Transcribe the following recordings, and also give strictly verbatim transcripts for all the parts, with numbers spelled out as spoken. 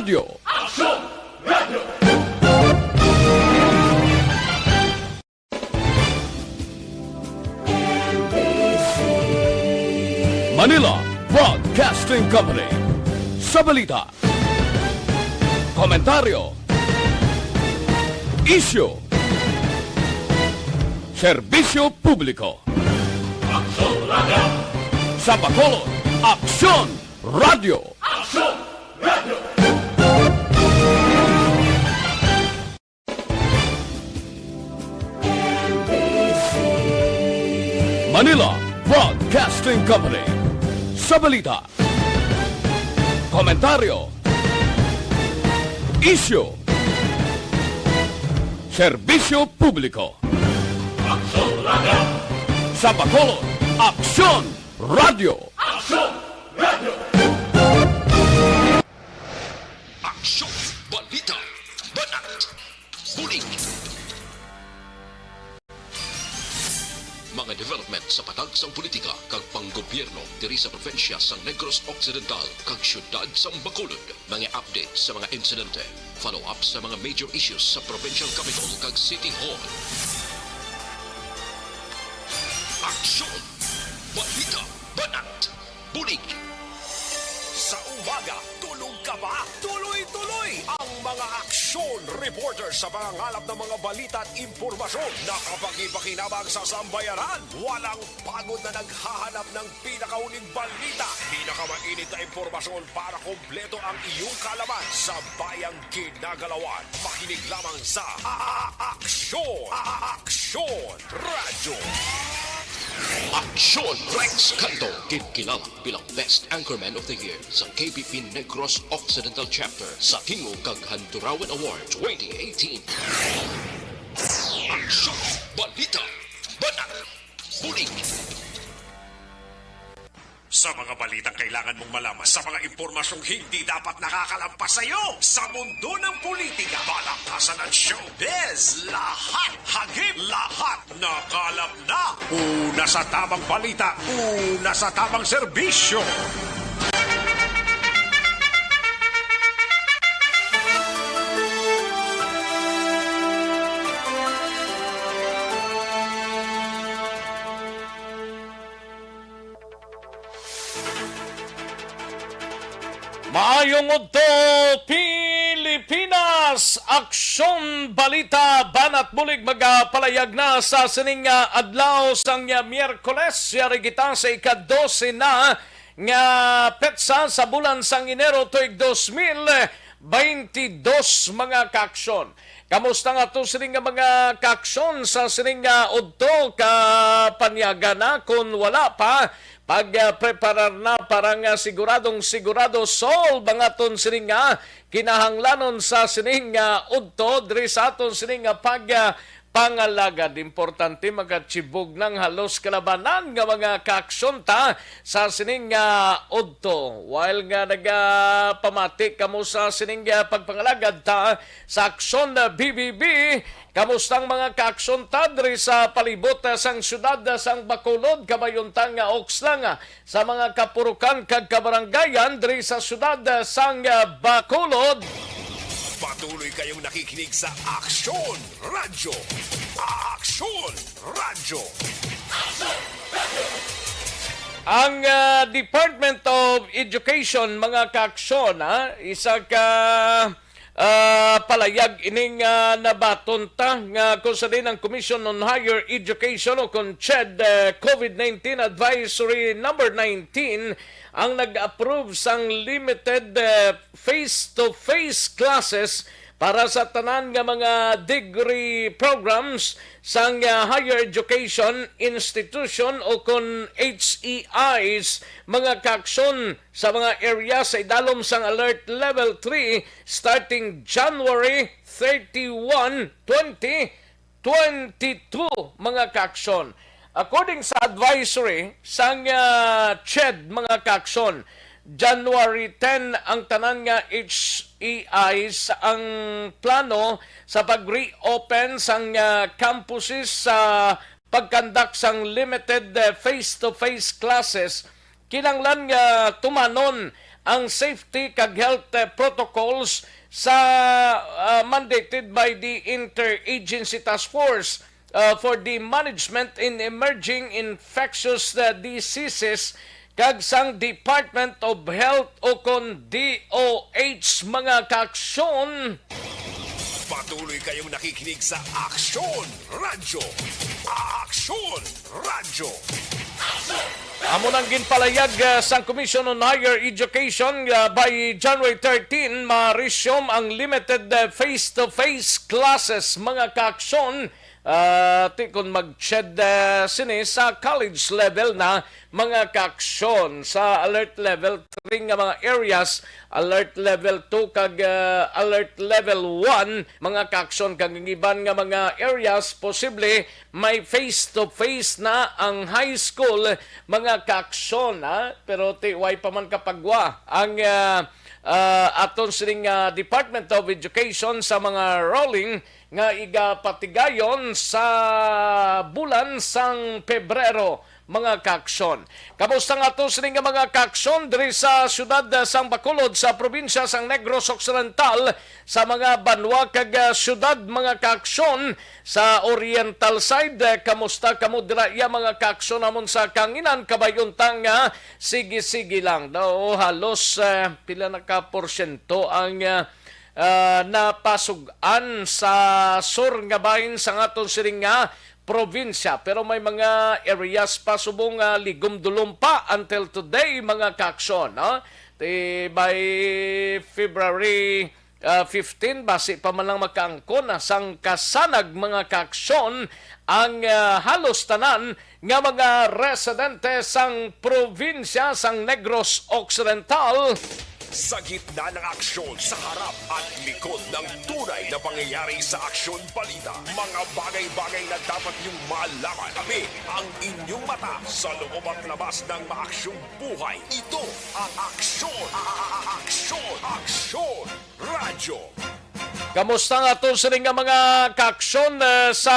Radyo. Manila Broadcasting Company. Sa balita, komentaryo, isyu, serbisyo publiko. Aksyon Radyo. Sa Bacolod, Aksyon Radyo. Aksyon Radyo. Manila Broadcasting Company. Sa balita, komentaryo, isyu, serbisyo publiko. Aksyon Radyo. Sa Bacolod, Aksyon Radyo. Aksyon Radyo. Aksyon, balita, banat, bulig. Mga development sa patag sang politika kag panggobyerno diri sa probinsya sang Negros Occidental kag siyudad sang Bacolod. Mga update sa mga insidente, follow-up sa mga major issues sa provincial capital kag city hall. Aksyon, balita, banat, bulig. Sa umaga, tulog ka ba? Tuloy-tuloy ang mga aksyon reporter sa pangangalap ng mga balita at impormasyon na kapakipakinabang sa sambayanan. Walang pagod na naghahanap ng pinakahuling balita, pinakamainit na impormasyon para kompleto ang iyong kaalaman sa bayang ginagalawan. Makinig lamang sa A-, A-, Aksyon, A-, A-, Aksyon Radyo. Aksyon Rex Canto, ginkilala bilang Best Anchorman of the Year sa K B P Negros Occidental Chapter sa Tingog kag Handurawan Award twenty eighteen. Aksyon, balita, banat, bulig. Sa mga balitang kailangan mong malaman, sa mga impormasyong hindi dapat nakakalampas sa iyo, sa mundo ng politika, balakasan at showbiz, lahat hagip, lahat nakalap na. Una sa tamang balita, una sa tamang serbisyo. Maayong udto, Pilipinas! Aksyon, balita, banat bulig magapalayag na sa sining, ah, adlaw sang, ah, Miyerkules. Yari kita sa ika-dose na nga petsa sa bulan sang Enero tuig dos mil baynte dos, mga kaaksyon. Kamusta nga to sining nga mga kaaksyon sa sining nga udto? Kapanyaga na, kun wala pa, pag, ah, preparar na para nga siguradong sigurado solve ang aton sining nga kinahanglanon sa sining nga udto diri sa aton sining nga pag, ah, pangalagad. Importante, makachibog nang halos kalabanan nga mga kaaksyon ta sa sining nga udto. While nga nagapamati kamo sa sining nga pagpangalagad ta sa Aksyon B B B, kamusta ang mga kaaksyon ta diri sa palibot, ah, sang siyudad, ah, sang Bacolod? Kabayon ta nga oks lang, ah, sa mga kapurukan kag kabarangayan diri sa siyudad, ah, sang, ah, Bacolod. Patuloy kayong nakikinig sa Aksyon Radyo. Aksyon Radyo. Ang, ah, Department of Education, mga kaaksyon, ha, isa ka, ah, palayag ining, ah, nabaton ta nga kung sa din ang Commission on Higher Education o kung ched, eh, COVID nineteen Advisory Number nineteen ang nag-approve sang limited, eh, face-to-face classes para sa tanan nga mga degree programs sang, ah, higher education institution o kon H E Is, mga kaaksyon, sa mga area sa idalom sang Alert Level three starting January thirty-one, twenty twenty-two, mga kaaksyon. According sa advisory sang, ah, ched, mga kaaksyon, January ten ang tanan nga H E Is ang plano sa pag-reopen sang, ah, campuses sa pag-conduct sang limited, eh, face-to-face classes. Kinahanglan nga tumanon ang safety kag health, eh, protocols sa, ah, mandated by the Interagency Task Force, ah, for the Management in Emerging Infectious, ah, Diseases kag sang Department of Health o kon D O H, mga kaaksyon. Patuloy kayong nakikinig sa Aksyon Radyo. Aksyon Radyo. Amo nang ginpalayag, ah, sang Commission on Higher Education, ah, by January thirteen, ma-resume ang limited, ah, face-to-face classes, mga kaaksyon. Ah, ti kon mag-CHED, ah, sini sa college level na, mga kaaksyon, sa alert level three nga mga areas, alert level two kag, ah, alert level one, mga kaaksyon, kag ang iban nga mga areas posible may face-to-face na ang high school, mga kaaksyon, ha? Pero ti way pa man kapagwa ang, ah, ah, aton sining, ah, Department of Education sa mga ruling nga igapatigayon sa bulan sang Pebrero, mga kaaksyon. Kamusta nga ato sini nga mga kaaksyon diri sa siyudad, ah, sang Bacolod, sa probinsya sang Negros Occidental, sa mga banwa kag, ah, siyudad, mga kaaksyon sa Oriental side? Eh, kamusta kamo dira, iya, mga kaaksyon namon sa kanginan? Kabay unta nga sige-sige lang daw. Halos, eh, pila na ka porsyento ang, ah, ah, napasug-an sa sur nga bahin sang aton sining nga probinsya. Pero may mga areas pa subong nga ligom-dulom pa until today, mga kaaksyon, no? Ti by February, ah, fifteen, basi pa man lang makaangkon na sang kasanag, mga kaaksyon, ang, ah, halos tanan nga mga residente sang probinsya sang Negros Occidental. Sa gitna ng aksyon, sa harap at likod ng tunay na pangyayari sa Aksyon Balita, mga bagay-bagay na dapat niyong malaman. Kami ang inyong mata sa loob at labas ng maaksyong buhay. Ito ang Aksyon, a-, a-, a-, Aksyon, Aksyon Radyo. Kamusta nga aton sini nga mga kaaksyon, eh, sa,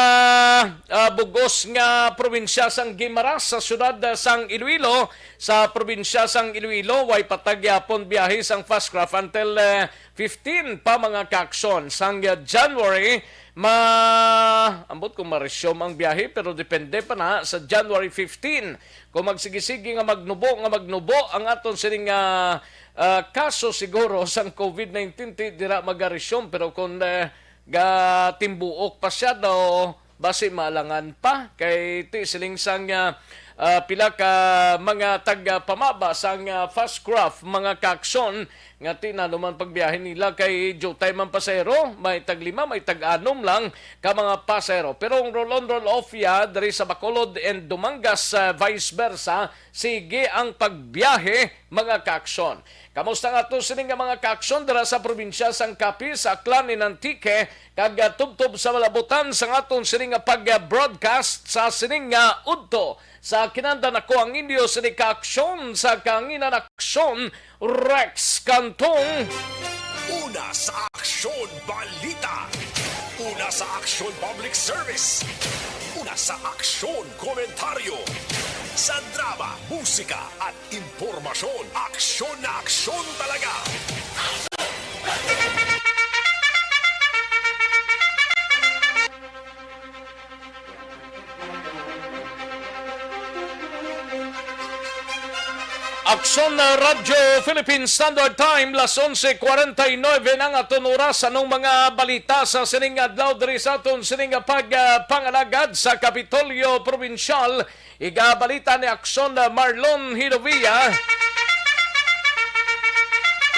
ah, bugos nga probinsya sang Guimaras, sa siyudad, eh, sang Iloilo? Sa probinsya sang Iloilo, way patag gyapon biyahe sang Fastcraft until, eh, fifteen pa, mga kaaksyon. Sang, eh, January, ma-, ambot kung ma-resume ang biyahe, pero depende pa na sa January fifteen. Kung magsigi-sigi nga magnubo, nga magnubo ang aton sining, ah, ah, kaso siguro sang covid nineteen, ti dira magaresume, pero kung, eh, gatimbuok pa siya daw, basi maalangan pa. Kay ti siling sang, ah, ah, pila ka mga taga-pamaba sang, ah, Fastcraft, mga kaaksyon, nga ti nanuman pagbiyahe nila kay diutay man pasahero, may taglima, may tag-anom lang ka mga pasahero. Pero ang roll on, roll off ya diri sa Bacolod and Dumangas, ah, vice versa, sige ang pagbiyahe, mga kaaksyon. Kamusta nga to sini nga mga kaaksyon dira sa probinsya sang Capiz, Aklan, and Antique? Kag, ah, tubtob sa malabutan sang aton sini nga pag-broadcast sa sining nga udto, sa kinahanglan, ako ang inyo sini kaaksyon sa kanginan, Aksyon Rex Cantong. Una sa Aksyon Balita. Una sa Aksyon Public Service. Una sa Aksyon Komentaryo. Sa drama, musika, at impormasyon, aksyon na aksyon talaga. Aksyon, uh, Radyo Philippine Standard Time, las onse cuarenta y nueve na ang aton oras. Anong mga balita sa sining adlaw diri sa aton sining pag, uh, pangalagad sa Kapitolyo Provincial? Igabalita ni Aksyon, uh, Marlon Hilovia.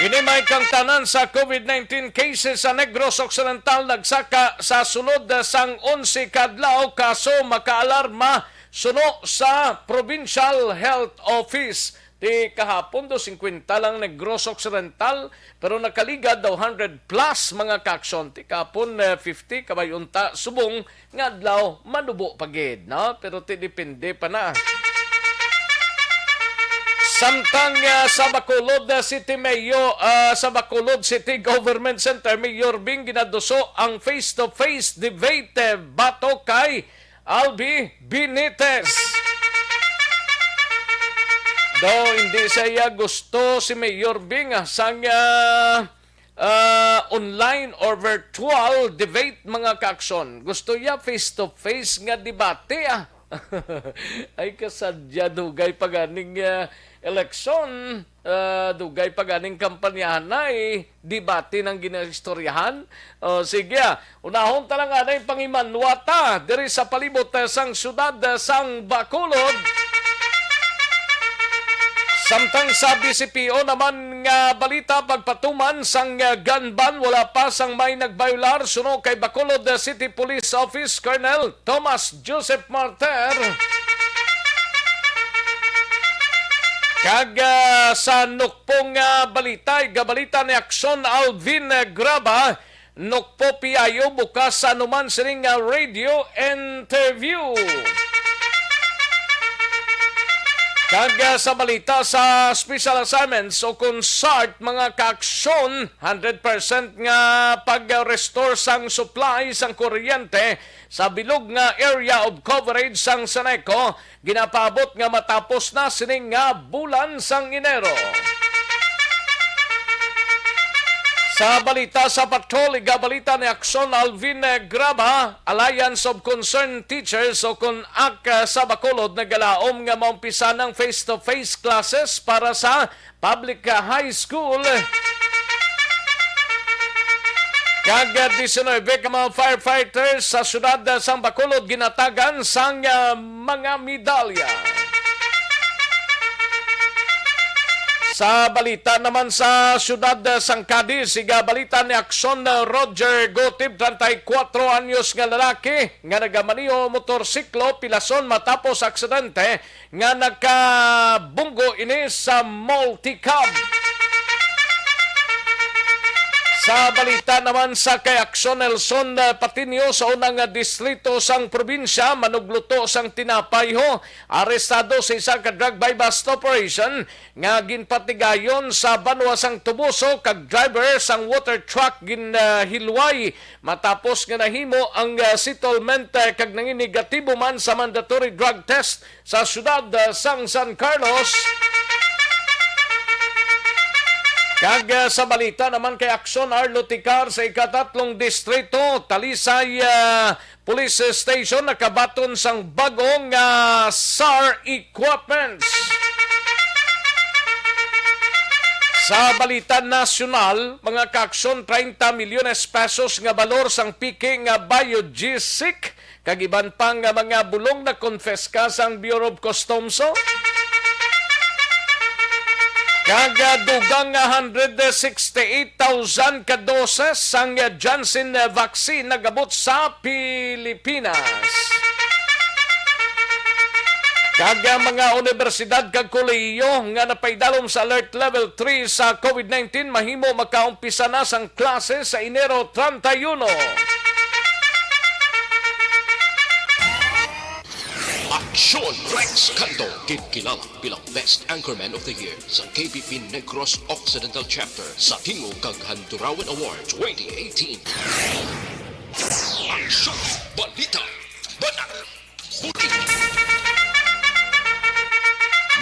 Ini may kangtanan sa covid nineteen cases sa Negros Occidental nagsaka sa sulod, uh, sang onse ka adlaw, kaso makaalarma suno sa Provincial Health Office. Ti kahapon, dos singkwenta lang Negros Occidental, pero nakaligad daw hundred plus, mga kaaksyon. Ti kahapon, eh, fifty, kabay unta subong nga adlaw, manubo pa gid, no? Pero ti depende pa na. Samtang, ah, sa Bacolod, ah, City Mayor, ah, sa Bacolod City Government Center, Mayor Bing, ginaduso ang face-to-face debate, eh, batok kay Albi Benitez. Daw hindi sa iya gusto si Mayor Bing, ah, sang, ah, ah, online or virtual debate, mga kaaksyon. Gusto niya face-to-face nga debate, ah. Ay, kasadya, dugay pa ganing, ah, eleksyon, ah, dugay pa ganing kampanyahan na, eh. Debate nang ginaistoryahan. O, sige, ah. Unahon ta lang anay pangimanwata diri sa palibot, eh, sang siyudad, eh, sang Bacolod. Samtang sa B C P O naman nga balita, pagpatuman sang, eh, gun ban, wala pa sang may nagbayular suno kay Bacolod, eh, City Police Office Colonel Thomas Joseph Martir. Kag, ah, sa nukpong, ah, balita, igabalita ni Aksyon Alvin, ah, Graba, Nukpo Piayo bukas sa anuman sining nga radio interview. Kag, ah, sa balita sa special assignments o kon SART, mga kaaksyon, hundred percent nga pag-restore sang supply sang kuryente sa bilog nga area of coverage sang Seneco, ginapaabot nga matapos na sining nga bulan sang Enero. Sa balita sa patrol, igabalita ni Aksyon Alvin Graba, Alliance of Concerned Teachers o kon ak sa Bacolod nagalaom nga maumpisa ang face-to-face classes para sa public, ah, high school. Kag, ah, diecinuebe ka mga firefighters sa siyudad, ah, sang Bacolod ginatagan sang, ah, mga medalya. Sa balita naman sa siyudad, ah, sang Cadiz, igabalita ni Aksyon, ah, Roger Gotib, treinta y cuatro anyos nga lalaki nga nagamaneho motorsiklo, pilason matapos aksidente nga nakabunggo ini sa multicab. Sa balita naman sa kay Aksyon Nelson, eh, Patiño, sa unang, eh, distrito sang probinsya, manugluto sang tinapay ho, arestado sa isa ka drug buy-bust operation nga ginpatigayon sa banwa sang Toboso kag driver sang water truck ginhilway matapos nga nahimo ang, eh, settlement, eh, kag nanginegatibo man sa mandatory drug test sa siyudad, ah, sang San Carlos. Kag, ah, sa balita naman kay Aksyon Arlo Ticar sa ikatatlong distrito, Talisay, ah, Police Station nakabaton sang bag-o nga SAR equipments. Sa balita nasyonal, mga kaaksyon, treinta milyones pesos nga balor sang piki nga biogesic kag iban pa nga mga bulong na konpiska sang Bureau of Customs. Kag, ah, dugang nga hundred sixty-eight thousand ka doses sang Janssen vaccine nagabot sa Pilipinas. Kag, ah, mga unibersidad kag kolehiyo nga napaidalom sa Alert Level three sa COVID nineteen mahimo makaumpisa na sang klase sa Enero treinta y uno. Aksyon Rex Canto, ginkilala bilang Best Anchorman of the Year sa K B P Negros Occidental Chapter sa Tingog kag Handurawan Award twenty eighteen. Aksyon! Balita! Banat! Bulig!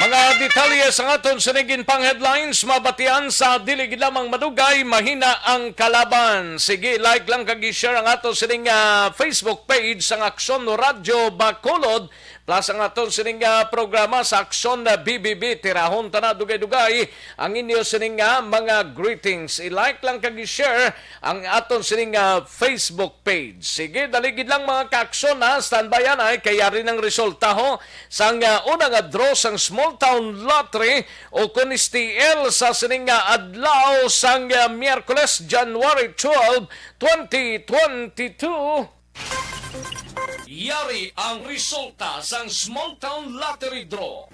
Mga detalye sa aton sining ginpang headlines, mabatian sa dili gid lamang madugay, mahina ang kalaban. Sige, like lang kag i-share ang aton sining, ah, Facebook page sang Aksyon Radyo Bacolod, plus ang aton sining, ah, programa sa Aksyon na B B B. Tirahon ta na dugay-dugay ang inyo sining, ah, mga greetings. I-like lang kag i-share ang aton sining, ah, Facebook page. Sige, dali gid lang, mga kaaksyon, ha. Standby anay kay yari nang resulta ho sang, ah, una nga draw sang Small Town Lottery o kon S T L sa sining, ah, adlaw sang, ah, Miyerkules, January twelve, twenty twenty-two. Yari ang resulta sang Small Town Lottery Draw.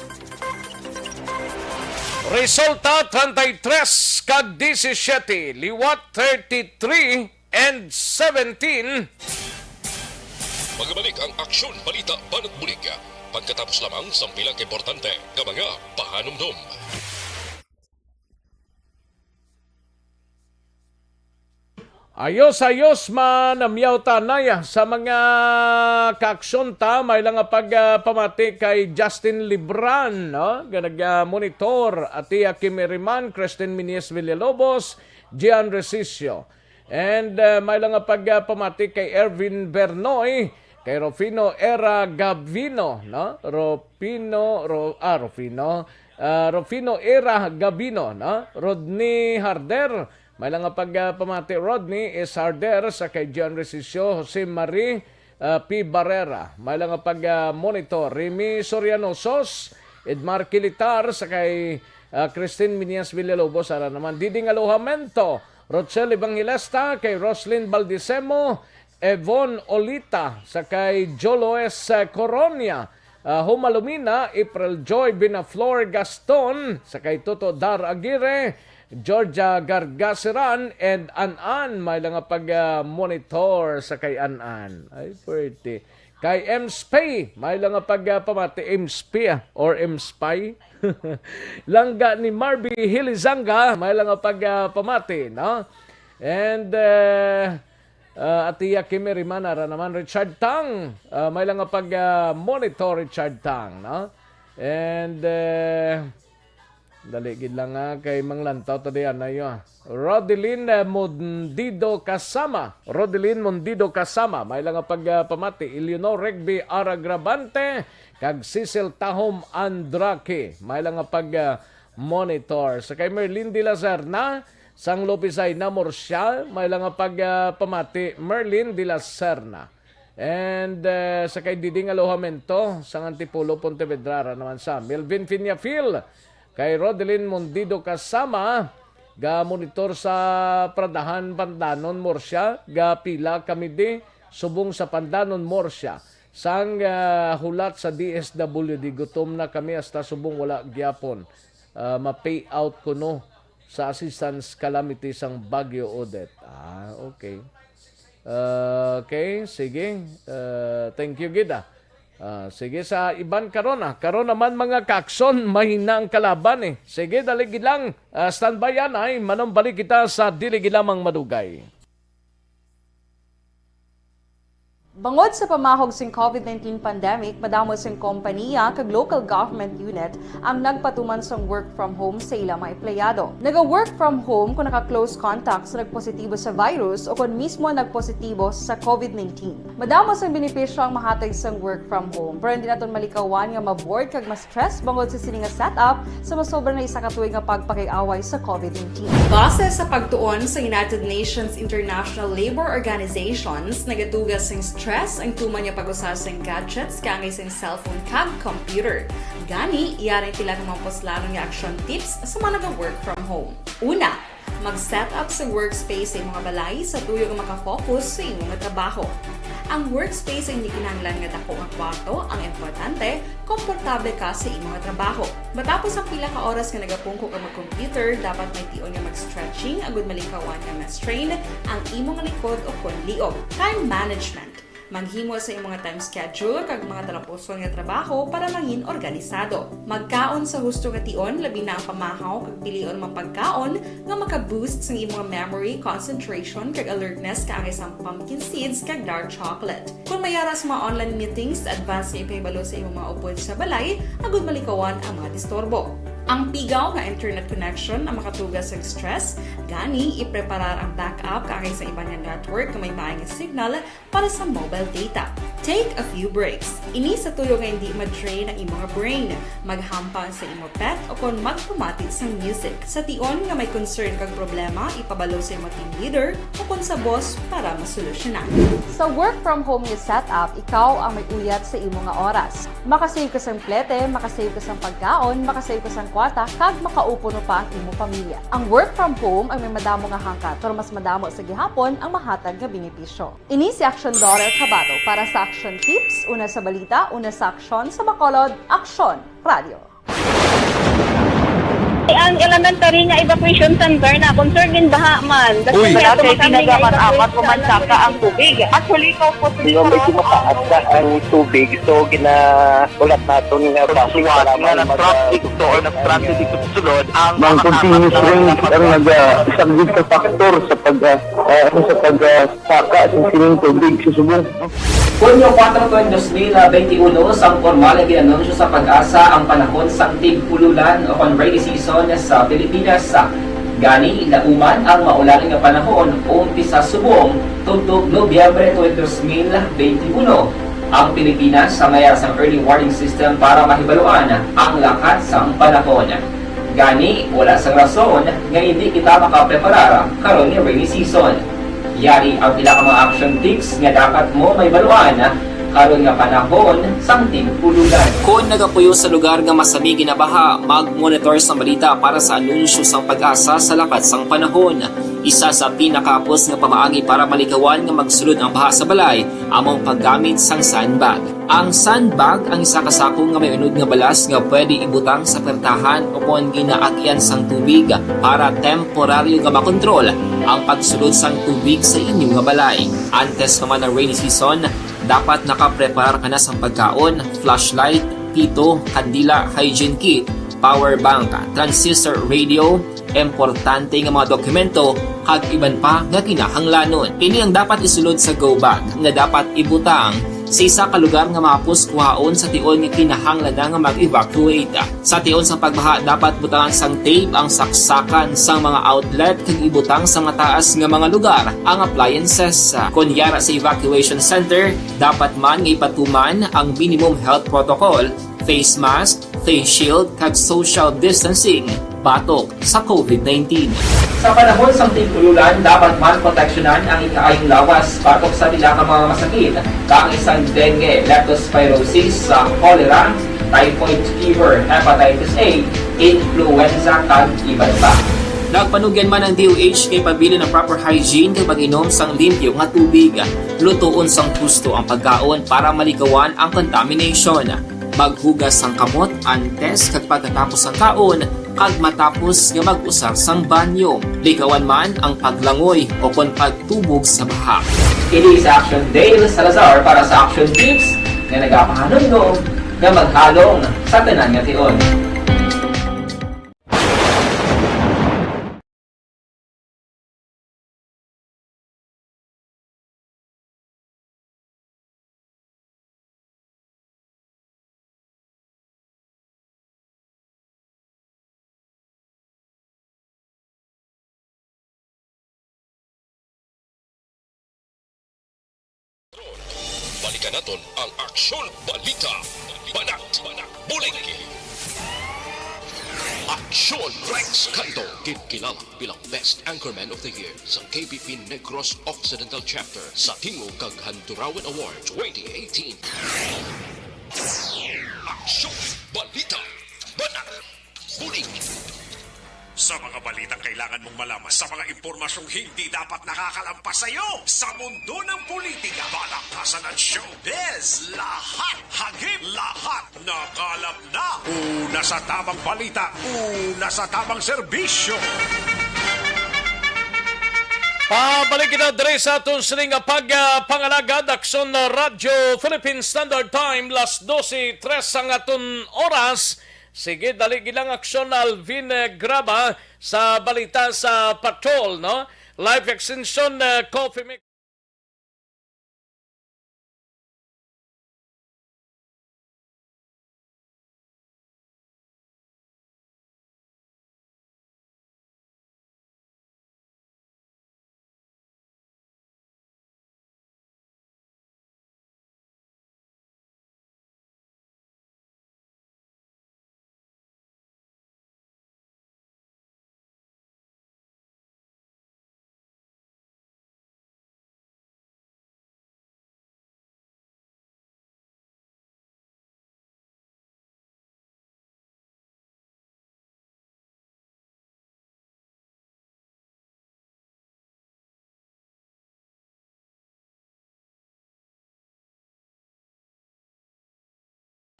Resulta, treinta y tres kag diecisiete, liwat thirty-three and seventeen. Magabalik ang Aksyon Balita Banat Bulig pagkatapos lamang sang pila ka importante nga mga pahanumdom. Ayos, ayos, manamyaw ta anay sa mga kaaksyon ta. May lang nga pag, ah, pamati kay Justin Libran, no? Nga nag-monitor, Atia Kimiriman, Kristen Minies Villalobos, Gian Resicio. And, ah, may lang nga pag, ah, pamati kay Ervin Bernoy, kay Rufino Era Gavino, no? Rufino, Ro-, ah, Rufino. Ah, Rufino Era Gavino, no? Rodney Harder, may lang nga pag, ah, pamati, Rodney S. Harder, sa kay John Resicio, Jose Marie, ah, P. Barrera, may lang nga pag, ah, monitor, Remy Soriano Sos, Edmar Kilitar, sa kay, ah, Christine Minias Villalobos, ara naman, Diding Alojamento, Rochelle Evangelista, kay Roslyn Baldisemo, Evon Olita, sa kay Joloes, ah, Coronia, ah, Humalumina, April Joy Binaflor Gaston, sa kay Toto Dar Aguirre, Georgia Gargasiran, and An-An. May lang nga pag, ah, monitor sa kay An-An. Ay, pwerte. Kay M S P, may lang nga pag, ah, pamati, M S P, ah, or M S P Y. Langga ni Marby Hilizanga, may lang nga pag, ah, pamati, no? And, eh, ah, Atiya Kimiriman, ara naman, Richard Tang, ah, may lang nga pag, ah, monitor, Richard Tang, no? And, eh, dali gid lang, ah, kay manglantaw ta diyan, ayo, ah. Rodeline, eh, Mundido Kasama. Rodeline Mundido Kasama. May lang nga pag, ah, pamati. Eleanor Regby Aragrabante, kag Cecil Tahom Andrake. May lang nga pag, ah, monitor. Sa kay Merlin de la Serna, sang Lopez Aina Murcia, may lang nga pag, ah, pamati. Merlin de la Serna. And, eh, sa kay Diding Alojamento, sang Antipolo, Pontevedra, ara naman sa Melvin Fiñafil, kay Rodelin Mundido Kasama, ga-monitor sa Pradahan, Pandanon, Murcia, ga pila kami di, subong sa Pandanon, Murcia. Sang, ah, hulat sa D S W D, gutom na kami hasta subong wala gyapon, ah, ma-pay out kuno sa assistance calamity sang Bagyo Odette. Ah, okay. Ah, okay, sige. Ah, thank you gid, ah. Ah, sige, sa iban karon, ah. Karon naman, mga kakson, mahina ang kalaban, eh. Sige, dali gid lang. Ah, standby yan, ay. Manumbalik kita sa dili gid lamang madugay. Bangod sa pamahog sing COVID nineteen pandemic, madamo sing kompaniya kag local government unit ang nagpatuman sang work from home sa ila mga empleyado. Naga-work from home kon naka-close contact sa nagpositibo sa virus o kon mismo nagpositibo sa COVID nineteen. Madamo sang benepisyo ang mahatag sang work from home, pero hindi naton malikawan nga ma-bored kag ma-stress bangod sa sini nga setup sa masobra na isa ka tuig nga pagpakig-away sa COVID nineteen. Base sa pagtuon sa United Nations International Labor Organizations, nagatuga sing stress ang tuman nga pag-usa sing gadgets kaangay sing cellphone kag computer. Gani, yari ang pila ka mga puslanon nga action tips sa mga naga-work from home. Una, mag-set up sa workspace sa imong balay sa tuyo nga makafocus sa imong trabaho. Ang workspace ay hindi kinahanglan nga dako nga kwarto, ang importante, komportable ka sa imong trabaho. Matapos ang pila ka oras nga nagapungko ka mag-computer, dapat may tion nga mag-stretching agud malikawan nga ma-strain ang imong likod o kon liog. Time management. Maghimo sa imong time schedule kag mga talapuson nga trabaho para mangin organisado. Magkaon sa husto nga tion, labi na ang pamahaw kag pilion mga pagkaon nga maka-boost sang imong memory, concentration, kag alertness kaangay sang pumpkin seeds kag dark chocolate. Kung may ara sa mga online meetings, advance nga ipahibalo sa imong mga upod sa balay agud malikawan ang mga disturbo. Ang pigaw nga internet connection ang makatuga sa stress, gani ipreparar ang backup kaangay sa iban nga network nga may maay nga signal para sa mobile data. Take a few breaks. Ini sa tuyo nga hindi ma-drain ang imong brain. Maghampang sa imo pet o kon magpamati sang music. Sa tion nga may concern kag problema, ipabalo sa imo team leader o kon sa boss para masolusyonan. Sa work from home nga setup, ikaw ang may uyat sa imo nga oras. Makasave ka sang plete, makasave ka sang pagkaon, makasave ka sang kwarta, kag makaupo pa ang imo pamilya. Ang work from home ang may madamo nga hangkat, pero mas madamo sa gihapon ang mahatag nga benepisyo. Ini si Aksyon Dorer Cabato para sa Aksyon Tips, una sa balita, una sa aksyon, sa Bacolod, Aksyon Radio. Ang elementary nga evacuation center na concern din baha man. Uy. Wala kay tinaga man apat o man saka ang tubig. Actually, ko po. Medyo mataas na ang tubig, so ginaulat naton nga basi nga nag-traffic to or nag-traffic dito sa sulod ang mga continuous rains ang nag-, ah, isang big factor sa pag, ah, ah, ano, sa pag, ah, saka sa sining tubig sa subong. Hunyo kuwatro, tuig dos mil benti uno, sang pormal nga gin-anunsyo sa PAGASA ang panahon sang tig-ululan o kon rainy season sa Pilipinas. Gani, nauman ang maulan nga panahon umpisa subong tubtob Nobyembre tuig dos mil benti uno. Ang Pilipinas sa mayar sang early warning system para mahibaluan ang lakat sang panahon. Gani, wala sang rason nga indi kita makapreparar karon nga rainy season. Yari ang pila ka mga action tips nga dapat mo mahibaluan karon nga panahon sang tig-ululan. Kon nagapuyo sa lugar nga masami ginabaha, mag-monitor sang balita para sa anunsyo sang PAGASA sa lakat sang panahon. Isa sa pinakahapos nga pamaagi para malikawan nga magsulod ang baha sa balay amo ang paggamit sang sandbag. Ang sandbag ang isa ka sako nga may unod nga balas nga pwede ibutang sa pertahan o kon ginaagyan sang tubig para temporaryo nga makontrol ang pagsulod sang tubig sa inyo nga balay. Antes pa man ang rainy season, dapat nakapreparar ka na sang pagkaon, flashlight, pito, kandila, hygiene kit, power bank, transistor radio, importante nga mga dokumento, kag iban pa nga kinahanglanon. Ini ang dapat isulod sa go bag nga dapat ibutang sa isa ka lugar nga mahapos kuhaon sa tion nga kinahanglan na nga mag-evacuate. Sa tion sa pagbaha, dapat butangan sang tape ang saksakan sang mga outlet kag ibutang sa mataas nga mga lugar ang appliances. Kon yara sa evacuation center, dapat man nga ipatuman ang minimum health protocol, face mask, face shield, kag social distancing batok sa covid nineteen. Sa panahon sang tig-ululan, dapat man proteksyonan ang ikaayong lawas batok sa pila ka mga masakit, kaangay sang dengue, leptospirosis, sa cholera, typhoid fever, hepatitis A, influenza, kag iban pa. Nagpanugyan man ang D O H kay pabilin ang proper hygiene kag pag-inom sang limpyo nga tubig. Lutoon sang husto ang pagkaon para malikawan ang contamination. Maghugas sang kamot antes kag pagkatapos sang kaon, kag matapos nga mag-usar sang banyo. Likawan man ang paglangoy o kon pagtubog sa baha. Ini si Action Dale Salazar para sa Action Tips nga nagapahanumdom nga maghalong sa tanan nga tion. Balikan naton ang Aksyon Balita. Banat, bulig. Aksyon Rex Cantong, ginkilala bilang Best Anchorman of the Year sa K B P Negros Occidental Chapter sa Tingog kag Handurawan Award twenty eighteen. Aksyon Balita. Banat. Bulig. Sa mga balitang kailangan mong malaman, sa mga impormasyong hindi dapat nakakalampas sa iyo, sa mundo ng politika, palakasan at showbiz, lahat, hagip, lahat, nakalap na. Una sa tamang balita, una sa tamang serbisyo. Pabalik kita diri sa aton sining nga pag, ah, pangalagad, Aksyon Radyo Philippine Standard Time, las dose tres ang aton oras. Sige, dali gid lang, Aksyon Alvin, eh, Graba sa balita sa Patrol, no? Life Extension, eh, Coffee Mix.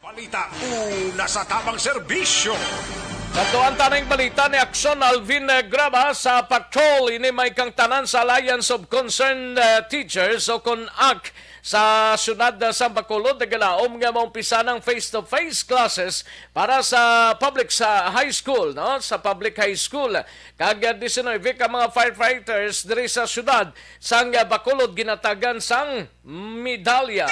Balita, una sa tamang serbisyo. Kadtuan ta ning balita ni Aksyon Alvin, eh, Graba sa Patrol. Ini may kangtanan sa Alliance of Concerned, eh, Teachers o kon ac sa siyudad, eh, sa Bacolod. Nagalaom nga maumpisa ng face-to-face classes para sa public sa high school, no? Sa public high school. Kag, eh, diecinuebe ka mga firefighters diri sa siyudad sang, eh, Bacolod ginatagan sang medalya.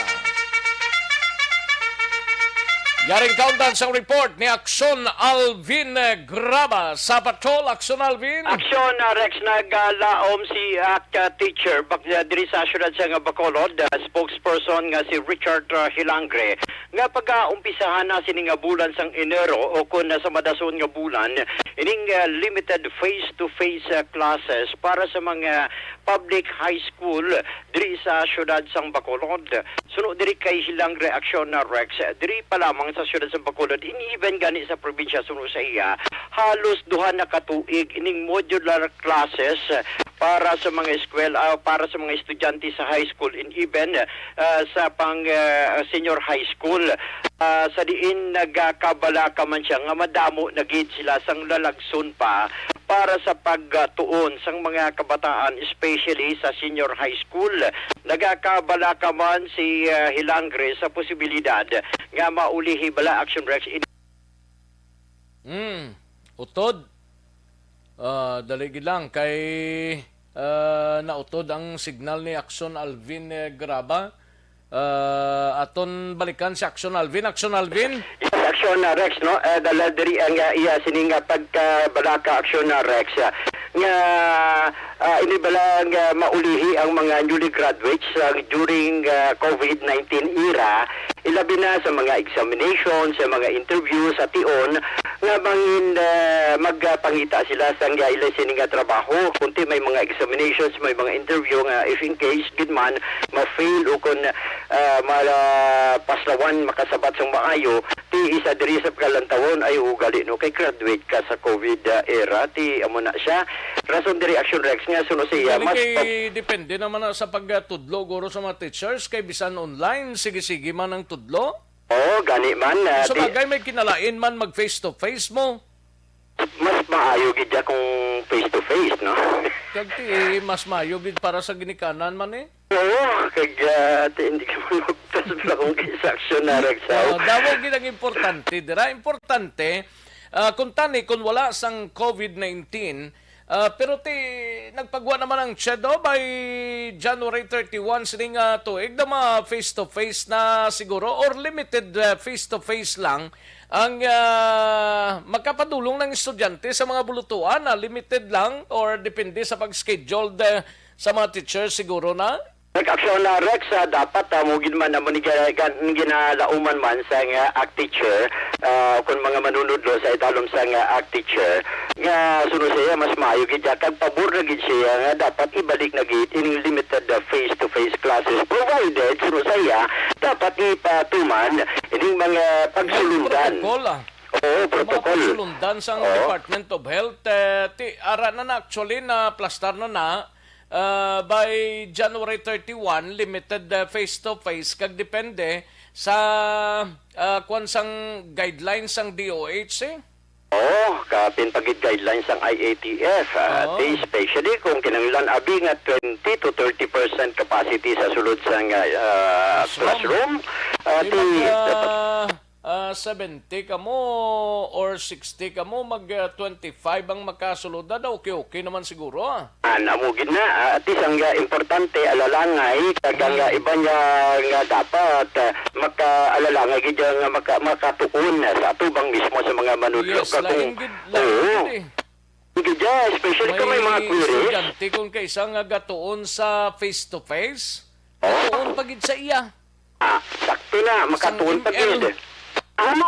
Yaring kaundan sang report ni Aksyon Alvin, eh, Graba sa Patrol. Aksyon Alvin. Aksyon, ah, Rex, nagalaom si ac, ah, teacher bak-, ah, diri sa siyudad sa nga Bacolod, ah, spokesperson nga si Richard, ah, Hilangre, nga pag-aumpisahan na sini nga bulan sang Enero o kon na sa madason nga bulan, ining, ah, limited face-to-face, ah, classes para sa mga public high school diri sa siyudad sang Bacolod. Suno diri kay Hilangre, Aksyon, ah, Rex, diri pa lamang sa siyudad sang Bacolod, in even gani sa probinsya, suno sa iya, halos duha na ka tuig ining modular classes para sa mga eskwela, ah, para sa mga estudyante sa high school, in even, ah, sa pang, ah, senior high school, ah, sa diin nagakabalaka man siya nga madamo na gid sila sang lalagson pa para sa pagtuon sang mga kabataan, especially sa senior high school. Nagakabalaka man si, ah, Hilangre sa posibilidad nga maulihi bala, Action Rex, in- Hmm. Utod. Ah, dali gid lang kay, ah, nautod ang signal ni Action Alvin, eh, Graba. Ah, aton balikan si Action Alvin. Action Alvin? Yes, Action, ah, Rex, no? Eh, dala diri ang, ah, iya sining, ah, pagkabalaka, Action, ah, Rex, ah, nga, ah, ini bala nga maulihi ang mga newly graduates, ah, during, ah, covid nineteen era, ilabi na sa mga examination, sa mga interview, sa tion, nga mangin, ah, magpangita sila sang ila sini nga trabaho. Kunti may mga examinations, may mga interview nga if in case gid man ma-fail o kon, ah, mala-, paslawan, makasabat sang maayo, ti isa diri sa pagkalantawon ay ugali, no, kay graduate ka sa covid, ah, era, ti amo na siya. Rason diri, Action Rex, nga suno siya, Gani mas kay pag- depende naman na sa pagtudlo, guro, sa mga teachers, kay bisan online, sige-sige man ang tudlo. Oo, gani man, ah, Sa di- bagay, may kinalain man mag face to face mo. Mas maayo gid ya kung face to face, no? Kag ti, mas maayo gid para sa ginikanan man, eh. Oo, kag, ah, ti, hindi ka man magpas lang kay sa aksyon na, Rex, ah. Ah, damo gid ang importante dira. Importante, ah, kung tani, kung wala sang covid nineteen, ah, pero ti, nagpagwa naman ang CHED, oh, by January thirty-one sining, ah, tuig na ma face to face na siguro or limited, ah, face to face lang ang, ah, makapadulong ng estudyante sa mga bulutuan na limited lang or depende sa pag-scheduled, eh, sa mga teacher siguro na? Nag-aksyon na, Rex, ah, dapat, ah, mo gid man amo ni ga-, gan-, ginalauman man sa nga ac teacher, ah, kun mga manunudlo sa italom sa nga ac teacher, nga suno siya mas maayo gid siya, kag pabor na gid siya nga dapat ibalik na gid ining limited, ah, face-to-face classes, provided, suno sa iya, dapat ipatuman ining mga pagsulundan. Protocol, ah. Oo, Ang mga protocol. Pagsulundan sang Oo. Department of Health, eh, ti, ara na na, actually, na plastar na na, ah, by January thirty-one, limited, eh, face-to-face, kag depende sa, ah, kwan sang guidelines sang D O H, eh. Oo, kapin pagid guidelines sang I A T F, ah, Oo. ti especially kung kinahanglan abi nga twenty to thirty percent capacity sa sulod sang, ah, ah, Classroom. classroom, ah, Di ti mag, dapat ah, ah, seventy kamo or sixty kamo, mag, ah, twenty-five ang makasulod na, okay-okay naman siguro, ah. An, amo gid na, ah, at least ang, ah, importante, alalangay, kag ang, ah, Mm. iban nga, nga dapat, ah, maka-, alalangay gid nga maka-, makatuon sa atubang mismo sa mga manudlo. Yes, Kag kung, lain gid, lain oo. gid eh. Gid, yeah, especially kung may mga May queries. estudyante kung kaisa nga gatuon sa face-to-face, Oh. gatuon pa gid sa iya. Ah, sakto na, Sang makatuon pa M L. gid. Amo.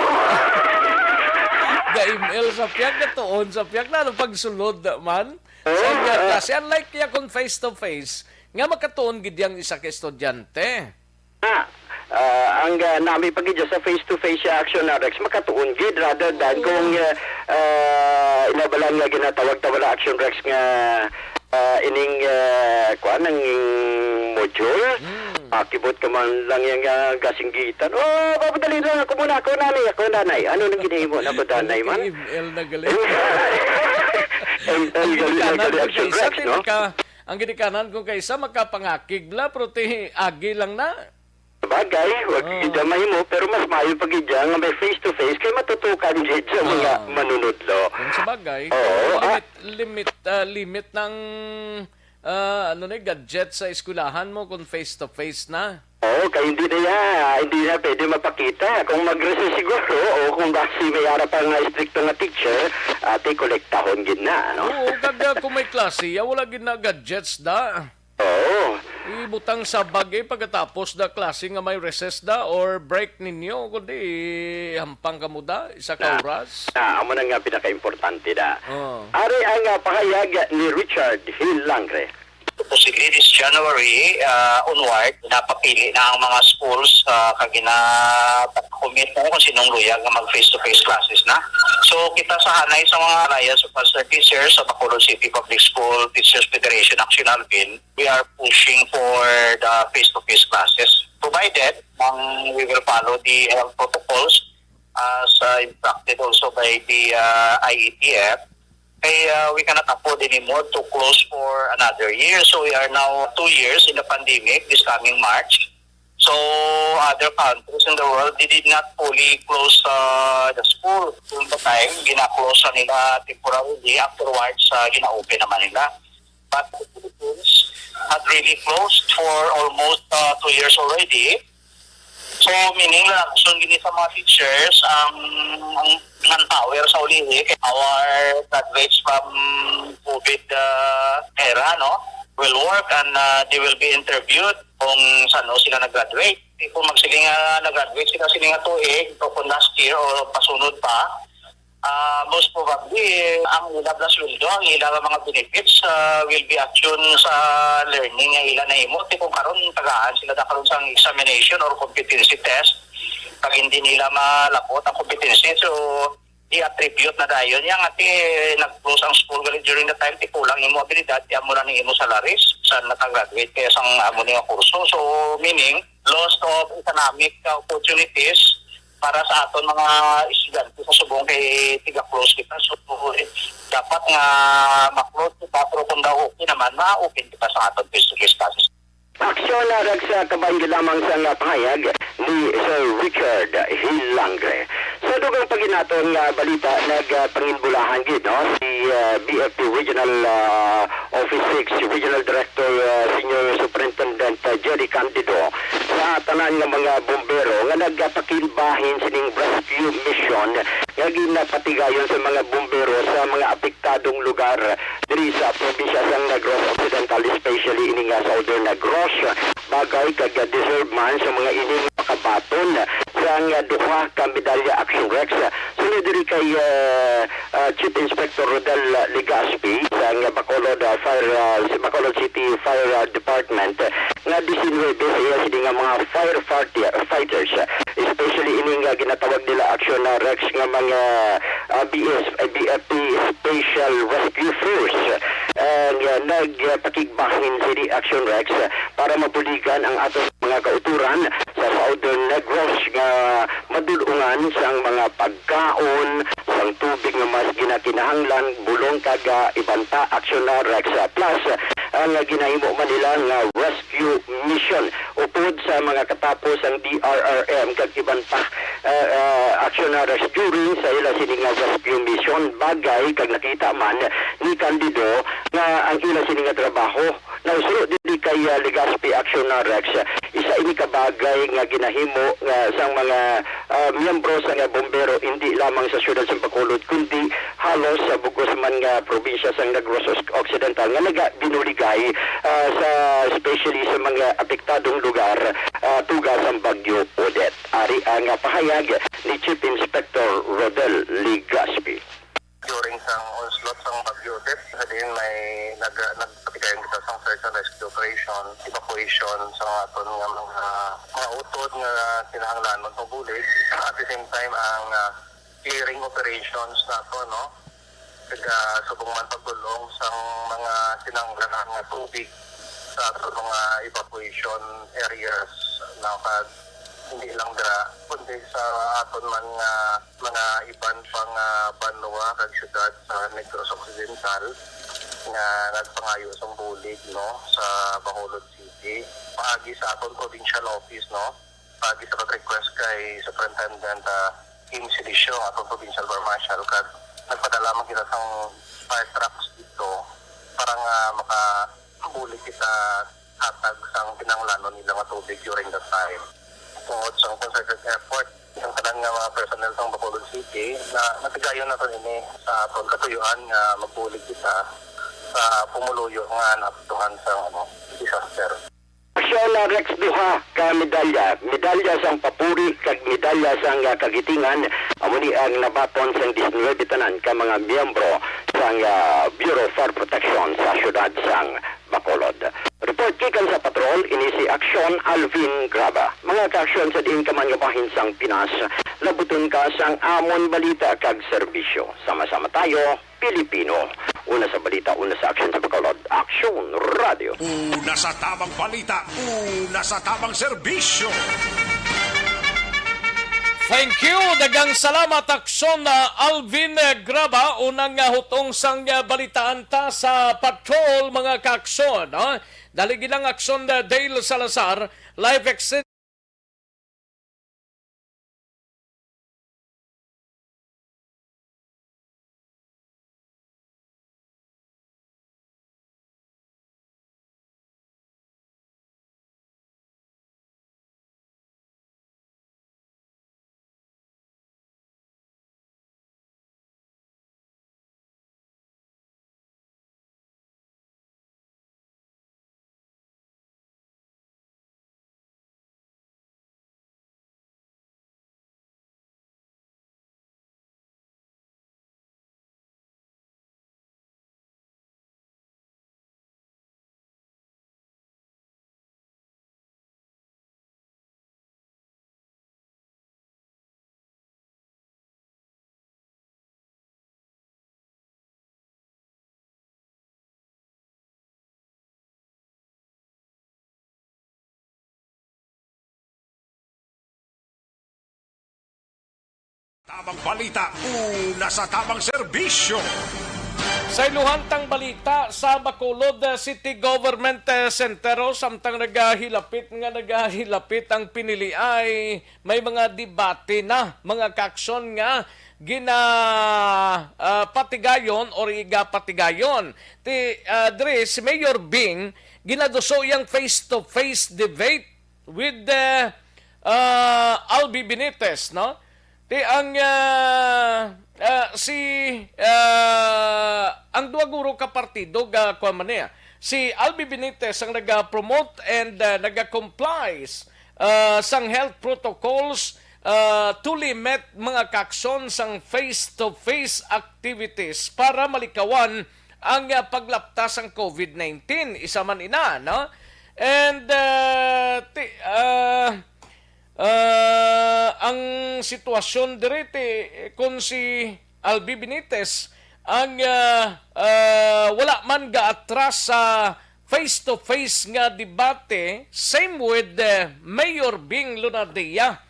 Ga M L sa pihak, gatuon sa pihak na, ano, pagsulod man. Oh, Sa iya ah. klase, unlike iya kung face-to-face, nga makatuon gid yang isa ka estudyante. Ah, ah, ang, ah, nami pa gid sa face-to-face siya action na, Rex, makatuon gid rather than Oo. kung, ah, ah, inabalan nga ginatawag ta wala action, Rex, nga, ah, ining, ah, kuan, ang module. Hmm. Pakibot ka man lang yang, ah, gasinggitan. "Oh, papadali na ako muna, ako nanay, ako nanay." Ano nang ginahimo na ako, danay man? M L na gali. M L gali na gali ang kaysa, Rex, no? Ang ginikanan kung kaysa makapangakig la, pero ti agi lang na. Bagay, wag gid mahimo, pero mas maayo pa gid nga may face to face kay matutukan gid sa mga manunudlo. Kung sa bagay, oo, limit, limit, ah, limit ng, ah, ano ni, gadget sa eskwelahan mo kung face to face na. Oo, kay hindi na ya, hindi na pwede mapakita. Kung mag-recess siguro, o kung basi may ara pa nga estrikto nga teacher, ati kolektahon gid na, no? Oo, kag, ah, kung may klase, ya, wala gid na gadgets da. Oo. Ibutang sa bag, eh, pagkatapos da klase nga may recess da or break ninyo, kundi hampang kamo da, isa ka oras. Na, amo na nga pinakaimportante da. Oo. Ari ang, ah, pahayag ni Richard Hill Langre. Supposedly this January, ah, onward, napapili na ang mga schools, ah, kag gina-, commit mo kung sinong luyag nga mag face-to-face classes na. So, kita sa hanay sa mga Alliance of Concerned Teachers sa Bacolod City Public School Teachers Federation, Action Alvin, we are pushing for the face-to-face classes, provided ang, we will follow the health protocols as, uh, instructed also by the, uh, I E T F. Kay, uh, we cannot afford anymore to close for another year. So we are now two years in the pandemic this coming March. So other countries in the world, they did not fully close, uh, the school. During the time, gina-close na nila temporarily. Afterwards, uh, gina-open naman nila. But the Philippines had really closed for almost, uh, two years already. So, meaning, reaksyon gini sa mga teachers, ang, ang manpower sa ulihi, kay our graduates from COVID, uh, era, no, will work and, uh, they will be interviewed kung saan sila nag-graduate. Kung magsiling nga nag-graduate sila sining nga tuig, o kung last year, o pasunod pa, ah, most probably, ang ila nga sweldo, ang ila nga mga benefits, ah, will be action sa learning nga ila nahimo. Ti kung karon, tagaan sila da karon sang examination or competency test, pag hindi nila malabot ang competency, so, i-attribute na dayon. Yang ati, nag-close ang school gali during the time, ti kulang imo abilidad, ti amo lang ni imo salaries sa nakagraduate kaya sang amo ni nga kurso. So, meaning, loss of economic, uh, opportunities para sa aton mga estudyante sa subong kay tiga-close kita. So, dapat nga ma-close kita, pero kung daw okay naman, ma-open kita sa aton face-to-face classes. Aksyon na rag sa kabahin gid lamang sang pahayag ni Sir Richard Hilangre. Sa dugang paginaton nga balita, nagpanginbulahan gid, no, si, uh, B F T Regional, uh, Office six Regional Director, uh, Senior Superintendent, uh, Jerry Candido sa tanan nga mga bumbero nga nagapakigbahin sining rescue mission nga ginapatigayon sa mga bumbero sa mga apektadong lugar diri sa probinsya sang Negros Occidental, especially ini nga Southern Negros. Bagay kag deserve man sa mga ining makabaton sang duha ka medalya Action Rex. Sunod diri kay, uh, uh, Chief Inspector Rodel Legaspi sang Bacolod, uh, Fire, uh, Bacolod City Fire, uh, Department, nga disinuybe sa iya sini nga mga firefighter-, fighters, especially ini nga ginatawag nila Action, uh, Rex nga mga, uh, B S, uh, B F P Special Rescue Force, uh, nga nagpakigbahin sini Action Rex, uh, para mabuligan ang aton mga kautoran sa Southern Negros nga madul-ungan sang mga pagkaon, sang tubig nga mas ginakinahanglan, bulong kag, ah, iban pa. Action na Rex, ah, Plus, ah, nga ginahimo man nila nga rescue mission upod sa mga katapo sang D R R M kag iban pa, ah, ah, Action na Rex during sa ila sini nga rescue mission. Bagay kag nakita man ni Candido nga ang ila sini nga trabaho Nauslo diri kay, ah, Legazpi Action na Rex, isa ini ka bagay nga ginahimo nga sang mga, ah, miyembro sa nga bombero, hindi lamang sa siyudad sa Bacolod, kundi halos sa bug-os man nga probinsya sang Negros Occidental nga nagabinuligay, ah, sa, especially sa mga apektadong lugar, ah, tuga sang Bagyo Odette. Ari ang, ah, pahayag ni Chief Inspector Rodel Legazpi. During sang onslaught sang Bagyo Odette, sa diin may nag-, nagpatigayon kita sang search and rescue operation, evacuation sa aton nga mga, mga utod nga kinahanglanon sa bulig. At the same time, ang, ah, clearing operations nato, no? Kag, ah, subong man pagdul-ong sang mga kinahanglanon nga tubig sa sa mga evacuation areas, no, kag hindi lang dira, kundi sa aton man nga mga iban pang, ah, banwa kag syudad sa Negros Occidental nga nagpangayo sang bulig, no, sa Bacolod City. Paagi sa aton provincial office, no, paagi sa pag-request kay Superintendent, ah, Kim Silicio, atong provincial fire marshal, kag nagpadala man kita sang fire trucks dito para nga makabulig kita hatag sang kinahanglanon nila nga tubig during that time. Tungod sa concerted effort, ang tanan nga mga personnel sa Bacolod City na natigayon nato ini sa aton katuyuan nga magbulig kita sa pumuluyo nga naapektuhan sa, ano, disaster. Aksyon na Rex, duha ka medalya, medalya sang papuri kag medalya sang, ah, kagitingan, amo ni ang nabaton sang diecinuebe tanan ka mga miyembro sang, ah, Bureau of Fire Protection sa siyudad sang Bacolod. Report gikan sa patrol, ini si Aksyon Alvin Graba. Mga kaaksyon sa diin ka man nga bahin sang Pinas, labuton ka sang amon balita kag serbisyo. Sama-sama tayo, Pilipino. Una sa balita, una sa aksyon sa Bacolod. Aksyon Radio. Una sa tamang balita, una sa tamang serbisyo. Thank you. Daghang salamat, Aksyon, ah, Alvin, eh, Graba. Unang, ah, hutong sang, ah, balitaan ta sa patrol, mga kaaksyon, no? Dali gilang Aksyon, ah, Dale Salazar, live exit. Tamang balita, una sa tamang serbisyo. Sa iluhantang balita, sa Bacolod, eh, City Government, eh, Center, oh, samtang nagahilapit nga nagahilapit ang piniliay, may mga debate na, mga kaaksyon nga gina, ah, patigayon or igapatigayon. Ti, ah, diri, si Mayor Bing, ginaduso iyang face-to-face debate with, eh, ah, Albi Benitez, no? Ti ang, ah, ah, si, ah, ang duha guro ka partido ga kuwan man niya. Si Albi Benitez ang naga-promote and, ah, naga-complies, ah, sang health protocols, ah, to limit mga kaaksyon sang face-to-face activities para malikawan ang, ah, paglapta sang covid nineteen. Isa man ina, no? And, ah, ti-, ah, ah, ang sitwasyon diri ti, kung si Albi Benitez ang, ah, ah, wala man gaatras sa face-to-face nga debate, same with, eh, Mayor Bing Lunardia.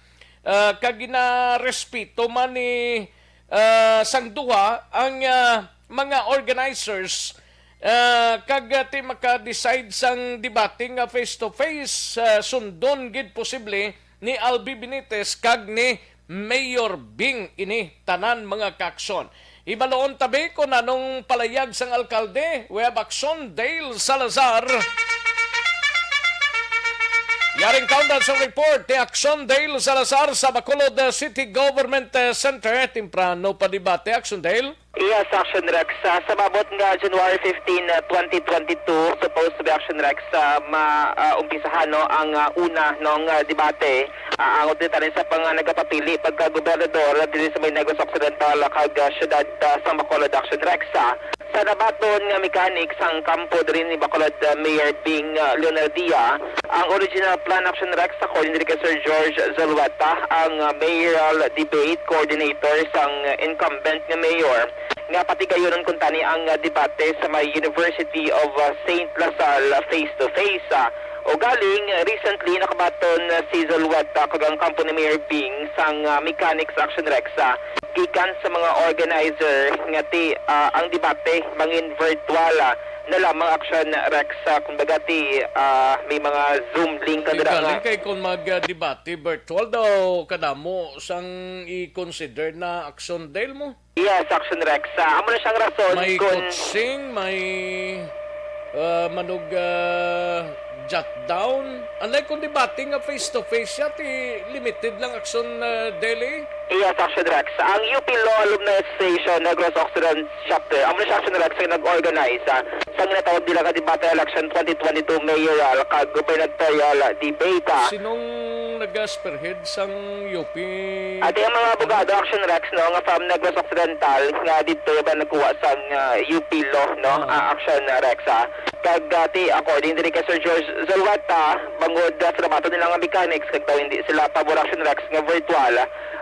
Ah, kag ginarespeto man ni, ah, sang duha ang, ah, mga organizers, ah, kag, ah, ti maka-decide sang debate nga face-to-face, ah, sundon gid posible ni Albi Benitez kag ni Mayor Bing ini tanan, mga kaaksyon. Hibaluon tabi kung anong palayag sang alkalde. We have Aksyon Dale Salazar. Yaring kaundan sa report ni Aksyon Dale Salazar sa Bacolod, uh, City Government, uh, Center. Temprano pa debate, Aksyon Dale? Yes, Aksyon Rex. Uh, sa maabot nga January fifteen, uh, twenty twenty-two, supposed to be, Aksyon Rex, uh, ma, uh, umpisahan, no, ang, uh, una nung, uh, debate. Ah, ang utintanin sa pang-, nagapapili pagka-gobernador diri sa may Negros Occidental kag, ah, siyudad, ah, sang Bacolod, Action Rex. Ah, sa nabaton nga mechanics sang kampo diri ni Bacolod, ah, Mayor Bing, ah, Leonardia, ang original plan, Action Rex, according diri kay Sir George Zulueta, ang, ah, mayoral debate coordinator sang incumbent nga mayor, nga patigayunon kuntani ang, ah, debate sa may University of, ah, Saint La Salle, ah, face to face. Ah, ugaling, ah, recently nakabaton, ah, si Zulueta kag ang kampo ni Mayor Bing sang, ah, Mechanics, Action Rex, ah, gikan sa mga organizer nga ti, ah, ang debate mangin virtual, ah, na lamang, Action Rex, ah, kumbaga ti, ah, may mga Zoom link na dira nga. Galing kay kung mag, ah, debate virtual daw kadamo sang i-consider na aksyon, Dale, mo. Yes, Action Rex. Ah, amo na siyang rason. May kun coaching, may, ah, manog, ah, jot down. Unlike kung debate nga face to face siya, ti limited lang action, ah, Dale. Yes, Action Rex. Ang U P Law Alumni Association Negros Occident Chapter, amo na siya, Action Rex, ang nag-organize, ah, sa ginatawag nila nga debate election twenty twenty-two mayoral kag gubernatorial debate, ah. Sinong nag-spearhead sang U P? Ati ang mga abogado, Action Rex, no, nga from Negros Occidental, nga dito ba nagkuha sang, ah, U P law, no? Ah. Ah, Action Rex, ah. Kag, ah, ti, according diri kay Sir George Zulueta, bangod, ah, sa nabaton nila nga mechanics, kag daw hindi sila pabor, Action Rex, nga virtual,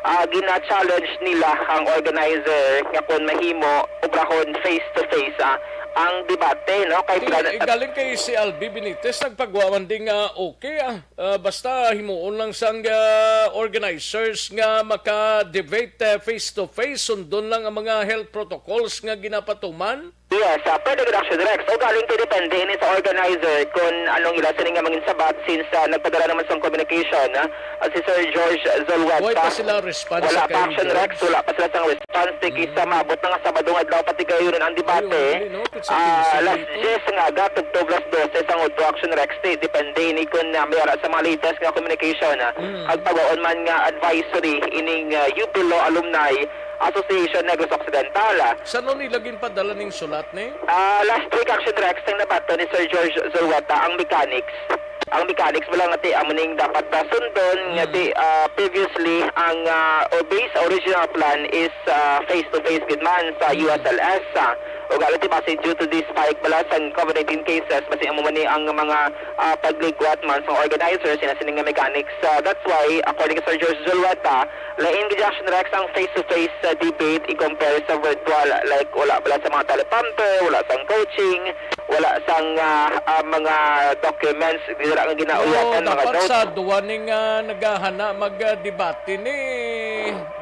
ah, gina-challenge nila ang organizer nga kung mahimo, obrahon face to face, ah, ang debate, no? Kay Ti, plan- eh, galing kay si Albi Benitez, nagpagwa man din nga okay, ah. Ah, basta himuon lang sang, ah, organizers nga maka-debate, ah, face to face, sundon lang ang mga health protocols nga ginapatuman. Yes, ah, pwede gid, Action Rex. O galing kay depende ini sa organizer kung anong ila sini nga mangin sabat, since, ah, nagpadala naman sang communication, ah, ah, si Sir George Zulueta. Way pa sila response. Wala pa, Action Rex, wala pa sila sang response. Ti kisa maabot na nga Sabado nga adlaw, patigayunon ang debate. Ay, oo, no? Kung sa Ah, alas diyes nga aga, tubtob alas dose sang udto, Action Rex, ti depende ini kung, ah, may ara sa mga latest nga communication, ah, Mm. ag pagwaon man nga advisory ining, ah, U P Law Alumni Association Negros Occidental, ah. Sano nila ginpadala ning sulat ni? Ah, last week, Action Rex, ang nabaton ni Sir George Zulueta, ang mechanics. Ang mechanics mo lang nga ti amo ning dapat na sundon nga Mm. ti, ah, previously ang, ah, o base original plan is, ah, face to face gid man sa Mm. U S L S, ah. Ugaling ti basi due to the spike bala sang COVID nineteen cases, basi amo man ni ang mga, ah, pagligwat man sang organizers sina sini nga mechanics. Ah, that's why, according kay Sir George Zulueta, lain gid, Action Rex, ang face-to-face, ah, debate i-compare sa virtual. Like, wala bala sa mga teleprompter, wala sang coaching, wala sang, ah, ah, mga documents dira nga ginauyatan, mga notes. Oo, dapat sa duwa ni nga naghahana mag, ah, debate ni,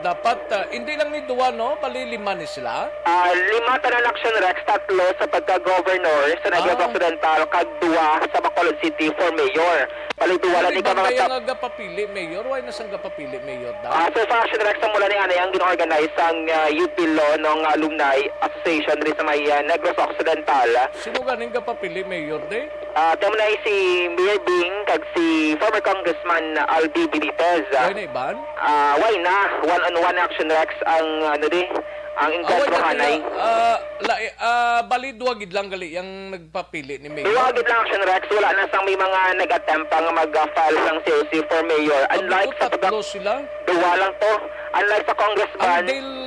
dapat, ah, hindi lang ni duwa, no? Bali, lima ni sila? Ah, lima tanan, Action Rex, tatlo sa pagka-governor sa Negros Ah. Occidental, kag duwa sa Bacolod City for mayor. Bali, duwa lang ni ka mga tap- nga gapapili mayor, why na sang gapapili mayor daw? Ah, so sa Action Rex, ang mula ni anay ang gin-organize sang, ah, U P Law nung Alumni Association diri sa may, ah, Negros Occidental. Sino ganing gapapili mayor, de? Ah, tama na si Mayor Bing kag si former Congressman Albi Benitez. Why na iban? Ah, why na? One on one, Action Rex, ang, ano, di, ang Ah, why enkwentro na hanay. Tila, ah, la-, ah, bali, duwa gid lang gali yang nagpapili ni Mayor? Duwa gid lang, Action Rex. Wala na sang may mga nag-attempt pa nga mag-file sang C O C for mayor. Unlike sa pagka- tatlo sila? Duwa lang to. Unlike sa congressman. Ang Dale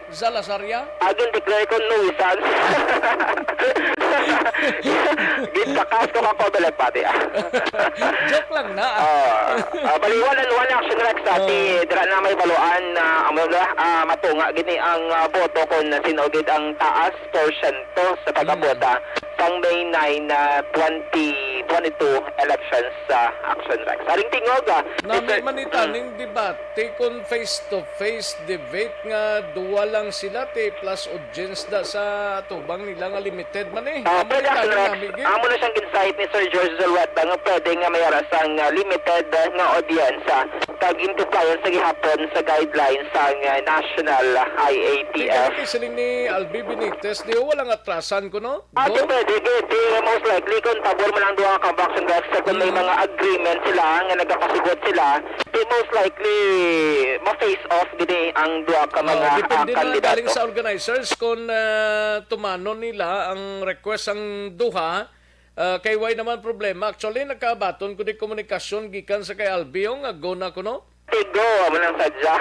Zalazaria? Ah, gin-declare ko nuisance. Gintakas ko ka ko, Balagpati, ah. Joke lang na. Ah, ah, bali, one on one, Action Rex, ah, ti, dira na may baluan na, amo na, ah, matunga gini ang, ah, boto kung sino gid ang taas porsyento sa pagkabota sang May nine na twenty twenty-two elections sa Action Rex. Aring tingog, ah, Nami Mister man ita Mm. ning debate kon face-to-face debate nga duwa lang sila, ti, plus audience da sa atubang nila nga limited man, eh. Ah, Amo pwede, ita Action ning Rex. Nami, gid. Amo na siyang insight ni Sir George Zulueta nga pwede nga may ara sang, ah, limited, ah, nga audience, ah, kag in compliance sa gihapon sa guidelines sang, ah, National, ah, I A T F. Ti, kay siling ni Albi Benitez, di, wala nga atrasan ko, no? Ah, Go? Depende, gid. Di, most likely, kung pabor man ang duha ka faction, Rex, kung may Mm. mga agreement sila nga nagapasugot sila, di, most likely, ma-face off gini ang duha ka Oh, mga, depende ah, na lang kandidato. Galing sa organizers kung, ah, tumanon nila ang request sang duha, ah, kay way naman problema. Actually, nagkaabaton ko di komunikasyon gikan sa kay Albi, oh, nga go na kuno. Tigo, amo nang sadya.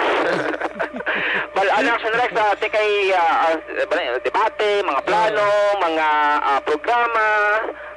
Bal-an, Action Rex, ah, ti kay, ah, ah, bal-, debate, mga plano, Oo. mga, ah, programa,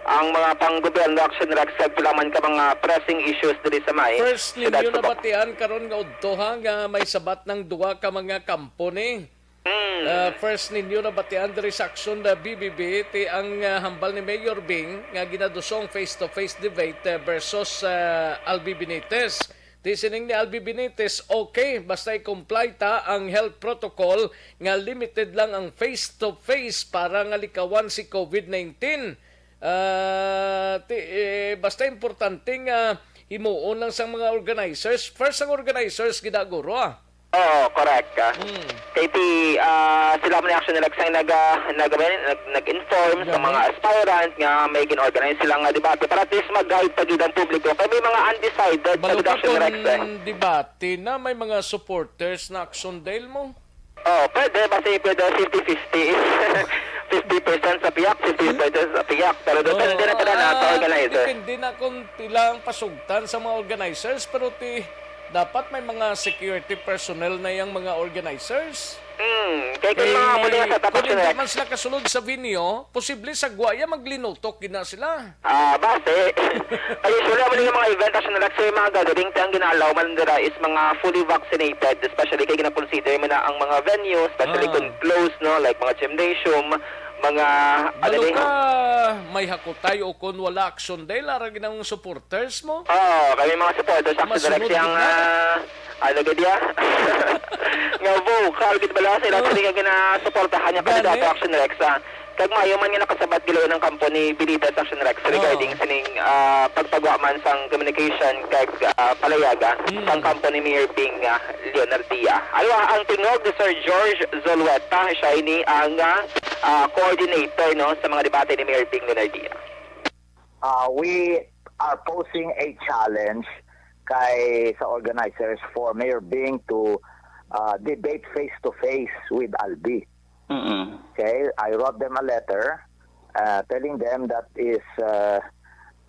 ang mga panggobyerno, Action Rex, kag pila man ka mga pressing issues diri sa may First siyudad ninyo sa Bok- nabatian karon nga udto, ha, nga may sabat ng duwa ka mga kampo ni? Mm. Ah, first ninyo nabatian diri sa Aksyon na B B B, ti ang, ah, hambal ni Mayor Bing nga ginaduso ang face-to-face debate, ah, versus, ah, Albi Benitez. Ti sining ni Albi Benitez, okay, basta i-comply ta ang health protocol nga limited lang ang face-to-face para nga likawan si COVID nineteen. Ah, ti, eh, basta importante nga himuon lang sang mga organizers. First ang organizers, gid, guro, ah. Oo, correct ka. Hmm. Kay ti, ah, sila man ni Action Relax ang nag, ah, nag, nag, nag-inform sa Gani. mga aspirant nga may gin-organize sila nga debate para at least mag-guide pa gid ang publiko. Kay may mga undecided sa Balo ka Action Relax, eh. kung debate na may mga supporters na Action Dale mo? Oh, pwede. Basta pwede fifty fifty. Fifty percent sa piyak, fifty percent sa piyak. Pero depende na pala na sa Oo, organizer. Depende na kung pila ang pasugtan sa mga organizers, pero ti, dapat may mga security personnel na yang mga organizers. Hmm, kay kung Eh, mga muli nga sa kung tapos hindi na man sila kasulod sa venue, posible sa guwaya maglinutok gid na sila. Ah, base. Ay, usually, amo yung mga event, Action Relax, yung mga gathering, ang gina-allow man dira is mga fully vaccinated, especially kay gina-consider mo na ang mga venue, especially Ah. kung closed, no, like mga gymnasium, mga, ano Balo din, ka, may hakutay o kung wala Action Dale, ara ginang supporters mo? Oo, kami mga supporters, Action Masunod Relax, yung, gid na. ah, ano gid ya? Nga vocal, gid bala, sila Oo. sila nga ginasuportahan niya Gani. kandidato, Action Relax, ah. Kag maayo man nga nakasabat gid ang kampo ni Benitez, Action Relax, Oo. regarding sining, ah, pagpagwa man sang communication kag, ah, palayaga Mm. sang kampo ni Mayor Bing, ah, Leonardia. Aywa, ang tingog ni Sir George Zulueta, siya ini ang, ah, ah, coordinator, no, sa mga debate ni Mayor Bing Leonardia. Uh, we are posing a challenge kay sa organizers for Mayor Bing to, uh, debate face-to-face with Albi. Mm-mm. Okay, I wrote them a letter, uh, telling them that is, uh,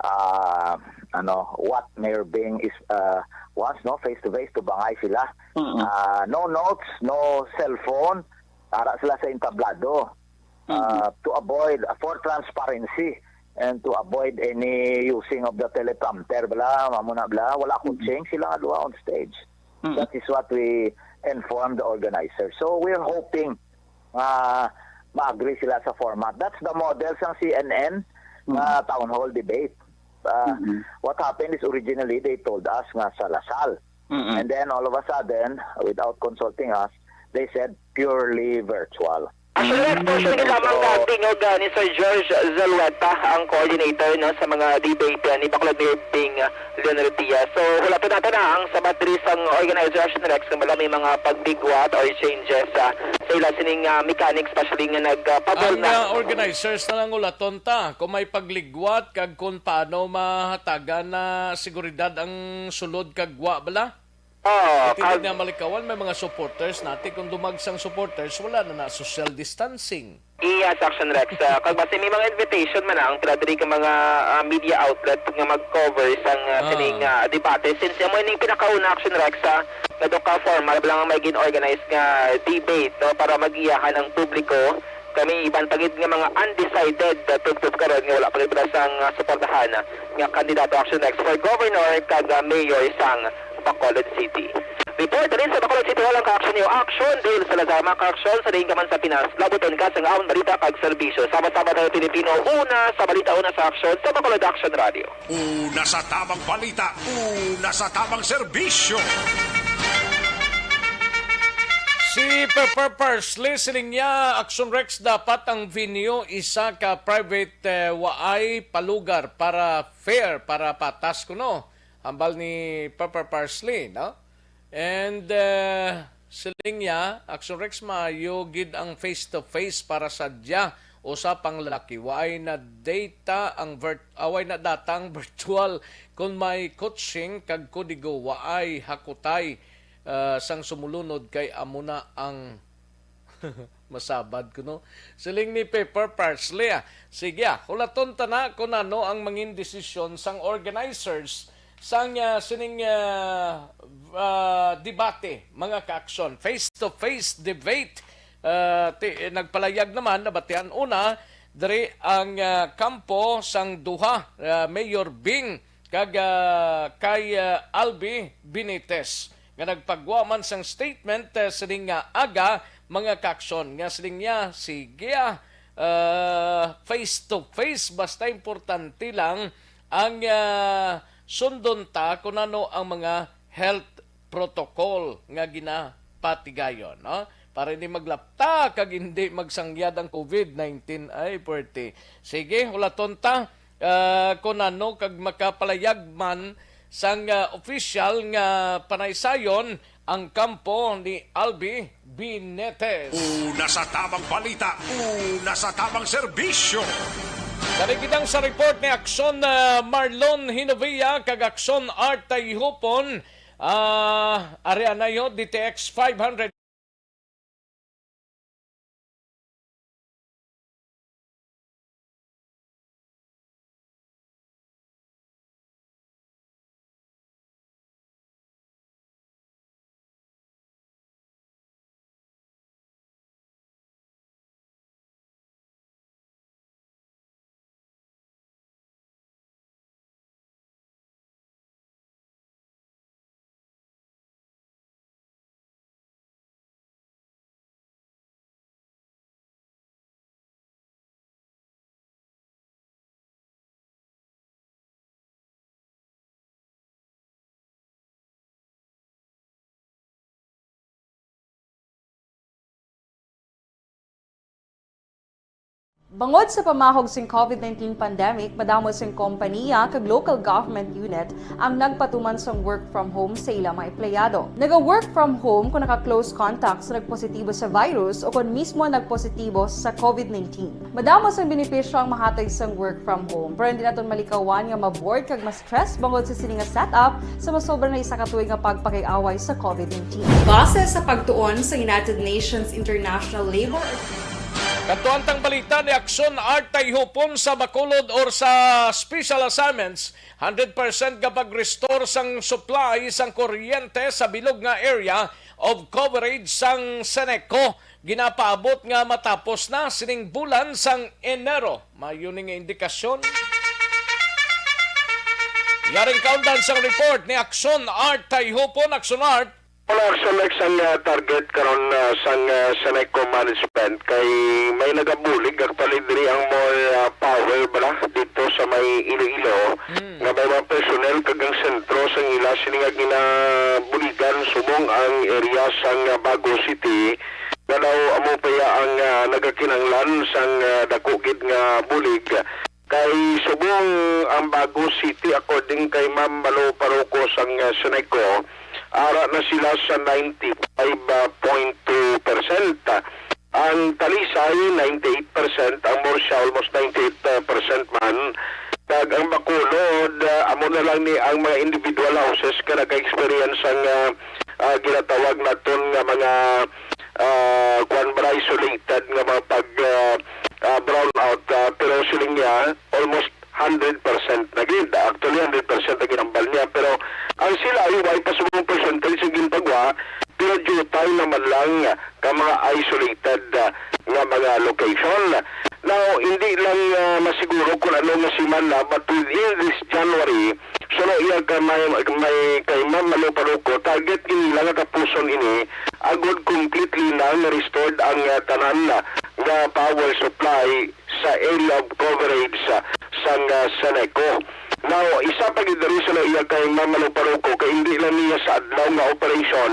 uh, ano, what Mayor Bing is, uh, wants, no, face-to-face, tubangay sila. Mm-mm. Uh, no notes, no cellphone, ara sila sa entablado. Mm-hmm. Uh, to avoid, uh, for transparency and to avoid any using of the teleprompter, bala, amo na, bala, wala ko Mm-hmm. change sila nga duha on stage. Mm-hmm. That is what we informed the organizers. So we're hoping nga ma-agree sila sa format. That's the model sang C N N nga Mm-hmm. town hall debate. Uh, Mm-hmm. what happened is originally they told us nga sa Lasal. Mm-hmm. And then all of a sudden, without consulting us, they said purely virtual. Actually, Mm. portion din lamang So, na tingog, ah, ni Sir George Zulueta, ang coordinator, no, sa mga debate, ah, ni Bacolod Mayor Bing, ah, Leonardia. So, hulaton nato na ang sabat diri sang organizer, Action Relax, kung wala may mga pagligwat or changes, ah, sa ila sining, ah, mechanics, especially nga nagpabol Ang, na. ah, organizers na lang hulaton ta kung may pagligwat kag kung paano mahatagan na seguridad ang sulod kag wa bala. Oo, Iti kag- na malikawan, may mga supporters nati. Kung dumagsang supporters, wala na na social distancing. Iya, sa Action Rex. Ah, kag basi may mga invitation man na ang pila diri ka mga, ah, media outlet nga mag-cover sang, ah, Ah. sining, ah, debate. Since amo ining pinakauna, Action Rex, ah, nga do ka formal lang ang may gin-organize nga debate, no, para magiyahan ang publiko. Kami iban pa gid nga mga undecided, ah, tubtob karon nga wala pa gid pala sang, ah, suportahan, ah, nga kandidato, Action Rex, for governor kag, ah, mayor sang Bacolod City. Report din sa Bacolod City Hall ang ka-action niyo. Action, Dale Salazar, mga ka-action, sa diin ka man sa Pinas, labuton ka sa amon balita kag serbisyo. Sama-sama tayo, Pilipino, una sa balita, una sa aksyon, sa Bacolod Action Radio. Una sa tamang balita, una sa tamang serbisyo. Si Pepper Parsley, siling niya, Action Rex, dapat ang venue isa ka private, eh, waay palugar para fair, para patas kuno. Hambal ni Pepper Parsley, no? And, eh, siling niya, Action Rex, maayo gid ang face-to-face para sa dia. Usa pang lalaki, waay na data ang virt-, ah, waay na data ang virtual. Kung may coaching kag kodigo, waay hakutay, ah, sang sumulunod kay amo na ang masabad kuno. Siling ni Pepper Parsley, ah. Sige, ah, hulaton ta na kung ano ang mangin desisyon sang organizers sang, ah, sining, ah, ah, debate, mga ka-aksyon. Face-to-face debate. Ah, ti-, nagpalayag naman, nabatian una, diri ang, ah, kampo sang duha, ah, Mayor Bing kag, ah, kay, ah, Albi Benitez, nga nagpagwa man sang statement, ah, sining nga aga, mga kaaksyon. Nga siling niya, sige, ah, ah, face to face, basta importante lang ang, ah, sundon ta kung ano ang mga health protocol nga ginapatigayon, no? Para hindi maglapta kag hindi magsangyad ang covid nineteen. Ay, puwerte. Sige, hulaton ta, ah, kung ano kag makapalayag man sang, ah, opisyal nga panaysayon ang kampo ni Albi Binetes. Una sa tamang balita, una sa tamang serbisyo. Dali kita sa report ni Aksyon, ah, Marlon Hinovia kag Aksyon Art Tayhupon. Ah, ari anay ho, D T X five hundred. Bangod sa pamahog sing covid nineteen pandemic, madamo sing kompaniya kag local government unit ang nagpatuman sang work from home sa ila mga empleyado. Naga-work from home kung naka-close contact sa nagpositibo sa virus o kon mismo nagpositibo sa covid nineteen. Madamo sang benepisyo ang mahatag sang work from home, pero hindi naton malikawan nga ma-bored kag ma-stress bangod sa sini nga setup sa masobra na isa ka tuig nga pagpakig-away sa covid nineteen. Base sa pagtuon sa United Nations International Labor Kadtuan tang balita ni Aksyon Art Tayhupon sa Bacolod or sa special assignments, hundred percent nga pag-restore sang supply sang kuryente sa bilog nga area of coverage sang Seneco ginapaabot nga matapos na sining bulan sang Enero. Maayo ni nga indikasyon. Yaring kaundan sang report ni Aksyon Art Tayhupon. Aksyon Art. Wala, Aksyon Art, sang, ah, target karon, ah, sang, ah, Seneco management kay may nagabulig actually diri ang more, ah, power bala dito sa may Iloilo. Mm. Nga may mga personnel kag ang sentro sang ila sini nga ginabuligan subong ang area sang, ah, Bago City. Nga daw amo pa ya ang, ah, nagakinahanglan sang, ah, dako gid nga bulig. Kay subong ang Bago City, according kay Ma'am Malo Parroco sang, ah, Seneco, ara na sila sa ninety-five point two percent. Ang Talisay, ninety-eight percent. Ang Murcia, almost ninety-eight percent man. Kag ang Bacolod, ah, amo na lang ni ang mga individual houses nga naka-experience sang, ah, ah, ginatawag naton nga mga, ah, kwan ba, isolated nga mga pag, ah, ah, brownout. Ah, pero siling niya, almost hundred percent na gid. Actually, hundred percent na ginambal niya. Pero ang sila ay way pa subong percentage sa ginpagwa, pero diutay naman lang ka mga isolated, ah, nga mga location. Now, hindi lang, ah, masiguro kung ano nga semana, but within this January, suno iya ka may, may kay Ma'am Malo Parroco, target nila nga tapuson ini, agod completely na nga restored ang, ah, tanan nga power supply sa area of coverage sa, sang, ah, Seneco. Now, isa pa gid diri sa naiya kay Ma'am Malo Parroco kay hindi lang niya sa adlaw nga operation,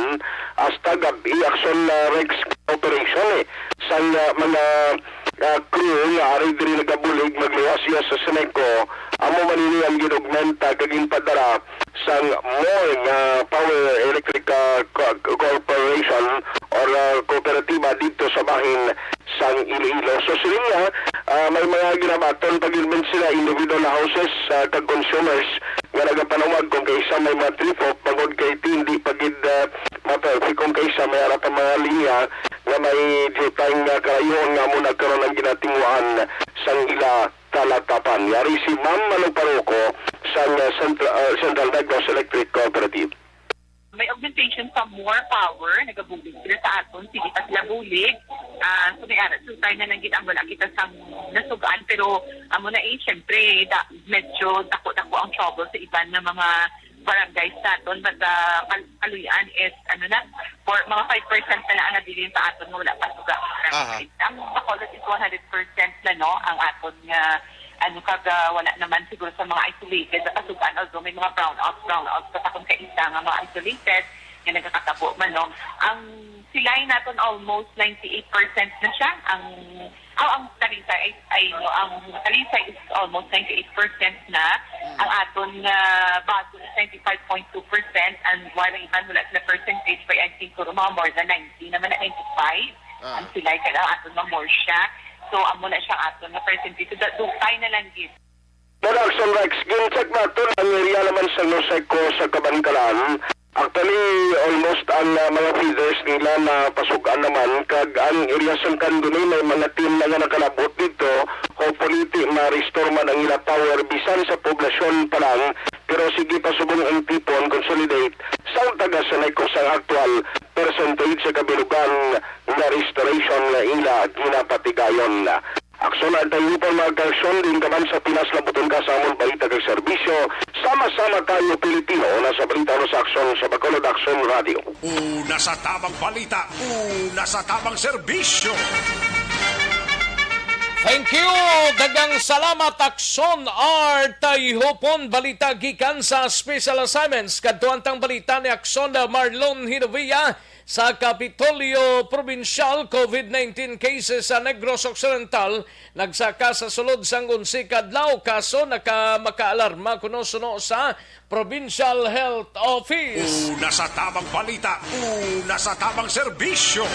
hasta gab-i aksyon na Rex operation, eh, sang, ah, mga, ah, crew nga ari diri nagabulig magluwas iya sa Seneco, amo man ini ang gin-augmenta kag ginpadara sang more nga power electric, ah, co-, corporation or, ah, kooperatiba dito sa bahin sang Iloilo. So, siling niya, ah, may mga ginabaton pa gid man sila individual houses, ah, kag consumers nga nagapanawag kung kaisa may mga trip-off bangod kay hindi pa gid, ah, ma-perfect kung kaisa may ara pa mga linya nga may diutay nga kalayoon nga amo na karon ang ginatinguhaan sang ila kalatapan. Yari si Ma'am Malo Parroco sang, ah, Centra-, ah, Central Negros Electric Cooperative. May augmentation sa more power, nagabulig sila sa aton, sige pa sila bulig. Ah, so may ara, so tayo na lang gid ang wala kita sang nasugaan, pero amo na eh, syempre, da, medyo dako-dako ang trouble sa iban nga mga barangays naton, but, ah, kal-, kaluy-an is, ano na, for mga five percent na lang ang nabilin sa aton nga wala pa suga. Aha. Ang Bacolod is one hundred percent na, no, ang aton nga, ano, kag, ah, wala naman siguro sa mga isolated na kasugan, although may mga brownouts, brownouts pa sa kung kaisa nga mga isolated nga nagakatabo man, no. Ang Silay naton almost ninety-eight percent na siya. Ang, oh, ang Talisay ay, ay, no, ang Talisay is almost ninety-eight percent na. Ang aton nga Bacolod is ninety-five point two percent, and while ang iban wala sila percentage, but I think siguro mga more than ninety naman na, ninety-five Ah. ang Silay, kaya ang aton nga more siya. So, amo na siya aton nga percentage. So, da-, dugay na lang gid. Mao na, Action Rex, gin-check naton ang area naman sa Noseco sa Kabankalan. Actually, almost ang, ah, mga feeders nila na pasugan naman, kag ang area sang Candoni may mga team na nga nakalabot dito. Hopefully, ti ma-restore man ang ila power bisan sa poblasyon pa lang, pero sige pa subong ang Tipon consolidate sang taga Seneco sang aktual percentage sa kabilugan nga restoration nga ila ginapatigayon. Aksyon ang tayupan, mga kaaksyon, din ka man sa Pinas, labuton ka sa amon balita kag serbisyo. Sama-sama tayo, Pilipino, na sa balita, no, sa aksyon sa Bacolod Aksyon Radio. Una sa tamang balita, una sa tamang serbisyo. Thank you! Daghang salamat, Aksyon Art Tayhupon. Balita gikan sa Special Assignments. Kadto ang tang balita ni Aksyon Marlon Hinovia. Sa Kapitolyo Probinsyal, COVID nineteen cases sa Negros Occidental nagsaka sa sulod sang onse ka adlaw. Kaso naka-, makaalarma kuno suno sa Provincial Health Office. Una sa tamang balita, una sa tamang serbisyo.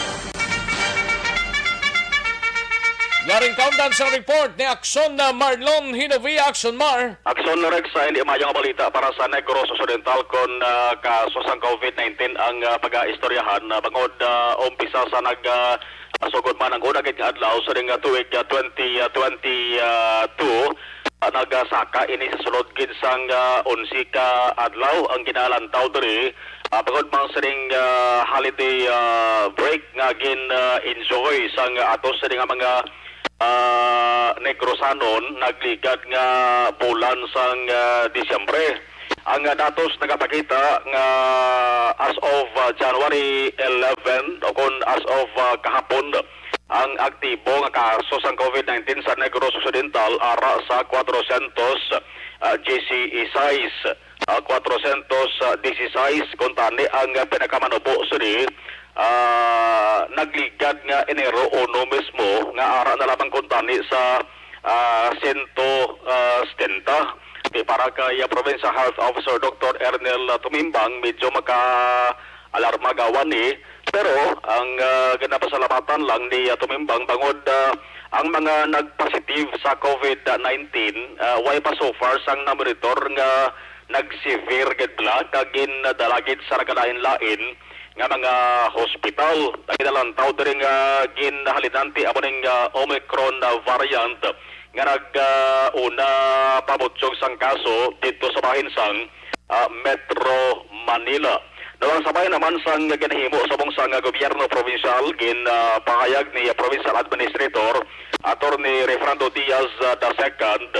Yaring kaundan sa report ni Aksyon na Marlon Hinovia. Aksyon, Mar. Aksyon, Rex, sa hindi maayo nga balita para sa Negros Occidental, kon, ah, kaso sang COVID nineteen ang, ah, pag-aistoryahan, ah, bangod, ah, umpisa sa nag, ah, sugod man ang una gid nga adlaw sa ning, ah, tuig, ah, twenty, ah, twenty, ah, two, ah, nagasaka ini sa sulod gid sang, ah, onse ka adlaw ang ginalantaw diri, ah, bangod man sa ning, ah, holiday, ah, break nga gin, ah, enjoy sang ato sa nga mga ah, Negrosanon nagligad nga bulan sang, ah, Disyembre. Ang, ah, datos nagapakita nga as of, ah, January eleven, o kon as of, ah, kahapon, ang aktibo nga kaso sang COVID nineteen sa Negros Occidental ara sa kwatrocientos, ah, dieciséis. Ah, kwatrocientos dieciséis, kuntani ang pinakamanubo sini, ah, nagligad nga Enero uno mismo, nga ara na lamang kuntani sa, ah, sento, ah, setenta. Di para kay, ah, Provincial Health Officer Doctor Ernel Tumimbang, medyo maka-alarma gawa ni, pero ang, ah, ginapasalamatan lang ni, ah, Tumimbang bangod, ah, ang mga nagpositive sa COVID nineteen, ah, way pa so far sang namonitor nga nag-severe gid bala kag ginadala gid sa nagkalain-lain nga mga hospital. Ang ginalantaw diri nga ginhalinanti amo ning, ah, Omicron, ah, variant nga nag, ah, una pabutyog sang kaso didto sa bahin sang, ah, Metro Manila. Now, ang sabay naman sang ginahimo subong sang gobyerno probinsyal, gin, ah, pahayag ni Provincial Administrator Attorney Refrando Diaz, ah, the second,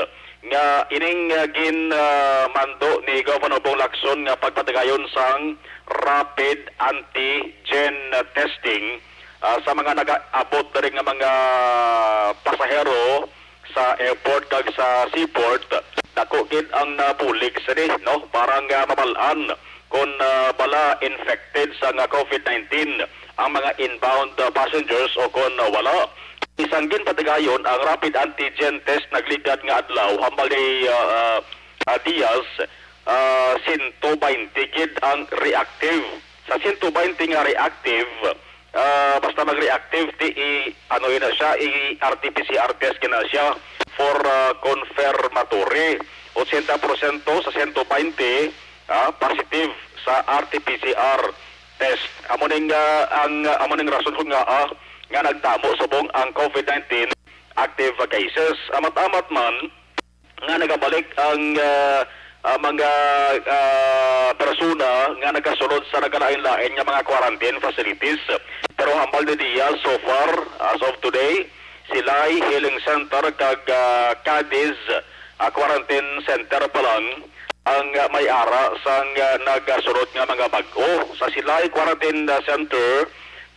nga ining, ah, gin, ah, mando ni Governor Bong Lacson nga pagpatigayon sang rapid antigen testing, ah, sa mga nagaabot diri nga mga pasahero sa airport kag sa seaport, dako gid ang nabulig sini, no? Para nga mabal-an kon, ah, bala infected sa nga COVID nineteen ang mga inbound, ah, passengers o kon, ah, wala. Isang ginpatigayon ang rapid antigen test nagligad nga adlaw, hambal ni, ah, ah, ah, Diaz, ah, sento baynte gid ang reactive. Sa sento baynte nga reactive, ah, basta mag-reactive, ti i-, ano yun na siya, i-R T P C R test gid na siya for, ah, confirmatory. Ochenta porsyento sa sento baynte, ah, positive sa R T P C R test. Amo ning, ah, ang, amo ning rason kung nga, ah, nga nagdamo subong ang COVID nineteen active cases. Amat-amat man, nga nagabalik ang, ah, ah, mga, ah, persona nga nagasulod sa nagkalain-lain nga mga quarantine facilities. Pero hambal ni Diaz, so far, as of today, Silay Healing Center kag, ah, Cadiz, ah, Quarantine Center pa lang ang, ah, may ara sang, ah, nagasulod nga mga bag-o. Sa Silay Quarantine, ah, Center,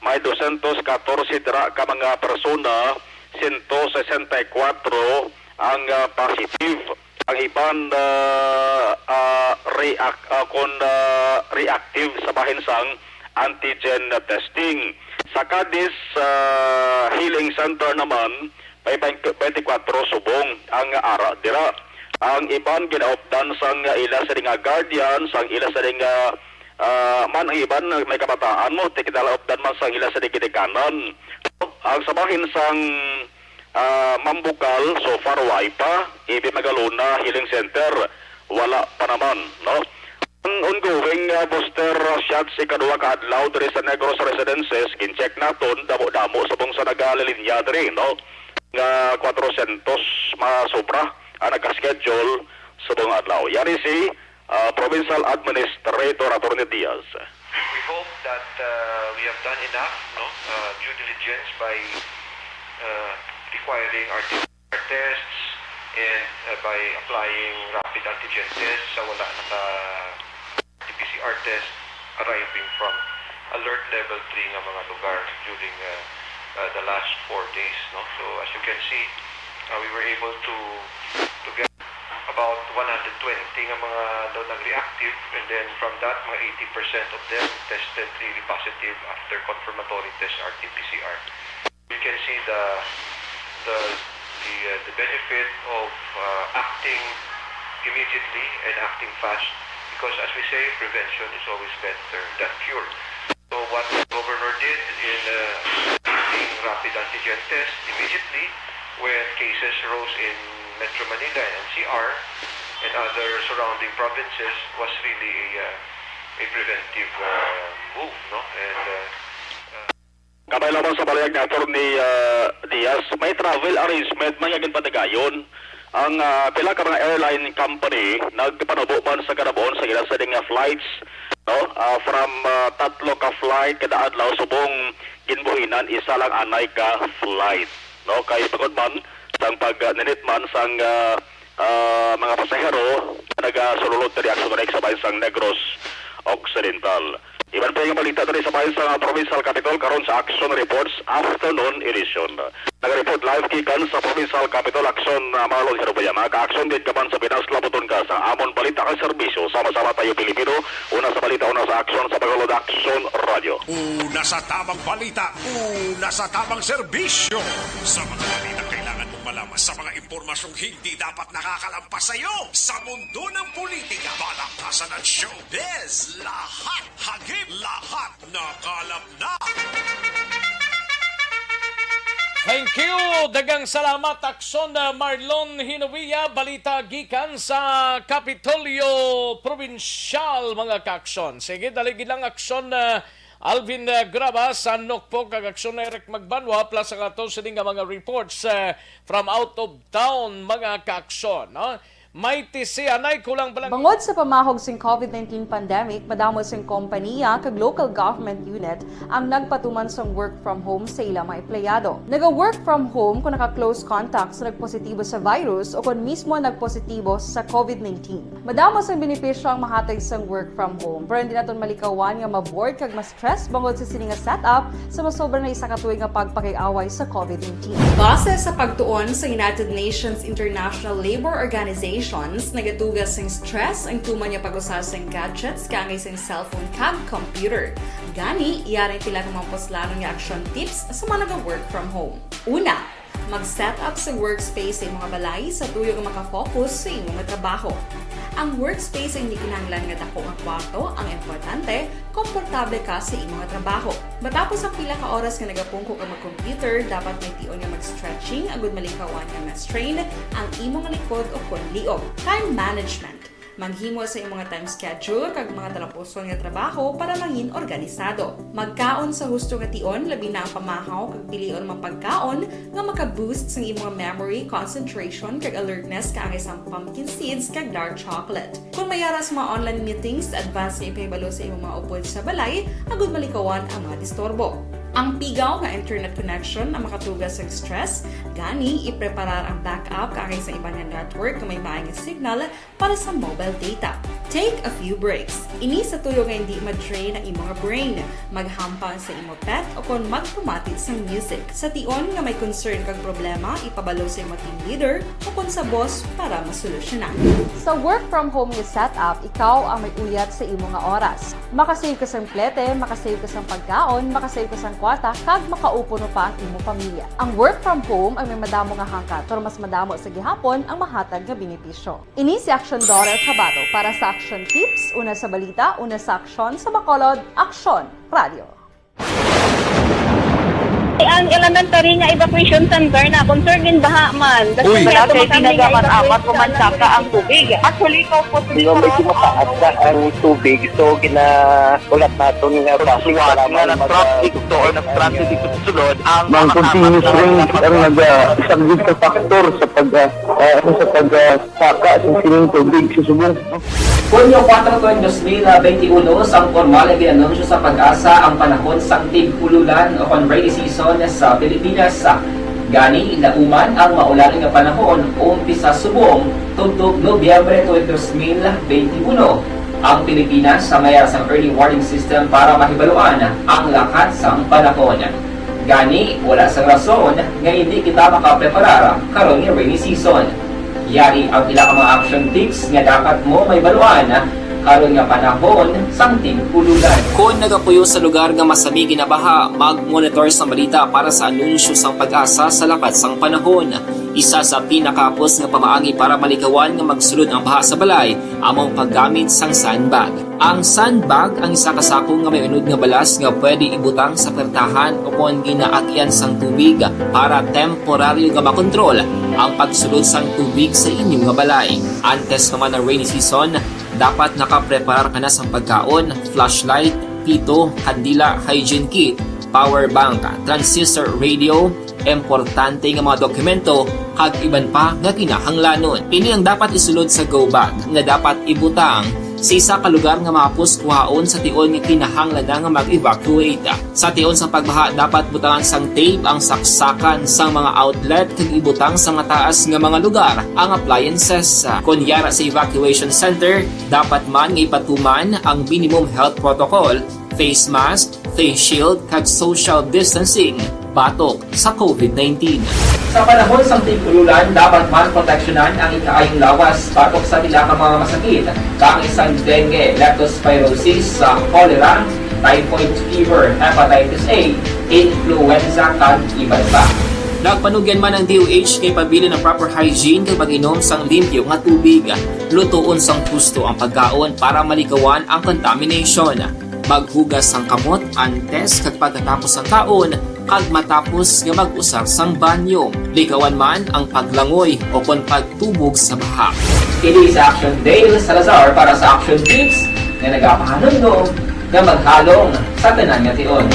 may dosyentos katorse dira ka mga persona, sento sesenta y kuwatro ang, ah, positive. Ang iban, ah, ah, react, ah, kon, ah, reactive sa bahin sang antigen testing. Sa Cadiz, ah, Healing Center naman, may twenty-four subong ang ara dira. Ang iban ginaupdan sang ila sini nga guardian, sang ila sini nga, ah, man ang iban may kabataan mo, ti ginaupdan man sang ila sini ginikanan. Ang sa bahin sang, ah, Mambukal, so far, way pa. Ibi Magalona Healing Center, wala pa naman, no? Ang ongoing, ah, booster shots ikaduha ka adlaw diri sa Negros Residences, gin-check naton, damo-damo subong sa nagalilinya diri, no? Nga kwatrosyentos masobra ang naka-schedule subong adlaw. Yari si, ah, Provincial Administrator Attorney Diaz. We hope that, uh, we have done enough, no, uh, due diligence by, uh, requiring our tests and, uh, by applying rapid antigen tests sa wala naka-, T P C R test arriving from alert level three nga mga lugar during, uh, uh, the last four days, no? So, as you can see, uh, we were able to, to get about one hundred twenty nga mga daw nag-reactive, and then from that, mga eighty percent of them tested really positive after confirmatory test, R T P C R. We can see the, the, the, uh, the benefit of, uh, acting immediately and acting fast, because, as we say, prevention is always better than cure. So what the governor did in, uh, acting rapid antigen test immediately when cases rose in Metro Manila and N C R and other surrounding provinces was really a, uh, a preventive, uh, move, no? And, uh, uh, Kabay lamang sa pahayag ni Attorney, ah, Diaz, may travel arrangement man nga ginpatigayon ang, ah, pila ka mga airline company nagpanubo man sa kanabuon sa ila sini nga flights, no? Ah, from, ah, tatlo ka flight kada adlaw subong ginbuhinan isa lang anay ka flight, no? Kay bangod man sang pagninit man sang, ah, ah, mga pasahero nga nagasulod diri Action Rex sa bahin sang Negros Occidental. Iban pa nga balita diri sa bahin sang Provincial Capitol karon sa Action Reports Afternoon Edition. Nagareport live gikan sa Provincial Capitol, Action, ah, Marlon Herobaya. Mga ka-Action, diin ka man sa Pinas, labuton ka sa amon balita kag serbisyo. Sama-sama tayo, Pilipino. Una sa balita, una sa aksyon, sa Bacolod Action Radio. Una sa tamang balita, una sa tamang serbisyo. Sa mga balita kailangan mong malaman, sa mga impormasyong hindi dapat nakakalampas sa iyo. Sa mundo ng politika, balakasan at showbiz, lahat hagip, lahat nakalap na. Thank you! Daghang salamat, Aksyon, uh, Marlon Hinovia. Balita gikan sa Kapitolyo Probinsyal, mga ka-Aksyon. Sige, dali gid lang, Aksyon, uh, Alvin, uh, Graba sa Nokpo, kag Aksyon Eric Magbanwa, plus ang ato sini nga mga reports, uh, from out of town, mga ka-Aksyon, no? May tisianay kulang pa lang. Bangod sa pamahog sing COVID nineteen pandemic, madamo sing kompaniya kag local government unit ang nagpatuman sang work from home sa ila mga empleyado. Naga-work from home kung naka-close contact sa nagpositibo sa virus o kon mismo nagpositibo sa COVID nineteen. Madamo sang benepisyo ang mahatag sang work from home, pero hindi naton malikawan nga ma-bored kag mas stress bangod sa sini nga setup sa masobra na isa ka tuig nga pagpakig-away sa COVID nineteen. Base sa pagtuon sa United Nations International Labour Organizations, nagatuga sing stress ang tuman nga pag-usa sing gadgets kaangay sing cellphone kag computer. Gani, yari ang pila ka mga puslanon nga action tips sa mga naga-work from home. Una, mag-set up sa workspace sa imo nga balay sa tuyo nga makafocus sa imo nga trabaho. Ang workspace ay hindi kinahanglan nga dako nga kwarto ang importante, komportable ka sa imo nga trabaho. Matapos ang pila ka oras nga nagapungko ka mag-computer, dapat may tion nga mag-stretching agud malikawan nga ma-strain ang imo nga likod o kon liog. Time management. Maghimo sa imo nga time schedule kag mga talapuson nga trabaho para mangin organisado. Magkaon sa husto nga tion, labi na ang pamahaw kag pilion man pagkaon nga maka-boost sang imo nga memory, concentration kag alertness kaangay sang pumpkin seeds kag dark chocolate. Kung may ara sa mga online meetings, advance nga ipahibalo sa imo mga upod sa balay agud malikawan ang mga disturbo. Ang pigaw nga internet connection ang makatuga sa stress, gani ipreparar ang backup kaangay sa iban nga network nga may maay nga signal para sa mobile data. Take a few breaks. Ini sa tuyo nga hindi ma-drain ang imo nga brain. Maghampang sa imo pet o kon magpamati sang music. Sa tion nga may concern kag problema, ipabalo sa imo team leader o kon sa boss para masolusyonan. Sa work from home nga setup, ikaw ang may uyat sa imo nga oras. Makasave ka sang plete, makasave ka sang pagkaon, makasave ka sang kwarta, kag makaupo pa ang imo pamilya. Ang work from home ay may madamo nga hangkat, pero mas madamo sa gihapon ang mahatag nga benepisyo. Ini si Action Daughter Kabato para sa Action Tips, una sa balita, una sa aksyon, sa Bacolod, Aksyon Radio. Ang elementary nga evacuation center na concern gin baha man. Uy. Kasi Wala nga kay tumatalon nga tinaga man evacuation amat o man saka ang tubig. Actually, ikaw po, Di ba, medyo mataas na ang tubig, so ginaulat naton nga Pagsuwat para nga may mag-, nag-traffic to or nag-traffic to sulod ang Mang mga continuous tapat na rain ang nag-, ah, isang big factor sa pag, ah, ah, ano, sa pag, ah, saka sa sining tubig sa subong. Hunyo kuwatro tuig dos mil benti uno, sang pormal nga gin-anunsyo sa PAGASA ang panahon sang tig-ululan o kon rainy season sa Pilipinas. Gani, lauman ang maulan nga panahon, umpisa subong tubtob Nobyembre tuig dos mil benti uno. Ang Pilipinas sa mayar sang early warning system para mahibaluan ang lakat sang panahon. Gani, wala sang rason nga hindi kita makapreparar karon nga rainy season. Yari ang pila ka mga action tips nga dapat mo mahibaluan karon nga panahon sang tig-ululan. Kon nagapuyo sa lugar nga masami ginabaha, mag-monitor sa balita para sa anunsyo sang PAGASA sa lakat sang panahon. Isa sa pinakahapos nga pamaagi para malikawan nga magsulod ang baha sa balay amo ang paggamit sang sandbag. Ang sandbag ang isa ka sako nga may unod nga balas nga pwede ibutang sa puwertahan o kon ginaagyan sang tubig para temporaryo nga makontrol ang pagsulod sang tubig sa inyo nga balay. Antes pa man ang rainy season, dapat nakapreparar ka na sang pagkaon, flashlight, pito, kandila, hygiene kit, power bank, transistor radio, importante nga mga dokumento, kag iban pa nga kinahanglanon. Ini ang dapat isulod sa go bag nga dapat ibutang sa isa ka lugar nga mahapos kuhaon sa tion nga kinahanglan na nga mag-evacuate. Sa tion sa pagbaha, dapat butangan sang tape ang saksakan sang mga outlet kag ibutang sa mataas nga mga lugar ang appliances. Kon yara sa evacuation center, dapat man nga ipatuman ang minimum health protocol, face mask, face shield, kag social distancing batok sa covid nineteen. Sa panahon sang tig-ululan, dapat man proteksyonan ang ikaayong lawas batok sa pila ka mga masakit, kaangay sang dengue, leptospirosis, sa cholera, typhoid fever, hepatitis A, influenza, kag iban pa. Nagpanugyan man ang D O H nga ipabilin ang proper hygiene kag pag-inom sang limpyo nga tubig. Lutoon sang husto ang pagkaon para malikawan ang contamination. Maghugas sang kamot antes kag pagkatapos sang kaon kag matapos nga mag-usar sang banyo. Likawan man ang paglangoy o kon pagtubog sa baha. Kini si Action Dale Salazar para sa Action Tips nga nagapahanumdom nga maghalong sa tanan nga tion.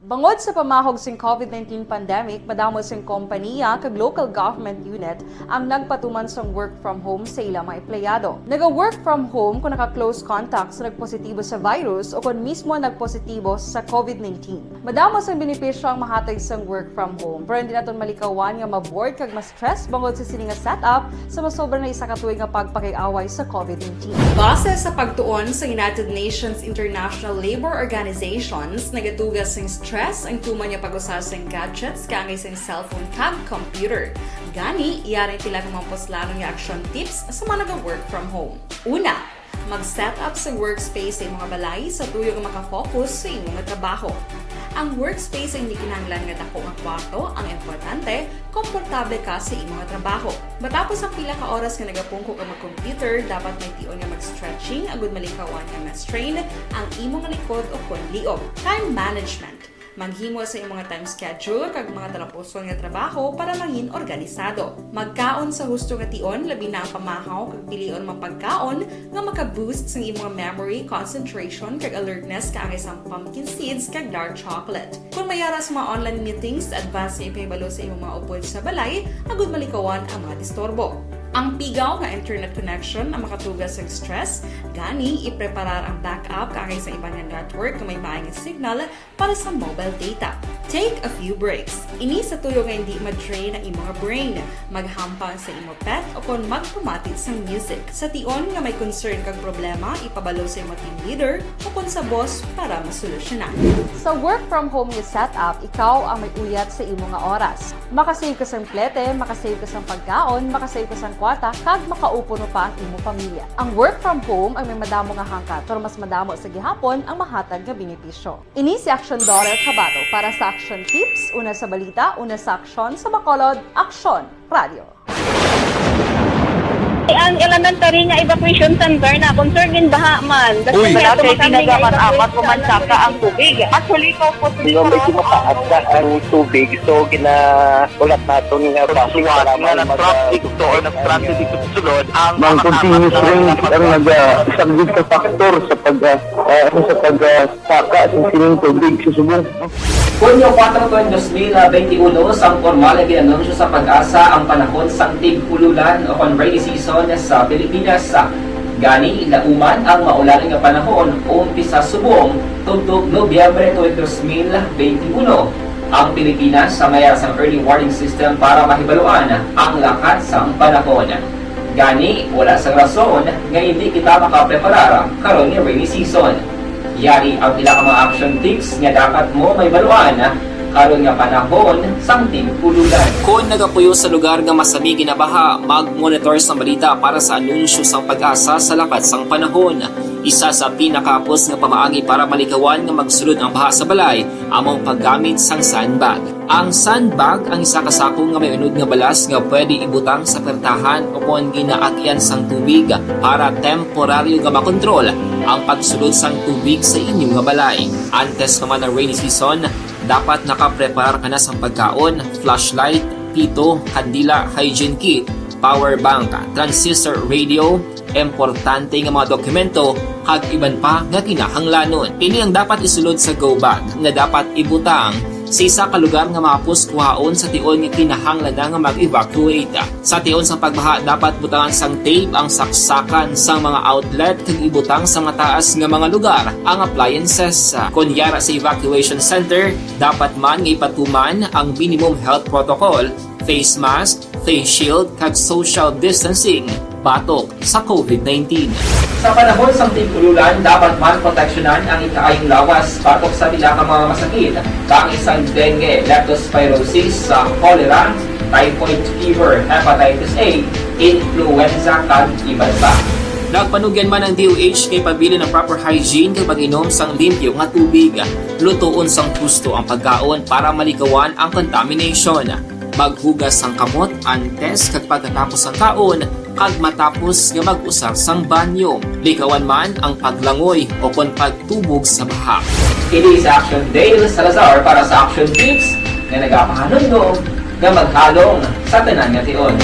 Bangod sa pamahog sing COVID nineteen pandemic, madamo sing kompaniya kag local government unit ang nagpatuman sang work from home sa ila mga empleyado. Naga-work from home kung naka-close contact sa nagpositibo sa virus o kon mismo nagpositibo sa COVID nineteen. Madamo sang benepisyo ang mahatag sang work from home, pero hindi naton malikawan nga ma-bored kag ma-stress bangod sa sini nga setup sa masobra na isa ka tuig nga pagpakig-away sa COVID nineteen. Base sa pagtuon sa United Nations International Labour Organizations, nagatugas sing stress ang tuman nga pag-usa sing gadgets kaangay sing cellphone kag computer. Gani, yari ang pila ka mga puslanon nga action tips sa mga naga-work from home. Una, mag-set up sa workspace sa imong balay sa tuyo nga makafocus sa imong trabaho. Ang workspace ay hindi kinahanglan nga dako nga kwarto. Ang importante, komportable ka sa imong trabaho. Matapos ang pila ka oras nga nagapungko ka mag-computer, dapat may tion nga mag-stretching agud malikawan nga ma-strain ang imong likod o kon liog. Time management. Maghimo sa imong mga time schedule kag mga talapuson nga trabaho para mangin organisado. Magkaon sa husto nga tion, labi na ang pamahaw kag pilion mga pagkaon nga maka-boost sang imong memory, concentration, kag alertness, kaangay sang pumpkin seeds kag dark chocolate. Kung may ara sa mga online meetings, advance nga ipahibalo sa imong mga upod sa balay agud malikawan ang mga disturbo. Ang pigaw nga internet connection ang makatugas sa stress, gani ipreparar ang backup kaangay sa iban nga network nga may maayong signal para sa mobile data. Take a few breaks. Ini sa tuyo nga hindi ma-drain ang imong brain. Maghampang sa imo pet o kon magpamati sang music. Sa tion nga may concern kag problema, ipabalo sa imo team leader o kon sa boss para masolusyonan. Sa work from home nga setup, ikaw ang may uyat sa imo nga oras. Makasave ka sang plete, makasave ka sang pagkaon, makasave ka sang kwarta, kag makaupo pa ang imo pamilya. Ang work from home ang may madamo nga hangkat, pero mas madamo sa gihapon ang mahatag nga benepisyo. Ini si Action Daughter Kabato para sa Action Tips, una sa balita, una sa aksyon, sa Bacolod, Aksyon Radio. Ang elementary nga evacuation center na concern gin baha man. Uy. Wala kay ginagamit apat ko man saka ang tubig. Actually, ko po. Nga medyo mataas na ang tubig, so ginahulat naton nga basin para may mag-, traffic to or nag-traffic dito sa sulod ang mga continuous rain ang nag-, ah, isang sa factor sa pag, ah, ah, ano, sa pag, ah, saka sa sining tubig sa subong. Hunyo kuwatro tuig dos mil benti uno, sang pormal nga gin-anunsyo sa PAGASA ang panahon sang tig-ululan o kon rainy season sa Pilipinas. Gani, lauman ang maulan nga panahon umpisa subong tubtob Nobyembre tuig dos mil benti uno. Ang Pilipinas may ara sang early warning system para mahibaluan ang lakat sang panahon. Gani, wala sang rason nga hindi kita makapreparar karon nga rainy season. Yari ang pila ka mga action tips nga dapat mo mahibaluan karon nga panahon sang tig-ululan. Kon nagapuyo sa lugar nga masami ginabaha, mag-monitor sang balita para sa anunsyo sang PAGASA sa lakat sang panahon. Isa sa pinakahapos nga pamaagi para malikawan nga magsulod ang baha sa balay amo ang paggamit sang sandbag. Ang sandbag ang isa ka sako nga may unod nga balas nga pwede ibutang sa pertahan o kon ginaagyan sang tubig para temporaryo nga makontrol ang pagsulod sang tubig sa inyo nga balay. Antes pa man ang rainy season, dapat nakapreparar ka na sang pagkaon, flashlight, pito, kandila, hygiene kit, power bank, transistor radio, importante nga mga dokumento, kag iban pa nga kinahanglanon. Ini ang dapat isulod sa go bag nga dapat ibutang sa isa ka lugar nga mahapos kuhaon sa tion nga kinahanglan na nga mag-evacuate. Sa tion sang pagbaha, dapat butangan sang tape ang saksakan sang mga outlet kag ibutang sa mataas nga mga lugar ang appliances. Kon yara sa evacuation center, dapat man nga ipatuman ang minimum health protocol, face mask, face shield, kag social distancing batok sa COVID nineteen. Sa panahon sang tig-ululan, dapat man proteksyonan ang ikaayong lawas batok sa pila ka mga masakit, kaangay sang dengue, leptospirosis, sa cholera, typhoid fever, hepatitis A, influenza, kag iban pa. Nagpanugyan man ang D O H nga ipabilin ang proper hygiene kag mag-inom sang limpyo nga tubig. Lutoon sang husto ang pagkaon para malikawan ang contamination. Maghugas sang kamot antes kag pagkatapos sang kaon, kag matapos nga mag-usar sang banyo. Likawan man ang paglangoy o kon pagtubog sa baha. Ini si Action Dale Salazar para sa Action Tips nga nagapahanumdom nga maghalong sa tanan nga tion.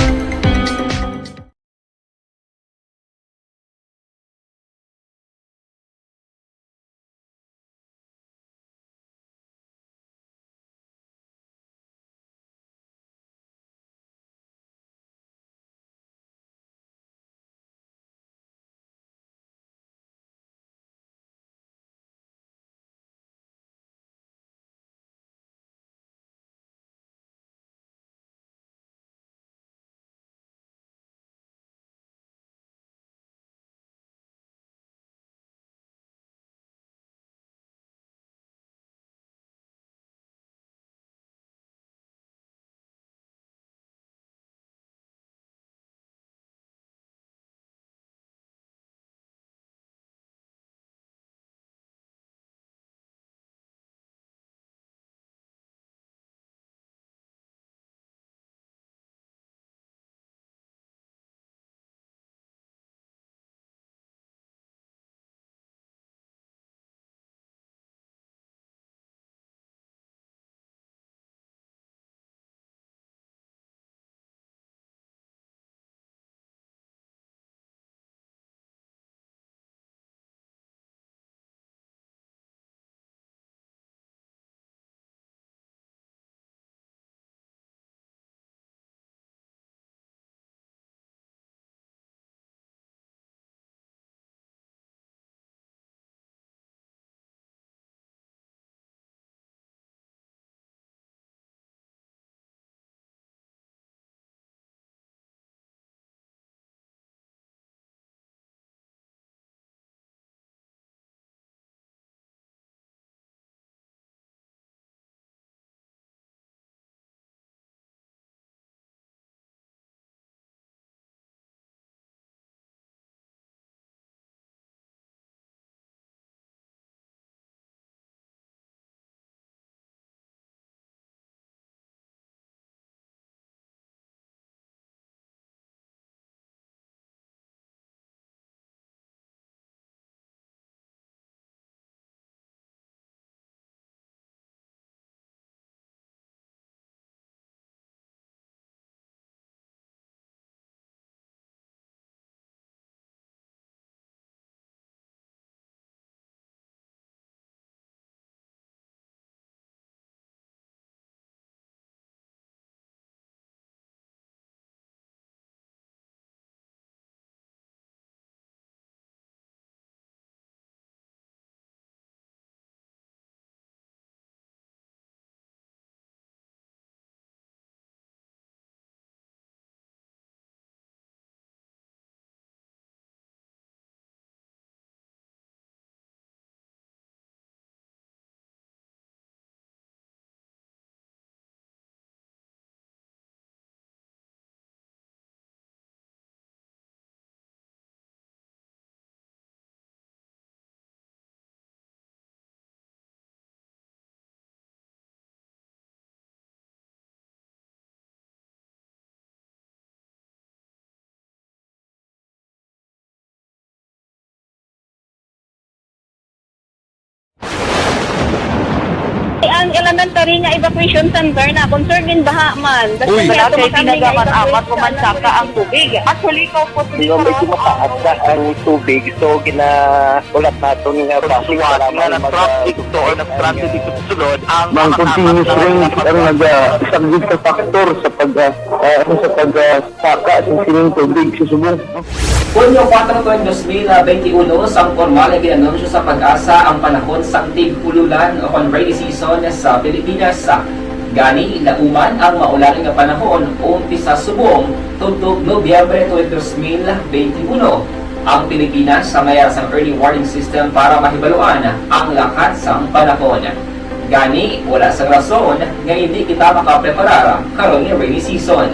Ang elementary nga evacuation center na concern din baha man. Basta Uy. Wala kay tinaga man amat o mansaka ang tubig. Actually, ikaw po, Di ba, medyo mataas na ang tubig, so gina-, ulat naton nga Tapos basi wala wala nga na mag-, na-traffic to or na-stranded dito sa sulod, ang Ang amat-amat continuous na rain ang nagpapagawa. Nagasaglit sa factor sa pag, ah, ah, ano, sa pag, ah, saka sa sining tubig sa subong. Hunyo kuwatro tuig dos mil benti uno, sang pormal nga gin-anunsyo sa PAGASA ang panahon sang tig-ululan o kon rainy season sa Pilipinas. Gani, nauman ang maulan nga panahon umpisa subong tubtob Nobyembre tuig dos mil benti uno. Ang Pilipinas may ara sang early warning system para mahibaluan ang lakat sang panahon. Gani, wala sang rason nga indi kita makapreparar karon nga rainy season.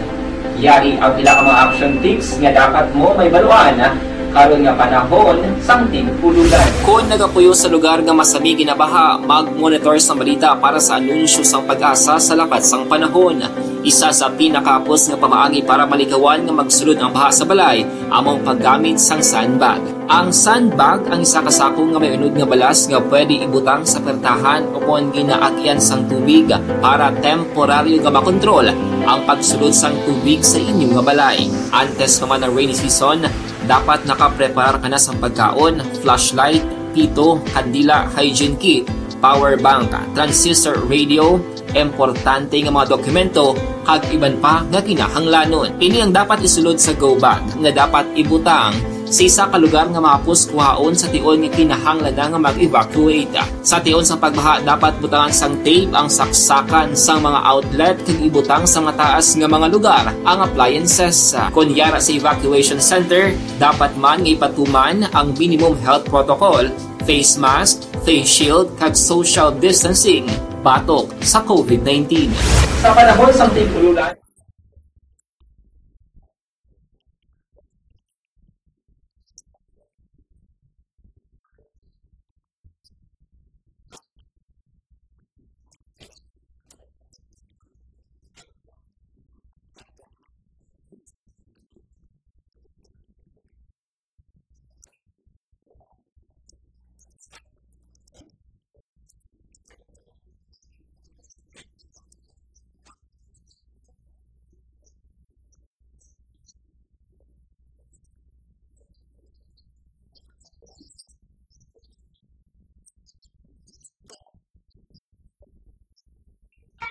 Yari ang pila ka mga action tips nga dapat mo mahibaluan karon nga panahon sang tig-ululan. Kon nagapuyo sa lugar nga masami ginabaha, mag-monitor sang balita para sa anunsyo sang PAGASA sa lakat sang panahon. Isa sa pinakahapos nga pamaagi para malikawan nga magsulod ang baha sa balay amo ang paggamit sang sandbag. Ang sandbag ang isa ka sako nga may unod nga balas nga pwede ibutang sa pertahan o kon ginaagyan sang tubig para temporaryo nga makontrol ang pagsulod sang tubig sa inyo nga balay. Antes pa man ang rainy season, dapat nakapreparar ka na sang pagkaon, flashlight, pito, kandila, hygiene kit, power bank, transistor radio, importante nga mga dokumento, kag iban pa nga kinahanglanon. Ini ang dapat isulod sa go bag nga dapat ibutang sa isa ka lugar nga mahapos kuhaon sa tion nga kinahanglan na nga mag-evacuate. Sa tion sang pagbaha, dapat butangan sang tape ang saksakan sang mga outlet kag ibutang sa mataas nga mga lugar ang appliances. Kon yara sa evacuation center, dapat man nga ipatuman ang minimum health protocol, face mask, face shield, kag social distancing batok sa covid nineteen. Sa panahon sang tig-ululan,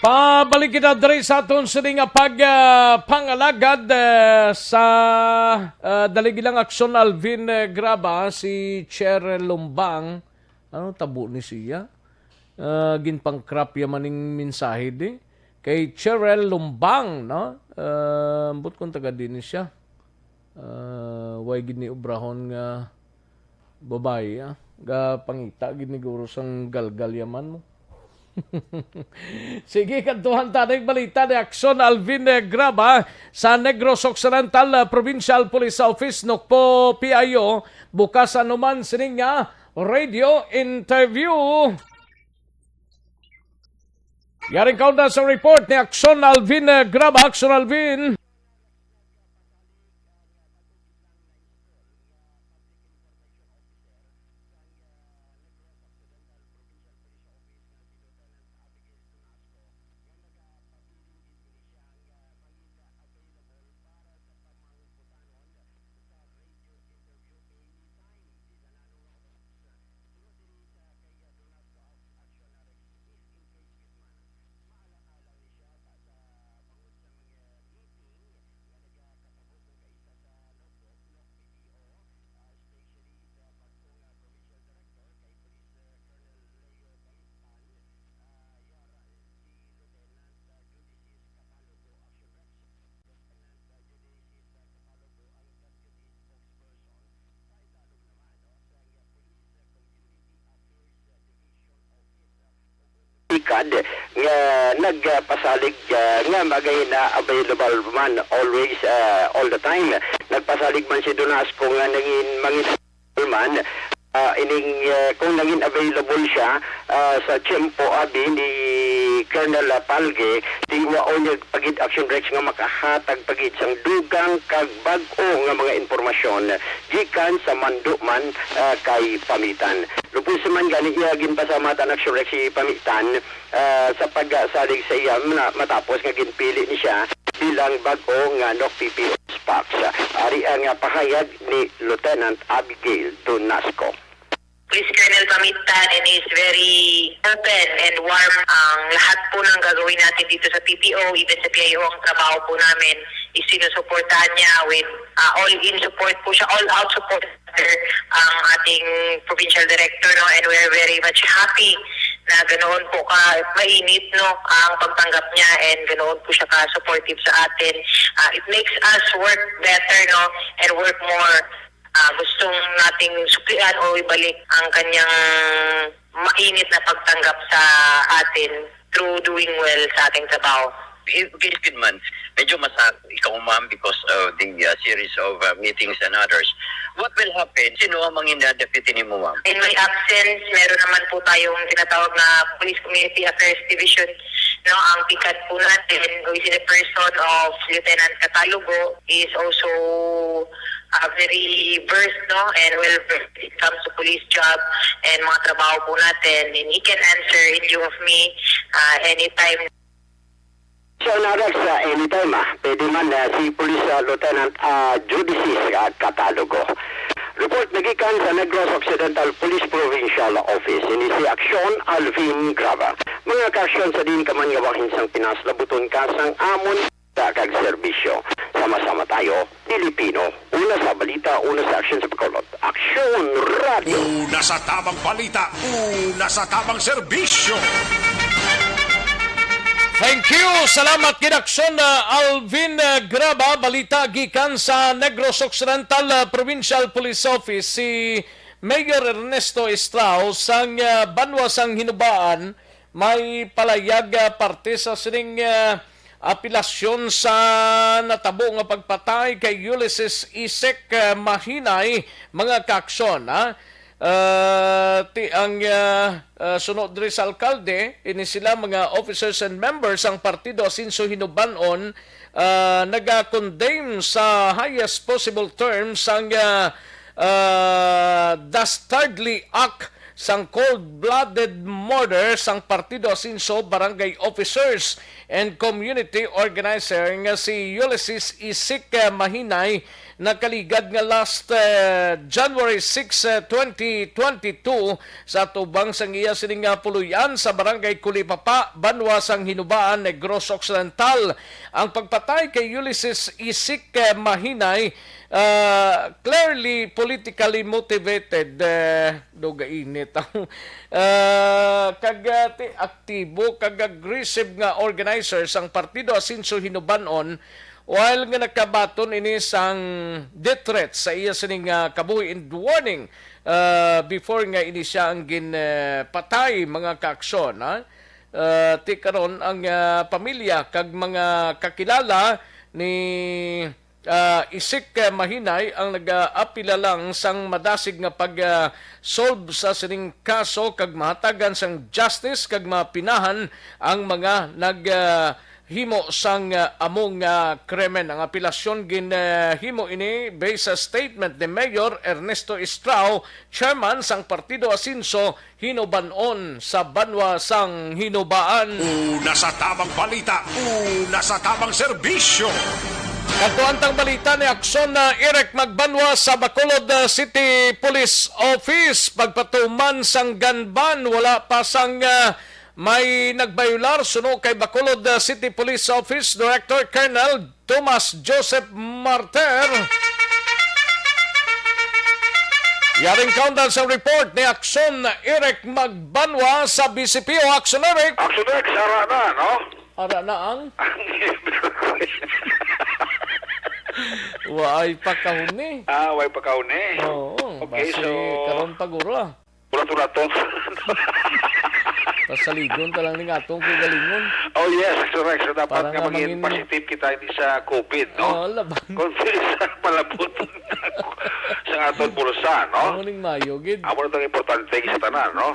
Pabalik kita diri sa aton sini nga pag, ah, pangalagad, ah, sa, ah, dali gilang aksyon, Alvin, eh, Graba, si Cheryl Lumbang. Ano tabo ni siya? Ah, ginpangkrap ya man ning mensahe di. Kay Cheryl Lumbang, no? Ah, ambot kung taga din siya. Ah, way gid ni obrahon nga babayi, ah. Ga pangita gid ni guro sang galgal yaman mo. Sige, kadtuhan ta ning balita ni Aksyon Alvin, eh, Graba sa Negros Occidental, ah, Provincial Police Office, Nokpo, P I O, bukas anuman sining nga radio interview. Yaring kaunda sa report ni Aksyon Alvin, eh, Graba. Aksyon Alvin. Ikad nga nagpasalig, ah, nga magahina available man always, ah, all the time. Nagpasalig man si Donasco nga nangin-, mangin-, man, ah, ining, ah, kung nangin available siya, ah, sa tiyempo abi ni Colonel Palge, ti mao niya pa gid, Action Rex, nga makahatag pa gid sang dugang kag bag-o nga mga impormasyon gikan sa mando man, ah, kay Pamitan. Lubos man gani iya ginpasalamatan, Action Rex, si Pamitan, ah, sa pagsalig sa iya na matapos nga ginpili ni siya bilang bag-o nga NOCPPO SPOCS. Ari ang, ah, pahayag ni Lieutenant Abigail Donasco. Police Colonel Pamitan, and is very open and warm ang lahat po ng gagawin natin dito sa P P O, even sa P I O, ang trabaho po namin is sinusuportahan niya with, ah, all in support po siya, all out support ang ating provincial director, no, and we're very much happy na ganoon po ka mainit, no, ang pagtanggap niya, and ganoon po siya ka supportive sa atin. Ah, it makes us work better, no, and work more. Ah, gustong nating suklian o ibalik ang kanyang mainit na pagtanggap sa atin through doing well sa ating trabaho. Gid man, medyo masa ikaw, ma'am, because of the, uh, series of, uh, meetings and others. What will happen? Sino ang mangin-, uh, deputy nimo, ma'am? In my absence, meron naman po tayong tinatawag na Police Community Affairs Division, no? Ang pikad po natin, who is in the person of Lieutenant Catalogo, is also, uh, very versed, no? And well versed when it comes to police job and mga trabaho po natin. And he can answer in lieu of me, uh, anytime. So, Narex, sa anytime, ah, pwede man, ah, si Police, ah, Lieutenant, ah, Judicis, ah, Catalogo. Report nagikan sa Negros Occidental Police Provincial Office. Ini si Aksyon Alvin Graba. Mga kaaksyon, sa diin ka man nga bahin sang Pinas, labuton ka sang amon sa kag serbisyo. Sama-sama tayo, Pilipino. Una sa balita, una sa aksyon sa Bacolod. Aksyon Radio. Una sa tamang balita, una sa tamang serbisyo. Thank you. Salamat gid, Aksyon, uh, Alvin, uh, Graba. Balita gikan sa Negros Occidental, uh, Provincial Police Office. Si Mayor Ernesto Estrao sang, uh, banwa sang Hinubaan may palayag, uh, parte sa sining, uh, apelasyon sa natabo nga pagpatay kay Ulysses Isik, ah, Mahinay, mga kaaksyon, ha? Ah, ti ang, ah, ah, suno diri sa alkalde, ini sila mga officers and members sang Partido Asenso Hinubaan-on, ah, naga-condemn sa highest possible terms ang, ah, ah, dastardly act sang cold-blooded murder sang Partido Asenso barangay officers and community organizer nga si Ulysses Isik, eh, Mahinay, nakaligad nga last, eh, January six, eh, twenty twenty-two, sa atubang sang iya sining nga puloy-an sa barangay Kulipapa, banwa sang Hinubaan, Negros Occidental. Ang pagpatay kay Ulysses Isik, eh, Mahinay, ah, clearly politically motivated. Eh, Duga init ang, ah, kag, ah, ti-, aktibo kag aggressive nga organizer sang Partido Asenso Hinubaan-on, while nga nakabaton ini sang death threat sa iya sining, ah, kabuhi and warning, ah, before nga ini siya ang gin, eh, patay, mga kaaksyon, ha? Ah, ti karon ang, ah, pamilya kag mga kakilala ni ah, Isik, eh, Mahinay ang nagaapila lang sang madasig nga pag, ah, solve sa sining kaso kag mahatagan sang justice kag mapinahan ang mga nag, ah, himo sang, ah, amo nga krimen. Ang apelasyon gin, ah, himo ini based sa statement ni Mayor Ernesto Estrao, chairman sang Partido Asenso, Hinubaan-on sa banwa sang Hinubaan. Una sa tamang balita, una sa tamang serbisyo. Kadto ang tang balita ni Aksyon na Eric Magbanwa sa Bacolod, uh, City Police Office. Pagpatuman sang gun ban, wala pa sang, uh, may nagbayular suno kay Bacolod, uh, City Police Office Director Colonel Thomas Joseph Martir. Yaring kaundan sa report ni Aksyon Eric Magbanwa sa B C P O. Aksyon Eric. Aksyon Eric, ara na, no? Ara na ang? Ang Waay pa kahuni. Ah, way pa kahuni. Oo, okay, basi so karon pa guro, ah. Pura-pura to. Pasaligon ta lang ning atong kaugalingon. Oh, yes, correct. So, dapat para nga nga maging mangin- positive kita ini sa COVID, no? Oo, laban. Kung sa palabot sa aton bulsa, no? Amo ning mayo, gid. Amo na itong importante sa tanan, no?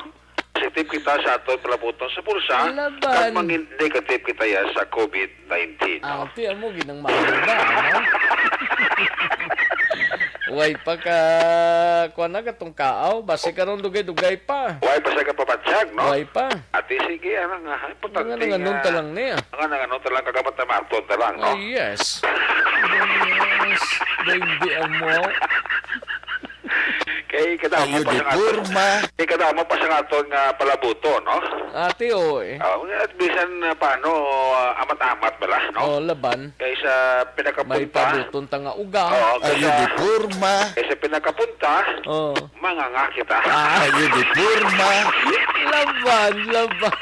positive kita sa aton palabuton sa bulsa, Laban. Kag mangin negative kita ya sa COVID nineteen, no? Ah, ti, amo ginang mahal ba, ano? Way pa ka, kuwan na, katong kaaw, basi karon dugay-dugay pa. Way pa siya kapabatyag, no? Way pa. Ati, sige, ano nga, importante Mga nanganon nga, ta lang niya. Mga nanganon ta lang, kagamat na maton ta lang, no? Ay, yes. Yes. Hindi amo. Kay kadamo Ayo pa di sa aton, porma. Kay kadamo pa sa aton nga palabuto, no? Ati, oo, eh. Ah, at bisan, ah, paano, ah, amat-amat bala, no? Oh, laban. Kay sa May pinakapunta, pabuton ta nga uga. Oo, kay Ayo sa, di porma. Kay sa pinakapunta, Oh. Manganga kita. Ah. Ayo di porma. Laban, laban.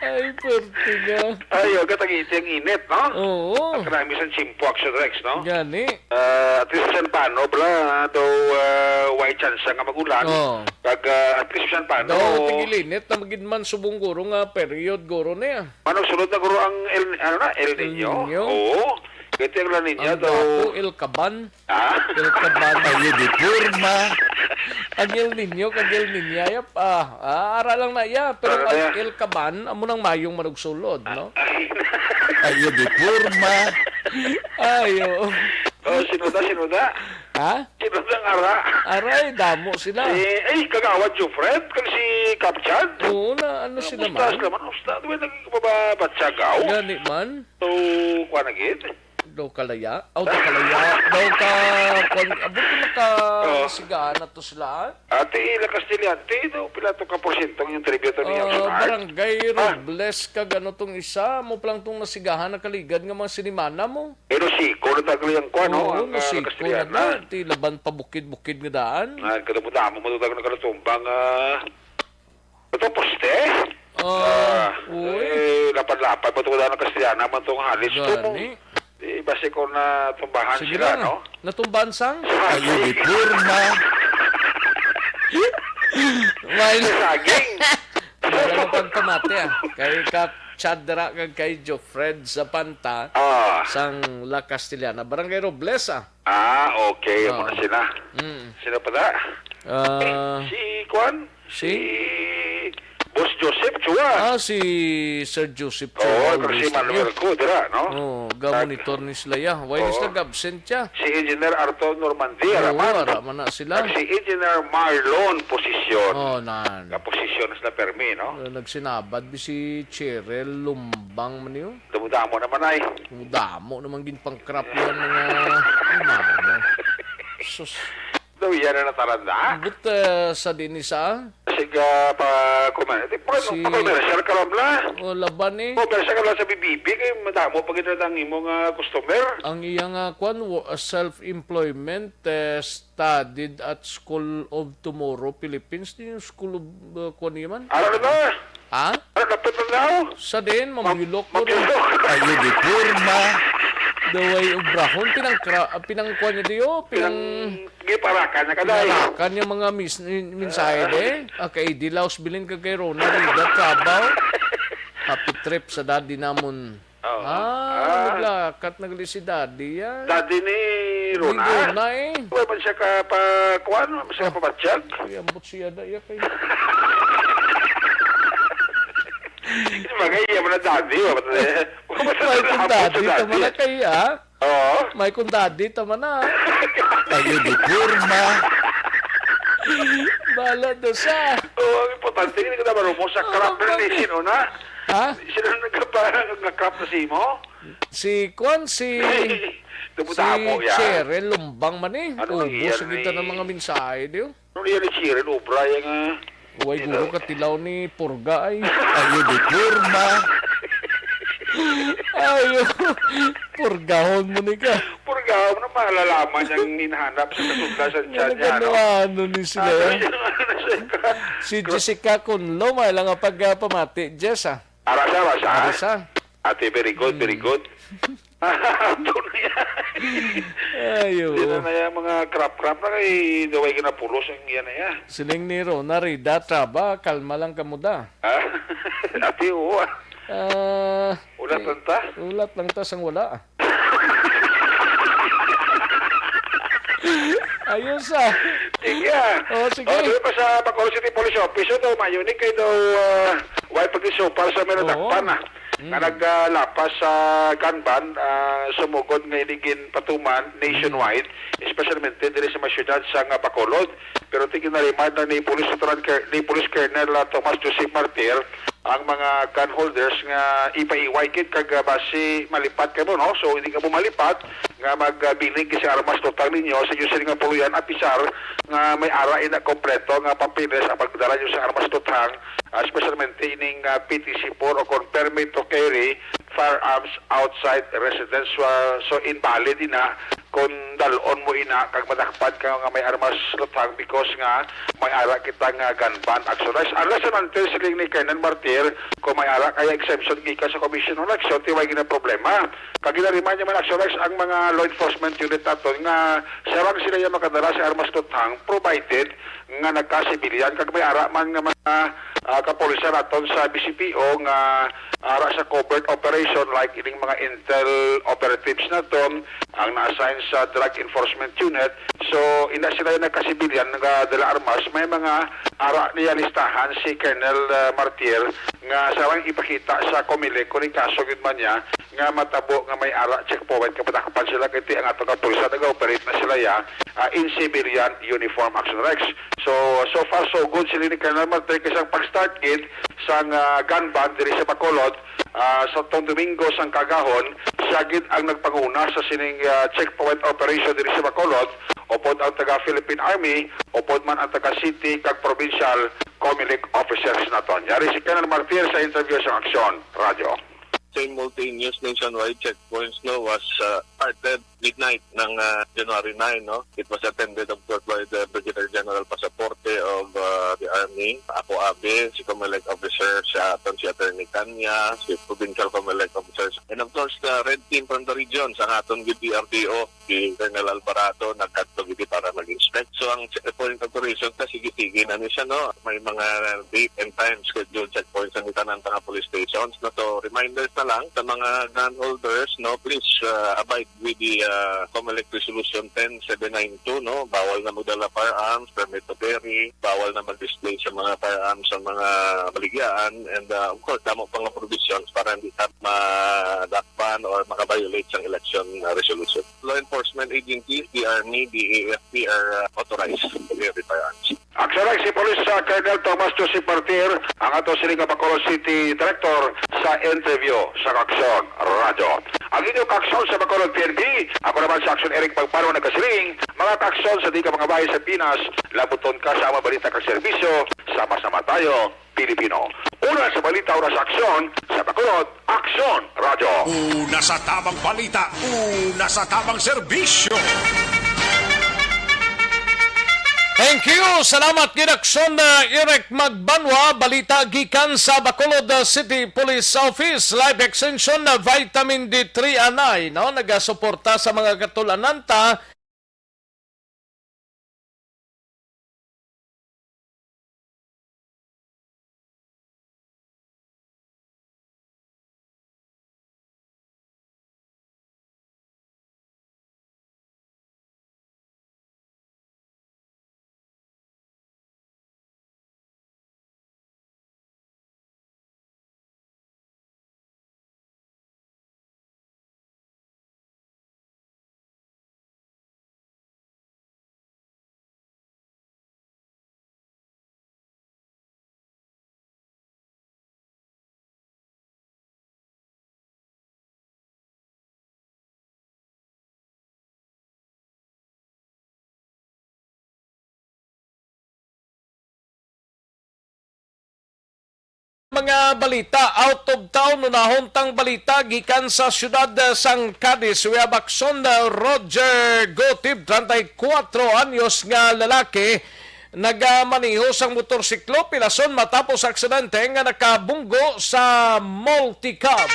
Ay, pwerte nga. Ayo, katangiti ang init, no? Oo. Ang karami sa chimpo, Action Rex, no? Gani. Ah, at least bisan paano, bala, daw, ah, way chance nga magulan. Oo. Kag, ah, at least bisan paano. Daw, tigilinit na magid man subong guro nga period, guro niya. Manong sunod na guro ang El, ano na, El El Niño? Niño? Oo. Ito ang La Niña Ang daw. Gwapo, El Caban. Ah? El Caban. Ayo di porma. Ang El Niño, kag El Niña, yap, ah, ah, ara lang na iya. Pero Ara ang na. El Caban, amo nang mayong manugsulod, no? Ayo di porma. Ayo. Oh, sino da, sino da? Ha? Sino da ang ara? Aray, damo sila. Eh, ay, kagawad Jufred, kag si Kapchad. Oo na, ano sila Ustad man? Sila man, ustad. May nagkababatsagaw. Gani man. So, kuha na gid. Daw kalaya? Aw, daw kalaya. Daw ka, kwan, abot ko naka Oh. sigaan na to sila, ah? Ate, ila Castellante, daw pila to ka porsyento ang yung tribute ni Ah, Action Art? Barangay Ah. Robles, kag ano tong isa, mo pa lang tong nasigahan, nakaligad nga mga sinimana mo. Pero siko na tagli ang kwan, no? Oo, Ang, ah, nasiko na Castellana. na. Ti laban pa bukid-bukid nga daan. Ah, kadamo-damo mo to tag nakatumbang, ah, Ito, poste? Ah, Ah, uy. Eh, lapad-lapad mo ito, wala ng Castellana man itong halis ko mo. Gani. Di, basi ko natumbahan Sige sila, lang. no? Natumbahan sang? Ayo, di porma. May Sa saging. Wala lang pagpamati, ah. Kay Kap Chadra kag kay Jofred Zapanta Ah. sang La Castellana, Barangay Robles, ah. Ah, okay. Oo. Muna sila. Mm. Sino pa na? Ah, Si, si Kwan? Si? Si Boss Joseph Chua. Ah, si Sir Joseph Chua, Oo, always si Manuel there. Ko, dira, no? Oo, ga-monitor ni sila, ya. Why Oo. Is nag-absent siya? Si Engineer Arthur Normandy, Oo, ara man. Ara man na sila. Kag si Engineer Marlon Posisyon. Oh, nan. Ga-posisyon na sila permi, no? Eh, nagsinabad bi si Cheryl Lumbang man yun. Damo-damo naman ay. Damo naman ginpangkrap yan, mga, ano, sus. Daw yan na nataranda. But, uh, sa din isa? Siga pa, kuman. Di pa, Si pa, commercial ka lang la. O, laban eh. Commercial ka lang sa B B B, kay madamo pa gid ang imo nga customer. Ang iya nga, kwan, wo-, uh, self-employment, uh, studied at School of Tomorrow, Philippines. Di yung School of, uh, kwan niya man? Ano na? Ha? Ano, kapit na daw? Sa din, Mag-, mabilok mo rin. mabilok. Ayo, di porma. Daway obrahon, pinang kra-, pinang kuwan niya diyo, pinang Pinang, giparakan niya ka, day. pinarakan niya mga mis-, min-, mensahe, Ah. de. Ah, kay Dilaw, bilin ka kay Rona, Rida, Trabaw. Happy trip sa daddy namon. Oo. Ah, Ah. Naglakat, nagli si daddy, ah. Daddy ni Ni Rona? Rona, eh. Wala man siya ka pa, kuwan, wala man siya Ah. pabatyag. Ay, ambot siya na, iya kay Di ba, kaya iya man ang daddy, oh. Ay, Wala man may siya kung nalapot sa daddy, daddy, tama na eh. kay, ah. Oo. May kung daddy, tama na. Ayo, di porma. Bala do sa. Oo, ang importante, hindi ka na marunong sa Oo, crap na bakit? ni sino na. Ha? Sino nagkapa-, nagka-crap na si mo? Si Kwan, si, Damo-damo si yan. Cheryl Lumbang man eh. Ano Ubos ang ang iya kita ni ng mga mensahe, di oh. Ano niya ni Cheryl Obra, yung, ah, Uy, you guro know. Katilaw ni Purga ay. Ayo di porma. Ayo. Purgahon mo ni ka. Purgahon na malalaman niyang hinahanap sa kasugla sa Nga tiyan niya, no? nagano-ano ni sila, Ano eh. yung ano na siya ka? Si Gra- Jessica Cunlo, may lang nga pagpamati, Jess, ah. Arasa, arasa. Arasa. Ate, very good, very Mm. good. Ato na yan. Ayo. Hindi na na yung mga crap-crap na kay Daway Ginapulos ang yan na yan. Siling ni Rona, Rida, Traba, kalma lang kamo da. Ah, ate, oo, ah. Ah, Ulat eh, lang ta? Ulat lang ta sang wala, ah. Ayos, ah. Sige, ah. Oh, sige. Oh, doon pa sa Bacolod City Police Office, ito, mayunik kayo daw, ah, way pagkisupar sa may Oo. nadakpan, ah, Mm. nga naglapas sa gun ban, ah, sumugod nga iligin patuman nationwide, especialmente diri sa mga syudad sa nga Bacolod. Pero tigin na remind na ni Police Lieutenant Ker-, ni Police Colonel, ah, Tomas Joseph Martir, ang mga gun holders nga ipaiway gid kag, ah, basi malipat kamo, no? So, hindi kamo malipat nga magbiling sa armas lutang ninyo sa inyo sini nga puloy-an, apisar nga may ara ina kompleto nga papeles ang pagdala nyo sa armas lutang, ah, especialmente ining, ah, P T C four o kon permit to carry firearms outside residence. So, so invalid ina kung dalon mo ina kag madakpan ka nga may armas lutang because nga may ara kita nga gun ban, Action Rex. Unless and until siling ni Colonel Martir, kung may ara kaya exemption gikan sa Commission on Election, tiway gina problema. Kag ginariman niya man, Action Rex, ang mga law enforcement unit naton nga sarang sila yung makadala sa armas lutang, provided nga nagkasibilyan kag may ara man nga mga, ah, kapulisan naton sa B C P O nga ara sa covert operation, like ining mga intel operatives naton ang na-assign sa Drug Enforcement Unit. So, ina sila yung nagkasibilyan nga dala armas, may mga ara niya listahan si Colonel, ah, Martir nga sarang ipakita sa Comelec kung ikaso gyud man niya nga matabo nga may ara checkpoint, kapadakpan sila kay ti ang ato nga pulis nag-operate na sila ya, ah, in civilian uniform, Action Rex. So, so far so good sila ni Colonel Martir kay sang pag-start gid sang, ah, gun ban diri sa Bacolod, ah, sa tong Domingo sang kagahon, siya gid ang nagpanguna sa sining, ah, checkpoint operation diri sa Bacolod, upod ang taga Philippine Army, upod man ang taga city kag provincial Comelec officers naton. Yari si Colonel Martir sa interview sa Aksyon Radio. Simultaneous nationwide checkpoints, no, was, uh, started midnight ng, uh, January nine, no? It was attended, of course, by the Brigadier General Pasaporte of, uh, the Army, ako abi, si Comelec officer, si aton, si Attorney Kanya, si Provincial Comelec officers, and of course, the red team from the region, sa aton gid D R D O, si Colonel Alvarado, nagkadto gid para mag-inspect. So, ang checkpoint operation ka, sige-sige na ni siya, no? May mga date and time scheduled checkpoints sa tanan nga police stations, no? So, reminders na lang sa mga gun holders, no? Please, uh, abide with the, uh, Comelec Resolution ten seven nine two, no? Bawal na magdala firearms, permit to carry, bawal na mag-display sa mga firearms sa mga baligyaan, and, uh, of course, damo pa nga provisions para hindi ta madakpan or makabiolate sa election, uh, resolution. Law enforcement agencies, the Army, the A F P are, uh, authorized to carry firearms. Aksyon si Police, uh, Colonel Thomas Joseph Martir, ang ato sini nga Bacolod City Director sa interview sa Aksyon Radyo. Ang inyong Aksyon sa Bacolod P N P, ako naman sa Aksyon Eric Pagpano nagkasiling, mga Aksyon sa di ka mga bahay sa Pinas, labuton ka sa mga balita kag serbisyo, sama-sama tayo, Pilipino. Una sa balita, una sa aksyon, sa Bacolod, Aksyon Radyo. Una sa tabang balita, una sa tabang serbisyo. Thank you. Salamat gid, Aksyon, uh, Eric Magbanwa. Balita gikan sa Bacolod, uh, City Police Office. Life Extension, uh, Vitamin D three anay, no? Nagasuporta sa mga katulanan ta Mga balita, out of town, unahon tang balita gikan sa siyudad, eh, sang Cadiz. We have Aksyon, eh, Roger Gotib, treinta y cuatro anyos nga lalaki, nagamaneho sang motorsiklo, pilason matapos aksidente nga nakabunggo sa multicab.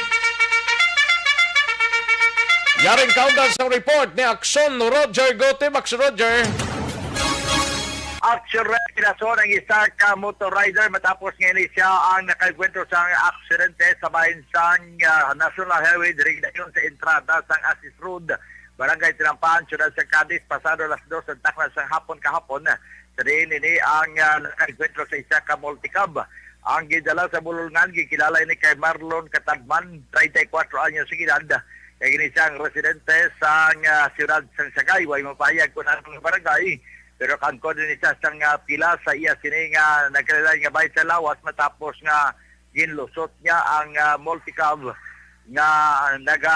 Yaring kaundan sa report ni Aksyon Roger Gotib. Aksyon Roger. Action Rally Rason ang isa ka motor rider matapos nga ini siya ang nakaengkwentro sa aksidente sa bahin sang, ah, National Highway diri dayon sa entrada sang Access Road Barangay Tinampahan, Siyudad sa Cadiz, pasado alas dos sa takna sang hapon kahapon. Sa diin ini ang, ah, nakaenkwentro sa isa ka multicab. Ang gidala sa Bululngan, gikilala ini kay Marlon Katadman, treinta y cuatro anyos ang edad. Kay ini siya ang residente sa, ah, siyudad sang Sagay. Way mapahayag kung anong barangay, pero kaangkon ini siya sang, ah, pila sa iya sini nga nagkalain-lain nga bahin sa lawas matapos nga ginlusot niya ang, ah, multicab nga naga,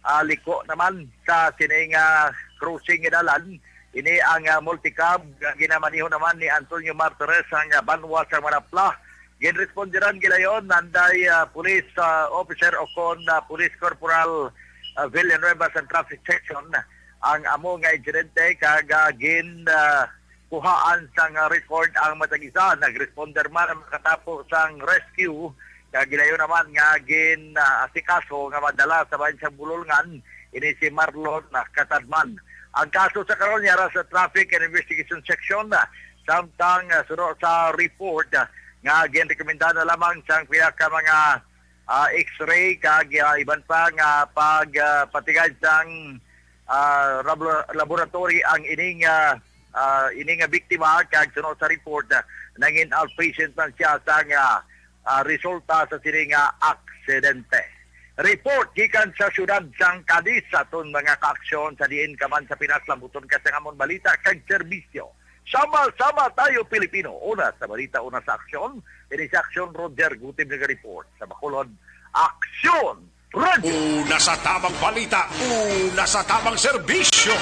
ah, liko naman sa sini nga crossing nga dalan. Ini ang, ah, multicab nga ginamaneho naman ni Antonio Martires, ang, ah, banwa sa Manapla. Ginresponderan gilayon nanday, ah, police, ah, officer o kon, ah, police corporal, ah, Villanueva sa traffic section ang amo nga insidente kag, ah, gin, ah, kuhaan sang record ang matag isa. Nag-responder man ang makatapo sang rescue, kag gilayon naman nga gin, ah, asikaso nga madala sa bahin sang Bululngan ini si Marlon, ah, Katadman. Ang kaso sa karon yara sa Traffic and Investigation Section, ah, samtang, ah, suno sa report, ah, nga ginrekomenda na lamang sang pila ka mga, ah, X-ray kag, ah, iban pa nga pag, ah, patigad sang, ah, rabo-, laboratory ang ining, ah, ah, ining nga biktima kag suno sa report, ah, nangin outpatient man siya sang, ah, ah, resulta sa sini nga aksidente. Report gikan sa siyudad sang Cadiz sa aton mga kaaksyon sa diin ka man sa Pinas, lambuton ka sang amon balita kag serbisyo. Sama-sama tayo, Pilipino. Una sa balita, una sa aksyon. Ini sa aksyon, Roger Gutib naga-report. Sa Bacolod, Aksyon Radio. Una sa tamang balita, una sa tamang serbisyo.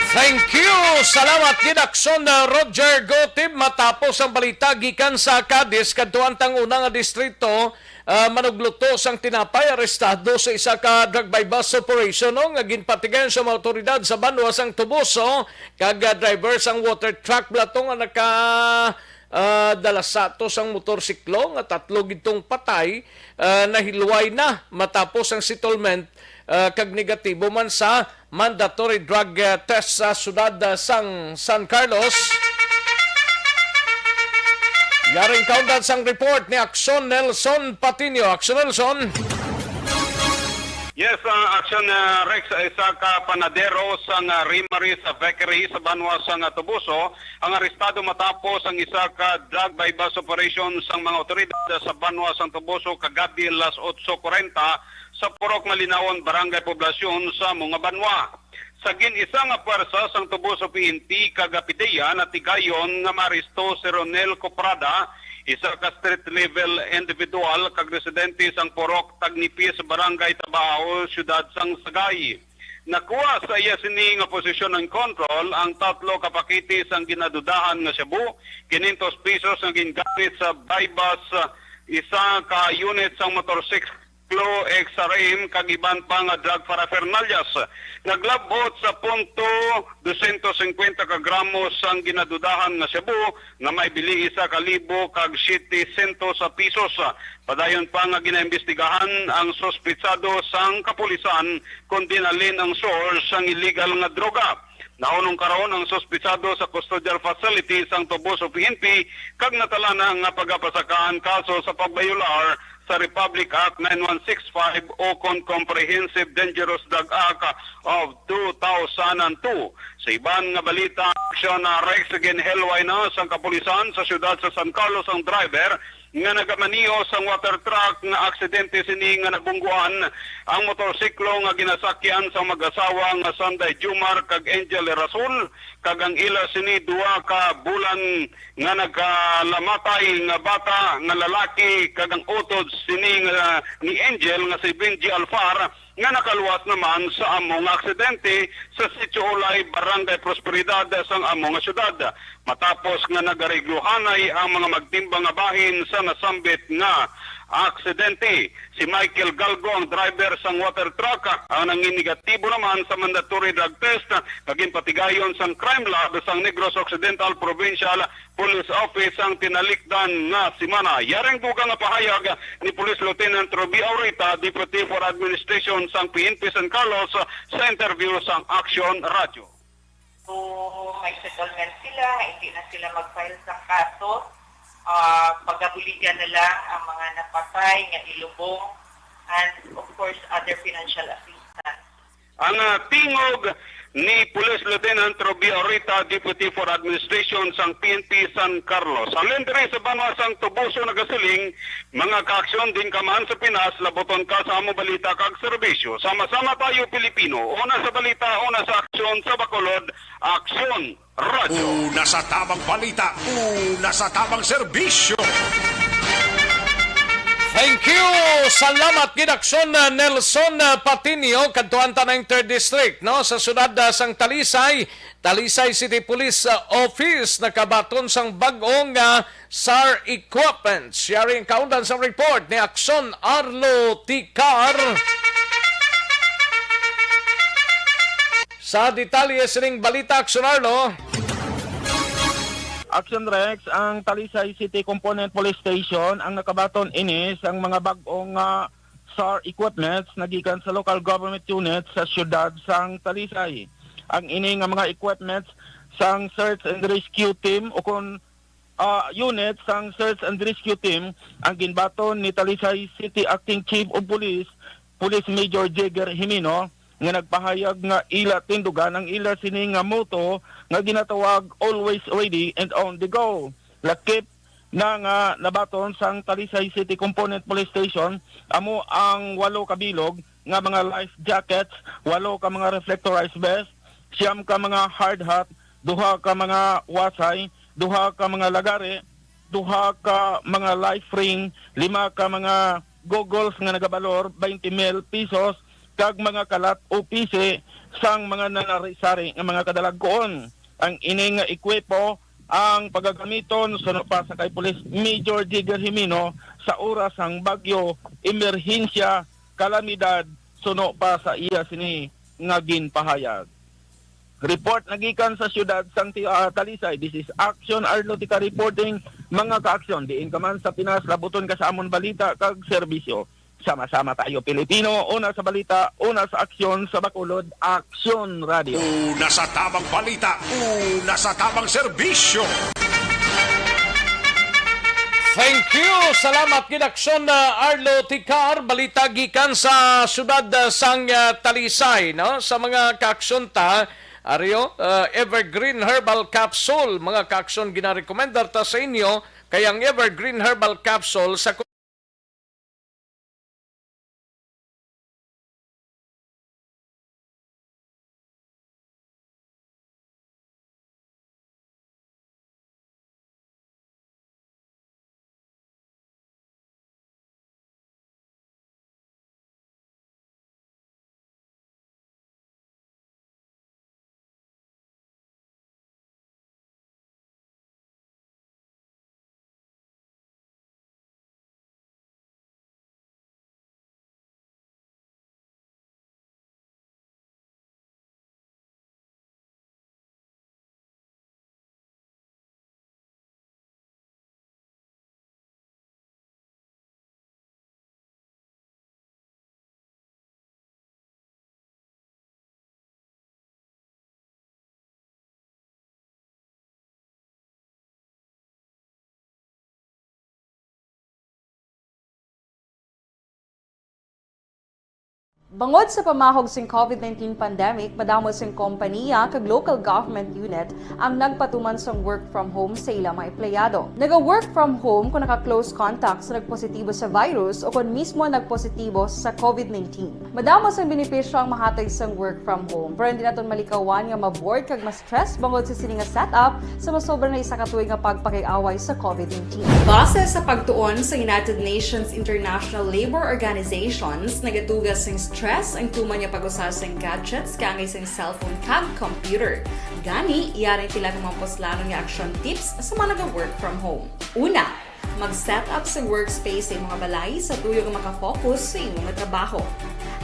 Thank you! Salamat gid, Aksyon, uh, Roger Gutib. Matapos ang balita gikan sa Cadiz, kadtuan tang una nga distrito, uh, manugluto sang tinapay arestado sa isa ka drug buy-bust operation, no, nga ginpatigayon sa mga awtoridad sa banwa sang Toboso kag, uh, driver sang water truck bala to nga naka, ah, dala sa ato sang motorsiklo nga tatlo gid tong patay, ah, nahilway na matapos ang settlement, ah, kag negatibo man sa mandatory drug, ah, test sa siyudad, ah, sang San Carlos. Yaring kaundan sang report ni Aksyon Nelson Patiño. Aksyon Nelson. Yes, ah, Aksyon, ah, Rex, isa ka panadero sang, ah, Rimaris Bakery sa banwa sang, ah, Toboso ang arestado matapos ang isa ka drug buy-bust operation sang mga otoridad sa banwa sang Toboso kagabi alas otso kuwarenta sa Purok Malinawon, Barangay Poblacion sa amo nga banwa. Sa gin-isa nga pwersa sang Toboso P N P kag PDEA, natigayon nga maaresto si Ronel Coprada, isa ka street level individual kag residente sang Purok Tagnipis, Barangay Tabao, Siyudad sang Sagay. Nakuha sa iya sini nga posisyon and control ang tatlo ka pakete sang ginadudahan nga shabu, kinyentos pesos nga gingamit sa buy-bust, isa ka unit sang motorsiklo, X R M, kag iban pa nga drug paraphernalias. Naglab-ot sa punto dosyentos singkwenta ka gramo sang ginadudahan nga shabu nga may bili isa ka libo kag siyete sentos sa pesos. Padayon pa nga ginaimbestigahan ang suspetsado sang kapulisan kon diin halin ang source sang illegal nga droga. Nahunong karon ang suspetsado sa custodial facility sang Toboso P N P kag natala na nga pagapasakaan kaso sa pagbayolar sa Republic Act nine one six five o kon Comprehensive Dangerous Drug Act of two thousand and two. Sa iban nga balita, Aksyon, ah, Rex, ginhilway na sang kapulisan sa siyudad sa San Carlos ang driver nga nagamaneho sang water truck nga aksidente sini nga nabungguan ang motorsiklo nga ginasakyan sang mag-asawa nga Sanday Jumar kag Angel Rasul, kag ang ila sini duha ka bulan nga nagkalamatay nga bata nga lalaki kag ang utod sini nga ni Angel nga si Benji Alfar nga nakaluwas naman sa amo nga aksidente sa Sitio Ulay, Barangay Prosperidad sang amo nga syudad. Matapos nga nagaregluhanay ang mga magtimbang nga bahin sa nasambit nga aksidente, si Michael Galgo, ang driver sang water truck, ang nangin negatibo naman sa mandatory drug test nga ginpatigayon sang Crime Lab sang Negros Occidental Provincial Police Office sang tinalikdan nga semana. Yaring dugang nga pahayag ni Police Lieutenant Ruby Aurita, Deputy for Administration sang P N P San Carlos, sa interview sang Aksyon Radyo. So, may settlement sila, nga hindi na sila mag-file sa kaso. Ah, pagabuligan na lang ang mga napatay nga ilubong and, of course, other financial assistance. Ang, ah, tingog ni Police Lieutenant Rubio Orita, Deputy for Administration sang P N P San Carlos. Halin diri sa banwa sang Toboso nagasiling, mga kaaksyon, diin ka man sa Pinas, labuton ka sa among balita kag serbisyo. Sama-sama tayo, Pilipino. Una sa balita, una sa aksyon, sa Bacolod, Aksyon Radyo. Una sa tamang balita, una sa tamang serbisyo. Thank you. Salamat gid, Aksyon, uh, Nelson, uh, Patinio. Kadtuan ta na ang third district, no? Sa siyudad, uh, sang Talisay, Talisay City Police, uh, Office nakabaton sang bag-o nga SAR equipment. Sharing kaundan sang report ni Aksyon Arlo Ticar. Sa detalye sining balita, Aksyon Arlo. Action Rex, ang Talisay City Component Police Station ang nakabaton ini sang mga bag-ong, ah, SAR equipments nagikan sa local government units sa siyudad sang Talisay. Ang ini nga mga equipments sang search and rescue team o kon, ah, unit sang search and rescue team ang ginbaton ni Talisay City Acting Chief of Police, Police Major Jigger Jimeno, nga nagpahayag nga ila tindugan ang ila sini nga motto nga ginatawag "Always ready and on the go." Lakip na nga nabaton sang Talisay City Component Police Station amo ang walo ka bilog nga mga life jackets, walo ka mga reflectorized vest, siyam ka mga hard hat, duha ka mga wasay, duha ka mga lagari, duha ka mga life ring, lima ka mga goggles nga nagabalor twenty mil pesos, kag mga kalat o pisi sang mga nanari-sari nga mga kadalagkuon. Ang ini nga ekwipo ang pagagamiton suno pa sa kay Police Major Jigger Jimeno sa oras sang bagyo, emerhensya, kalamidad, suno pa sa iya sini nga ginpahayag. Report nagikan sa siyudad sang Ti-, ah, Talisay. This is Action Arlotica reporting, mga kaaksyon. Diin ka man sa Pinas, labuton ka sa amon balita kag serbisyo. Sama-sama tayo, Pilipino. Una sa balita, una sa aksyon, sa Bacolod, Aksyon Radio. Una sa tamang balita, una sa tamang serbisyo. Thank you. Salamat gid, Aksyon, uh, Arlo Ticar. Balita gikan sa siyudad, uh, sang, uh, Talisay, no? Sa mga kaaksyon ta, Ario, uh, Evergreen Herbal Capsule, mga kaaksyon, ginarekomendar ta sa inyo, kay ang Evergreen Herbal Capsule sa Bangod sa pamahog sing COVID nineteen pandemic, madamo sing kompaniya kag local government unit ang nagpatuman sang work from home sa ila mga empleyado. Naga-work from home kung naka-close contact sa nagpositibo sa virus o kon mismo nagpositibo sa COVID nineteen. Madamo sang benepisyo ang mahatag sang work from home, pero hindi naton malikawan nga ma-bored kag ma-stress bangod sa sini nga setup sa masobra na isa ka tuig nga pagpakig-away sa COVID nineteen. Base sa pagtuon sa United Nations International Labor Organizations, nagatuga sing stress ang tuman nga pag-usa sing gadgets kaangay sing cellphone kag computer. Gani, yari sila nga mga puslanon nga action tips sa mga naga-work from home. Una, mag-set up sa workspace sa imong balay sa tuyo nga makafocus sa imong trabaho.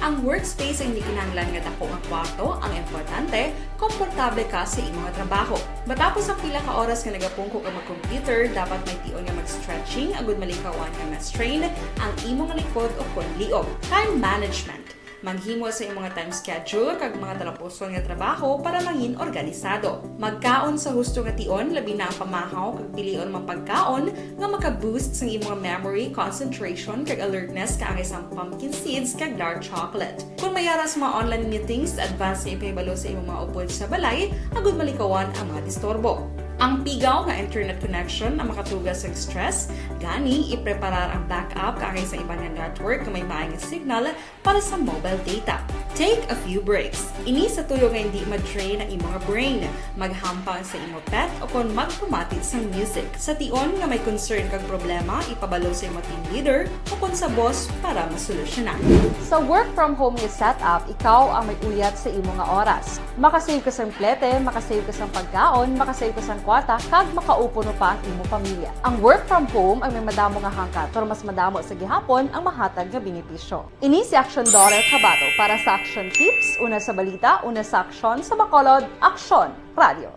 Ang workspace ay hindi kinahanglan nga dako nga kwarto, ang importante, komportable ka sa imong trabaho. Matapos ang pila ka oras nga nagapungko ka mag-computer, dapat may tion nga mag-stretching agud malikawan nga ma-strain ang imong likod o kon liog. Time management. Maghimo sa imong time schedule kag mga talapuson nga trabaho para mangin organisado. Magkaon sa husto nga tion, labi na ang pamahaw kag pilion mga pagkaon nga maka-boost sang imong memory, concentration, kag alertness kaangay sang pumpkin seeds kag dark chocolate. Kung may ara sa mga online meetings, advance nga ipahibalo sa imong mga upod sa balay agud malikawan ang mga disturbo. Ang pigaw nga internet connection ang makatuga sa stress, gani ipreparar ang backup kaangay sa iban nga network nga may maay nga signal para sa mobile data. Take a few breaks. Ini sa tuyo nga hindi ma-drain ang imong brain. Maghampang sa imo pet o kon magpamati sang music. Sa tion nga may concern kag problema, ipabalo sa imo team leader o kon sa boss para masolusyonan. Sa work from home nga setup, ikaw ang may uyat sa imo nga oras. Makasave ka sang plete, makasave ka sang pagkaon, makasave ka sang kwarta, kag makaupo pa ang imo pamilya. Ang work from home ang may madamo nga hangkat, pero mas madamo sa gihapon ang mahatag nga benepisyo. Ini si Action Daughter Kabato para sa Action Tips, una sa balita, una sa aksyon, sa Bacolod, Aksyon Radio.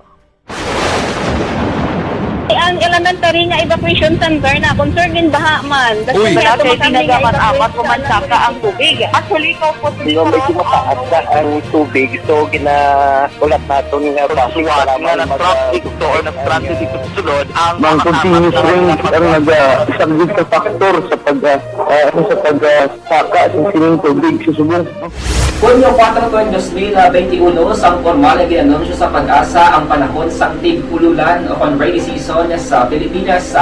Ang elementary nga evacuation center na concerned in baha man. Uy. Wala kay pinagamat-amat o mansaka ang tubig. Actually, ikaw po, medyo mataas na ang tubig. So, ginaulat naton nga basi nga na-traffic to or na-stranded dito sa sulod ang mga continuous rain ang naga-, isa gid ka factor sa pag, ah, ah, sa pag, ah, saka sa sining tubig sa subong. Hunyo kuwatro tuig dos mil benti uno, sang pormal nga gin-anunsyo sa PAGASA ang panahon sang tig-ululan o kon rainy season sa Pilipinas.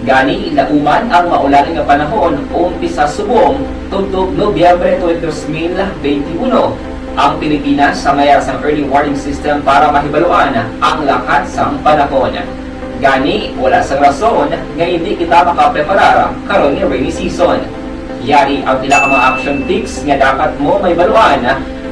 Gani, lauman ang maulan nga panahon umpisa subong tubtob Nobyembre tuig dos mil benti uno. Ang Pilipinas may ara sang early warning system para mahibaluan ang lakat sang panahon. Gani, wala sang rason nga hindi kita makapreparar karon nga rainy season. Yari ang pila ka mga action tips nga dapat mo mahibaluan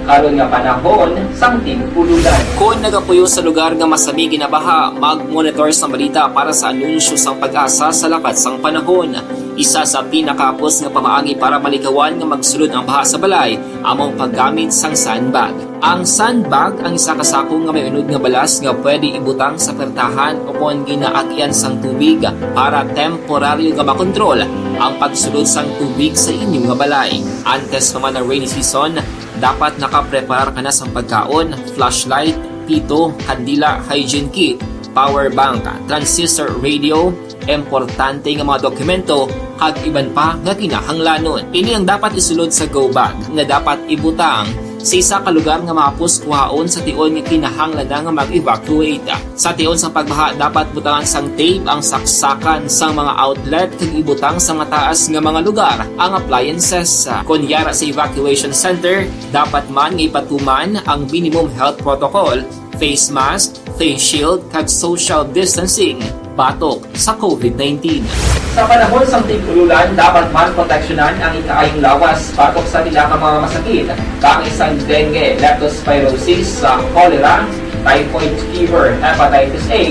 karon nga panahon sang tig-ululan. Kon nagapuyo sa lugar nga masami ginabaha, mag-monitor sang balita para sa anunsyo sang PAGASA sa lakat sang panahon. Isa sa pinakahapos nga pamaagi para malikawan nga magsulod ang baha sa balay amo ang paggamit sang sandbag. Ang sandbag ang isa ka sako nga may unod nga balas nga pwede ibutang sa pertahan o kon ginaagyan sang tubig para temporaryo nga makontrol ang pagsulod sang tubig sa inyo nga balay. Antes pa man ang rainy season, dapat nakapreparar ka na sang pagkaon, flashlight, pito, kandila, hygiene kit, power bank, transistor radio, importante nga mga dokumento, kag iban pa nga kinahanglanon. Ini ang dapat isulod sa go bag nga dapat ibutang sa isa ka lugar nga mahapos kuhaon sa tion nga kinahanglan na nga mag-evacuate. Sa tion sang pagbaha, dapat butangan sang tape ang saksakan sang mga outlet kag ibutang sa mataas nga mga lugar ang appliances. Kon yara sa evacuation center, dapat man nga ipatuman ang minimum health protocol, face mask, face shield, kag social distancing batok sa COVID nineteen. Sa panahon sang tig-ululan, dapat man proteksyonan ang ikaayong lawas batok sa pila ka mga masakit, kaangay sang dengue, leptospirosis, sa cholera, typhoid fever, hepatitis A,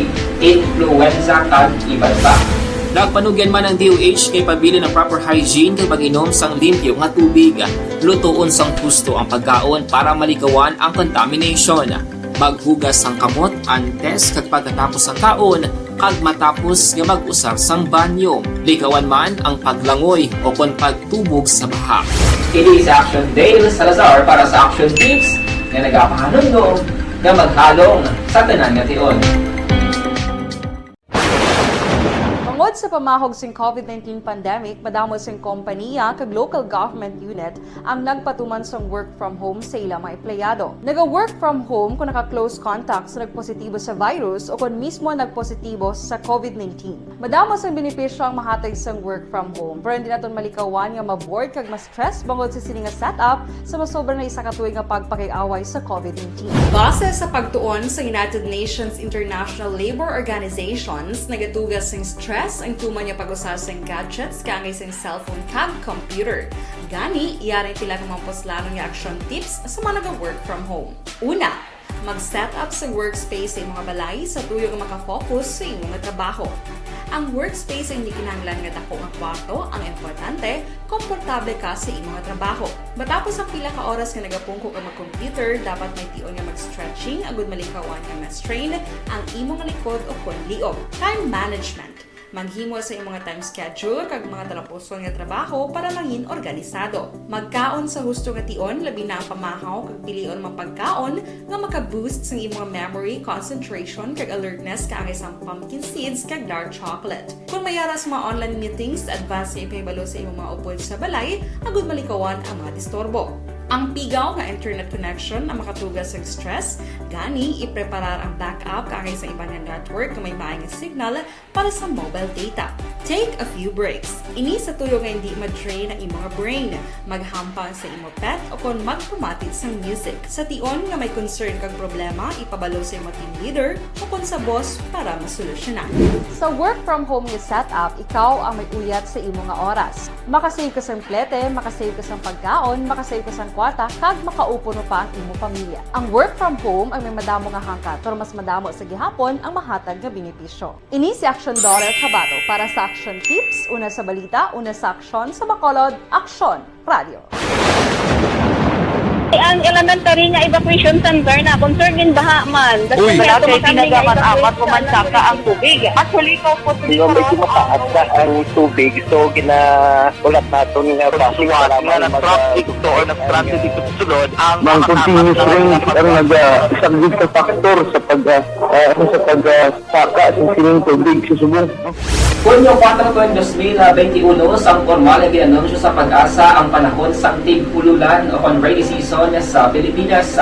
influenza, kag iban pa. Nagpanugyan man ang D O H kay pabilin ang proper hygiene kag pag-inom sang limpyo nga tubig, lutoon sang husto ang pagkaon para malikawan ang contamination. Maghugas sang kamot antes kag pagkatapos sang kaon, kag matapos nga mag-usar sang banyo. Likawan man ang paglangoy o kon pagtubog sa baha. Kini si Action Dale Salazar para sa Action Tips nga nagapahanumdom nga maghalong sa tanan nga tion. Tungod sa pamahog sing COVID nineteen pandemic, madamo sing kompaniya kag local government unit ang nagpatuman sang work from home sa ila mga empleyado. Naga-work from home kung naka-close contact sa nagpositibo sa virus o kon mismo nagpositibo sa COVID nineteen. Madamo sang benepisyo ang mahatag sang work from home, pero hindi naton malikawan nga ma-bored kag ma-stress bangod sa sini nga setup sa masobra na isa ka tuig nga pagpakig-away sa COVID nineteen. Base sa pagtuon sa United Nations International Labor Organizations, nagatuga sing stress ang tuman nga pag-usar sang gadgets kaangay sang cellphone kag computer. Gani, yari pila ka mga puslanon nga action tips sa mga naga-work from home. Una, mag-set up sa workspace sa imong balay sa tuyo nga makafocus sa imong trabaho. Ang workspace ay hindi kinahanglan nga dako nga kwarto, ang importante, komportable ka sa imong trabaho. Matapos ang pila ka oras nga nagapungko ka mag-computer, dapat may tion nga mag-stretching agud malikawan nga ma-strain ang imong likod o kon liog. Time management. Maghimo sa imong time schedule kag mga talapuson nga trabaho para mangin organisado. Magkaon sa husto nga tion, labi na ang pamahaw kag pilion mga pagkaon nga maka-boost sang imong memory, concentration, kag alertness kaangay sang pumpkin seeds kag dark chocolate. Kung may ara sa mga online meetings, advance nga ipahibalo sa imong mga upod sa balay agud malikawan ang mga disturbo. Ang pigaw nga internet connection ang makatuga sa stress, gani ipreparar ang backup kaangay sa iban nga network nga may maay nga signal para sa mobile data. Take a few breaks. Ini sa tuyo nga hindi ma-drain ang imong brain, maghampang sa imo pet, o kon magpamati sang music. Sa tion nga may concern kag problema, ipabalo sa imo team leader o kon sa boss para masolusyonan. Sa work from home nga setup, ikaw ang may uyat sa imo nga oras. Makasave ka sang plete, makasave ka sang pagkaon, makasave ka sang kwarta, kag makaupo pa ang imo pamilya. Ang work from home ang may madamo nga hangkat, pero mas madamo sa gihapon ang mahatag nga benepisyo. Ini si Action Daughter Kabato para sa Action Tips, una sa balita, una sa aksyon, sa Bacolod, Aksyon Radio. Ang elementary nga evacuation center na concern gin baha man. Uy. Wala kay tinaga man apat o man saka ang tubig. Actually, ikaw po, Di ba, medyo mataas na ang tubig, so ginaulat naton nga basi para nga mag- nag-traffic to or nag-traffic dito sa sulod ang Mang continuous rain ang naga-, isa gid ka factor sa pag, ah, ah, ano, sa pag, ah, saka sa sining tubig sa subong. Hunyo kuwatro, dos mil benti uno, sang pormal nga gin-anunsyo sa PAGASA ang panahon sang tig-ululan o kon rainy season sa Pilipinas.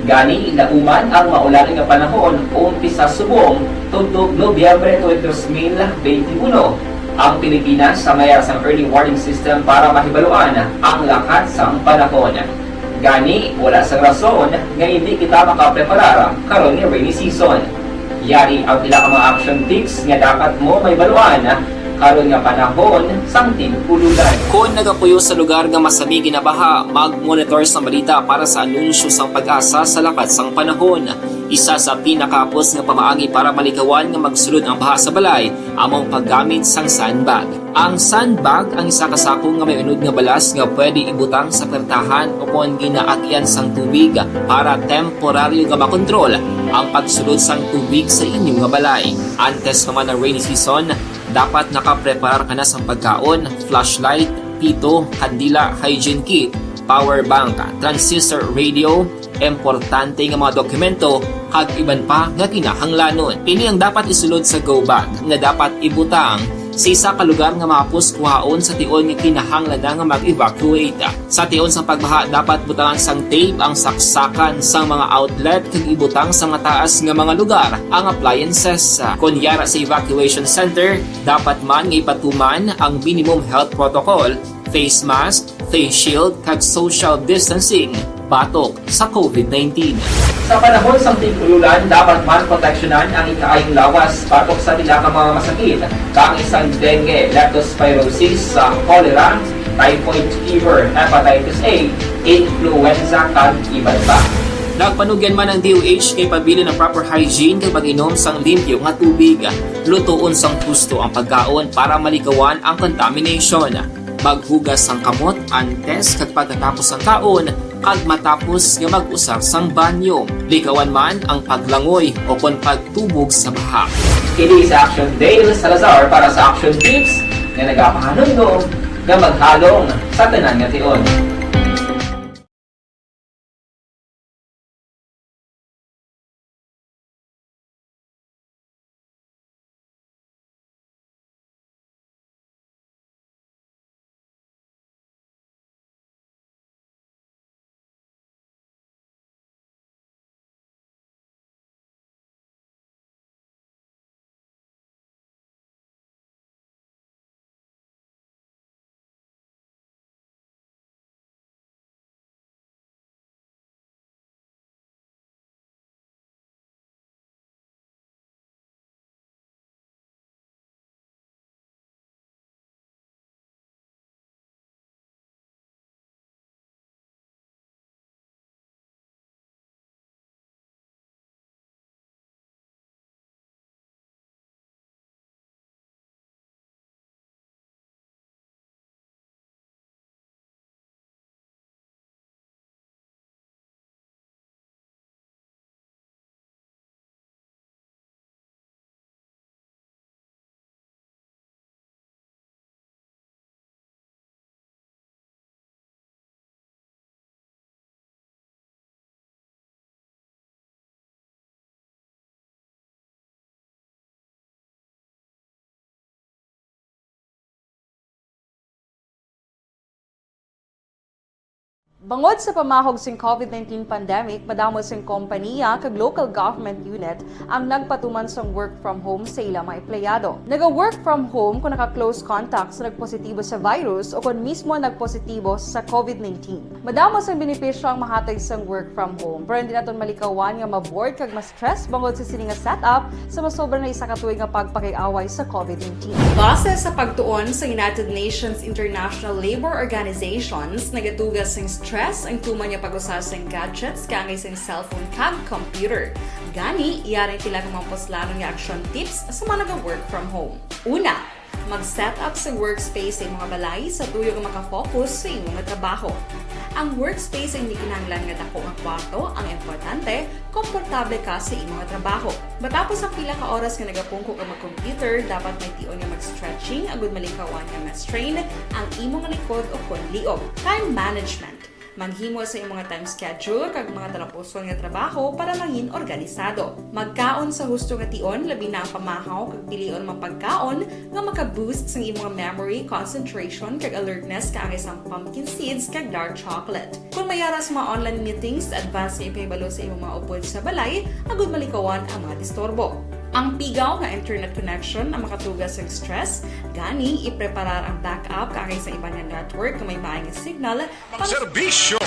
Gani, lauman ang maulan nga panahon umpisa subong tubtob Nobyembre twenty, dos mil benti uno. Ang Pilipinas may ara sang early warning system para mahibaluan ang lakat sang panahon. Gani, wala sang rason nga indi kita makapreparar karon nga rainy season. Yari ang pila ka mga action tips nga dapat mo mahibaluan karon nga panahon sang tig-ululan. Kon nagapuyo sa lugar nga masami ginabaha, mag-monitor sang balita para sa anunsyo sang PAGASA sa lakat sang panahon. Isa sa pinakahapos nga pamaagi para malikawan nga magsulod ang baha sa balay amo ang paggamit sang sandbag. Ang sandbag ang isa ka sako nga may unod nga balas nga pwede ibutang sa puwertahan o kon ginaagian sang tubig para temporaryo nga makontrol ang pagsulod sang tubig sa inyo nga balay. Antes pa man ang rainy season, dapat nakapreparar ka na sang pagkaon, flashlight, pito, kandila, hygiene kit, power bank, transistor radio, importante nga mga dokumento, kag iban pa nga kinahanglanon. Ini ang dapat isulod sa go bag nga dapat ibutang sa isa ka lugar nga mahapos kuhaon sa tion nga kinahanglan na nga mag-evacuate. Sa tion sang pagbaha, dapat butangan sang tape ang saksakan sang mga outlet kag ibutang sa mataas nga mga lugar ang appliances. Kon yara sa evacuation center, dapat man nga ipatuman ang minimum health protocol, face mask, face shield, kag social distancing batok sa COVID nineteen. Sa panahon sang tig-ululan, dapat man proteksyonan ang ikaayong lawas batok sa pila ka mga masakit, kaangay sang dengue, leptospirosis, sa cholera, typhoid fever, hepatitis A, influenza, kag iban pa. Nagpanugyan man ang D O H nga ipabilin ang proper hygiene kag pag-inom sang limpyo nga tubig. Lutoon sang husto ang pagkaon para malikawan ang contamination. Maghugas sang kamot antes kag pagkatapos sang kaon, kag matapos nga mag-usar sang banyo. Likawan man ang paglangoy o kon pagtubog sa baha. Kini si Action Dale Salazar para sa Action Tips nga nagapahanumdom nga maghalong sa tanan nga tion. Bangod sa pamahog sing COVID nineteen pandemic, madamo sing kompaniya kag local government unit ang nagpatuman sang work from home sa ila mga empleyado. Naga-work from home kung naka-close contact sa nagpositibo sa virus o kon mismo nagpositibo sa COVID nineteen. Madamo sang benepisyo ang mahatag sang work from home, pero hindi naton malikawan nga ma-bored kag ma-stress bangod sa sini nga setup sa masobra na isa ka tuig nga pagpakig-away sa COVID nineteen. Base sa pagtuon sa United Nations International Labour Organizations, nagatugas sing stress ang tuman nga pag-usa sing gadgets kaangay sing cellphone kag computer. Gani, yari ang pila ka mga puslanon nga action tips sa mga naga-work from home. Una, mag-set up sa workspace sa imong balay sa tuyo nga makafocus sa imong trabaho. Ang workspace ay hindi kinahanglan nga dako nga kwarto, ang importante, komportable ka sa imong trabaho. Matapos ang pila ka oras nga nagapungko ka mag-computer, dapat may tion nga mag-stretching agud malikawan nga ma-strain ang imong likod o kon liog. Time management. Maghimo sa imong mga time schedule kag mga talapuson nga trabaho para mangin organisado. Magkaon sa husto nga tion, labi na ang pamahaw kag pilion mga pagkaon nga maka-boost sang imong memory, concentration, kag alertness kaangay sang pumpkin seeds kag dark chocolate. Kung may ara sa mga online meetings, advance nga ipahibalo sa imong mga upod sa balay agud malikawan ang mga disturbo. Ang pigaw nga internet connection ang makatugas sang stress, gani ipreparar ang backup kaangay sa iban nga network nga may maay nga signal. Serbisyo.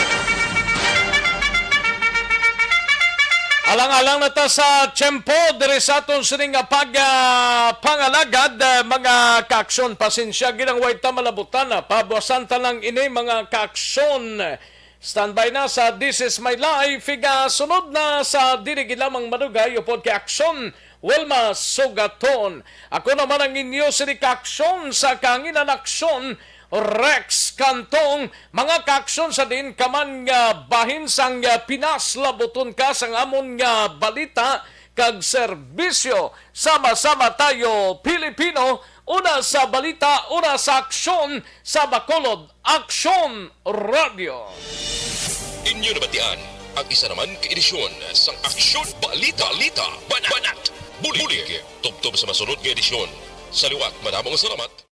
Alang-alang na ta sa tiyempo diri sa aton sining nga pag, ah, pangalagad, ah, mga kaaksyon. Pasensya, ginang way ta malabutan na. Pabuasan ta lang ini, mga kaaksyon. Standby na sa This Is My Life. Igasunod na sa dili gid lamang madugay upod kay aksyon, Wilma Sugaton. Ako naman ang inyo sini kaaksyon sa kahanginan aksyon, Rex Cantong. Mga kaaksyon, sa diin ka man nga bahin sang, ah, Pinas, labuton ka sang amon nga balita kag serbisyo. Sama-sama tayo, Pilipino, una sa balita, una sa aksyon, sa Bacolod Aksyon Radio. Inyo nabatian ang isa naman ka edisyon sang Aksyon Balita, Balita, Banat, Banat, Bulig. Tubtob sa masunod nga edisyon. Sa liwat, madamo nga salamat.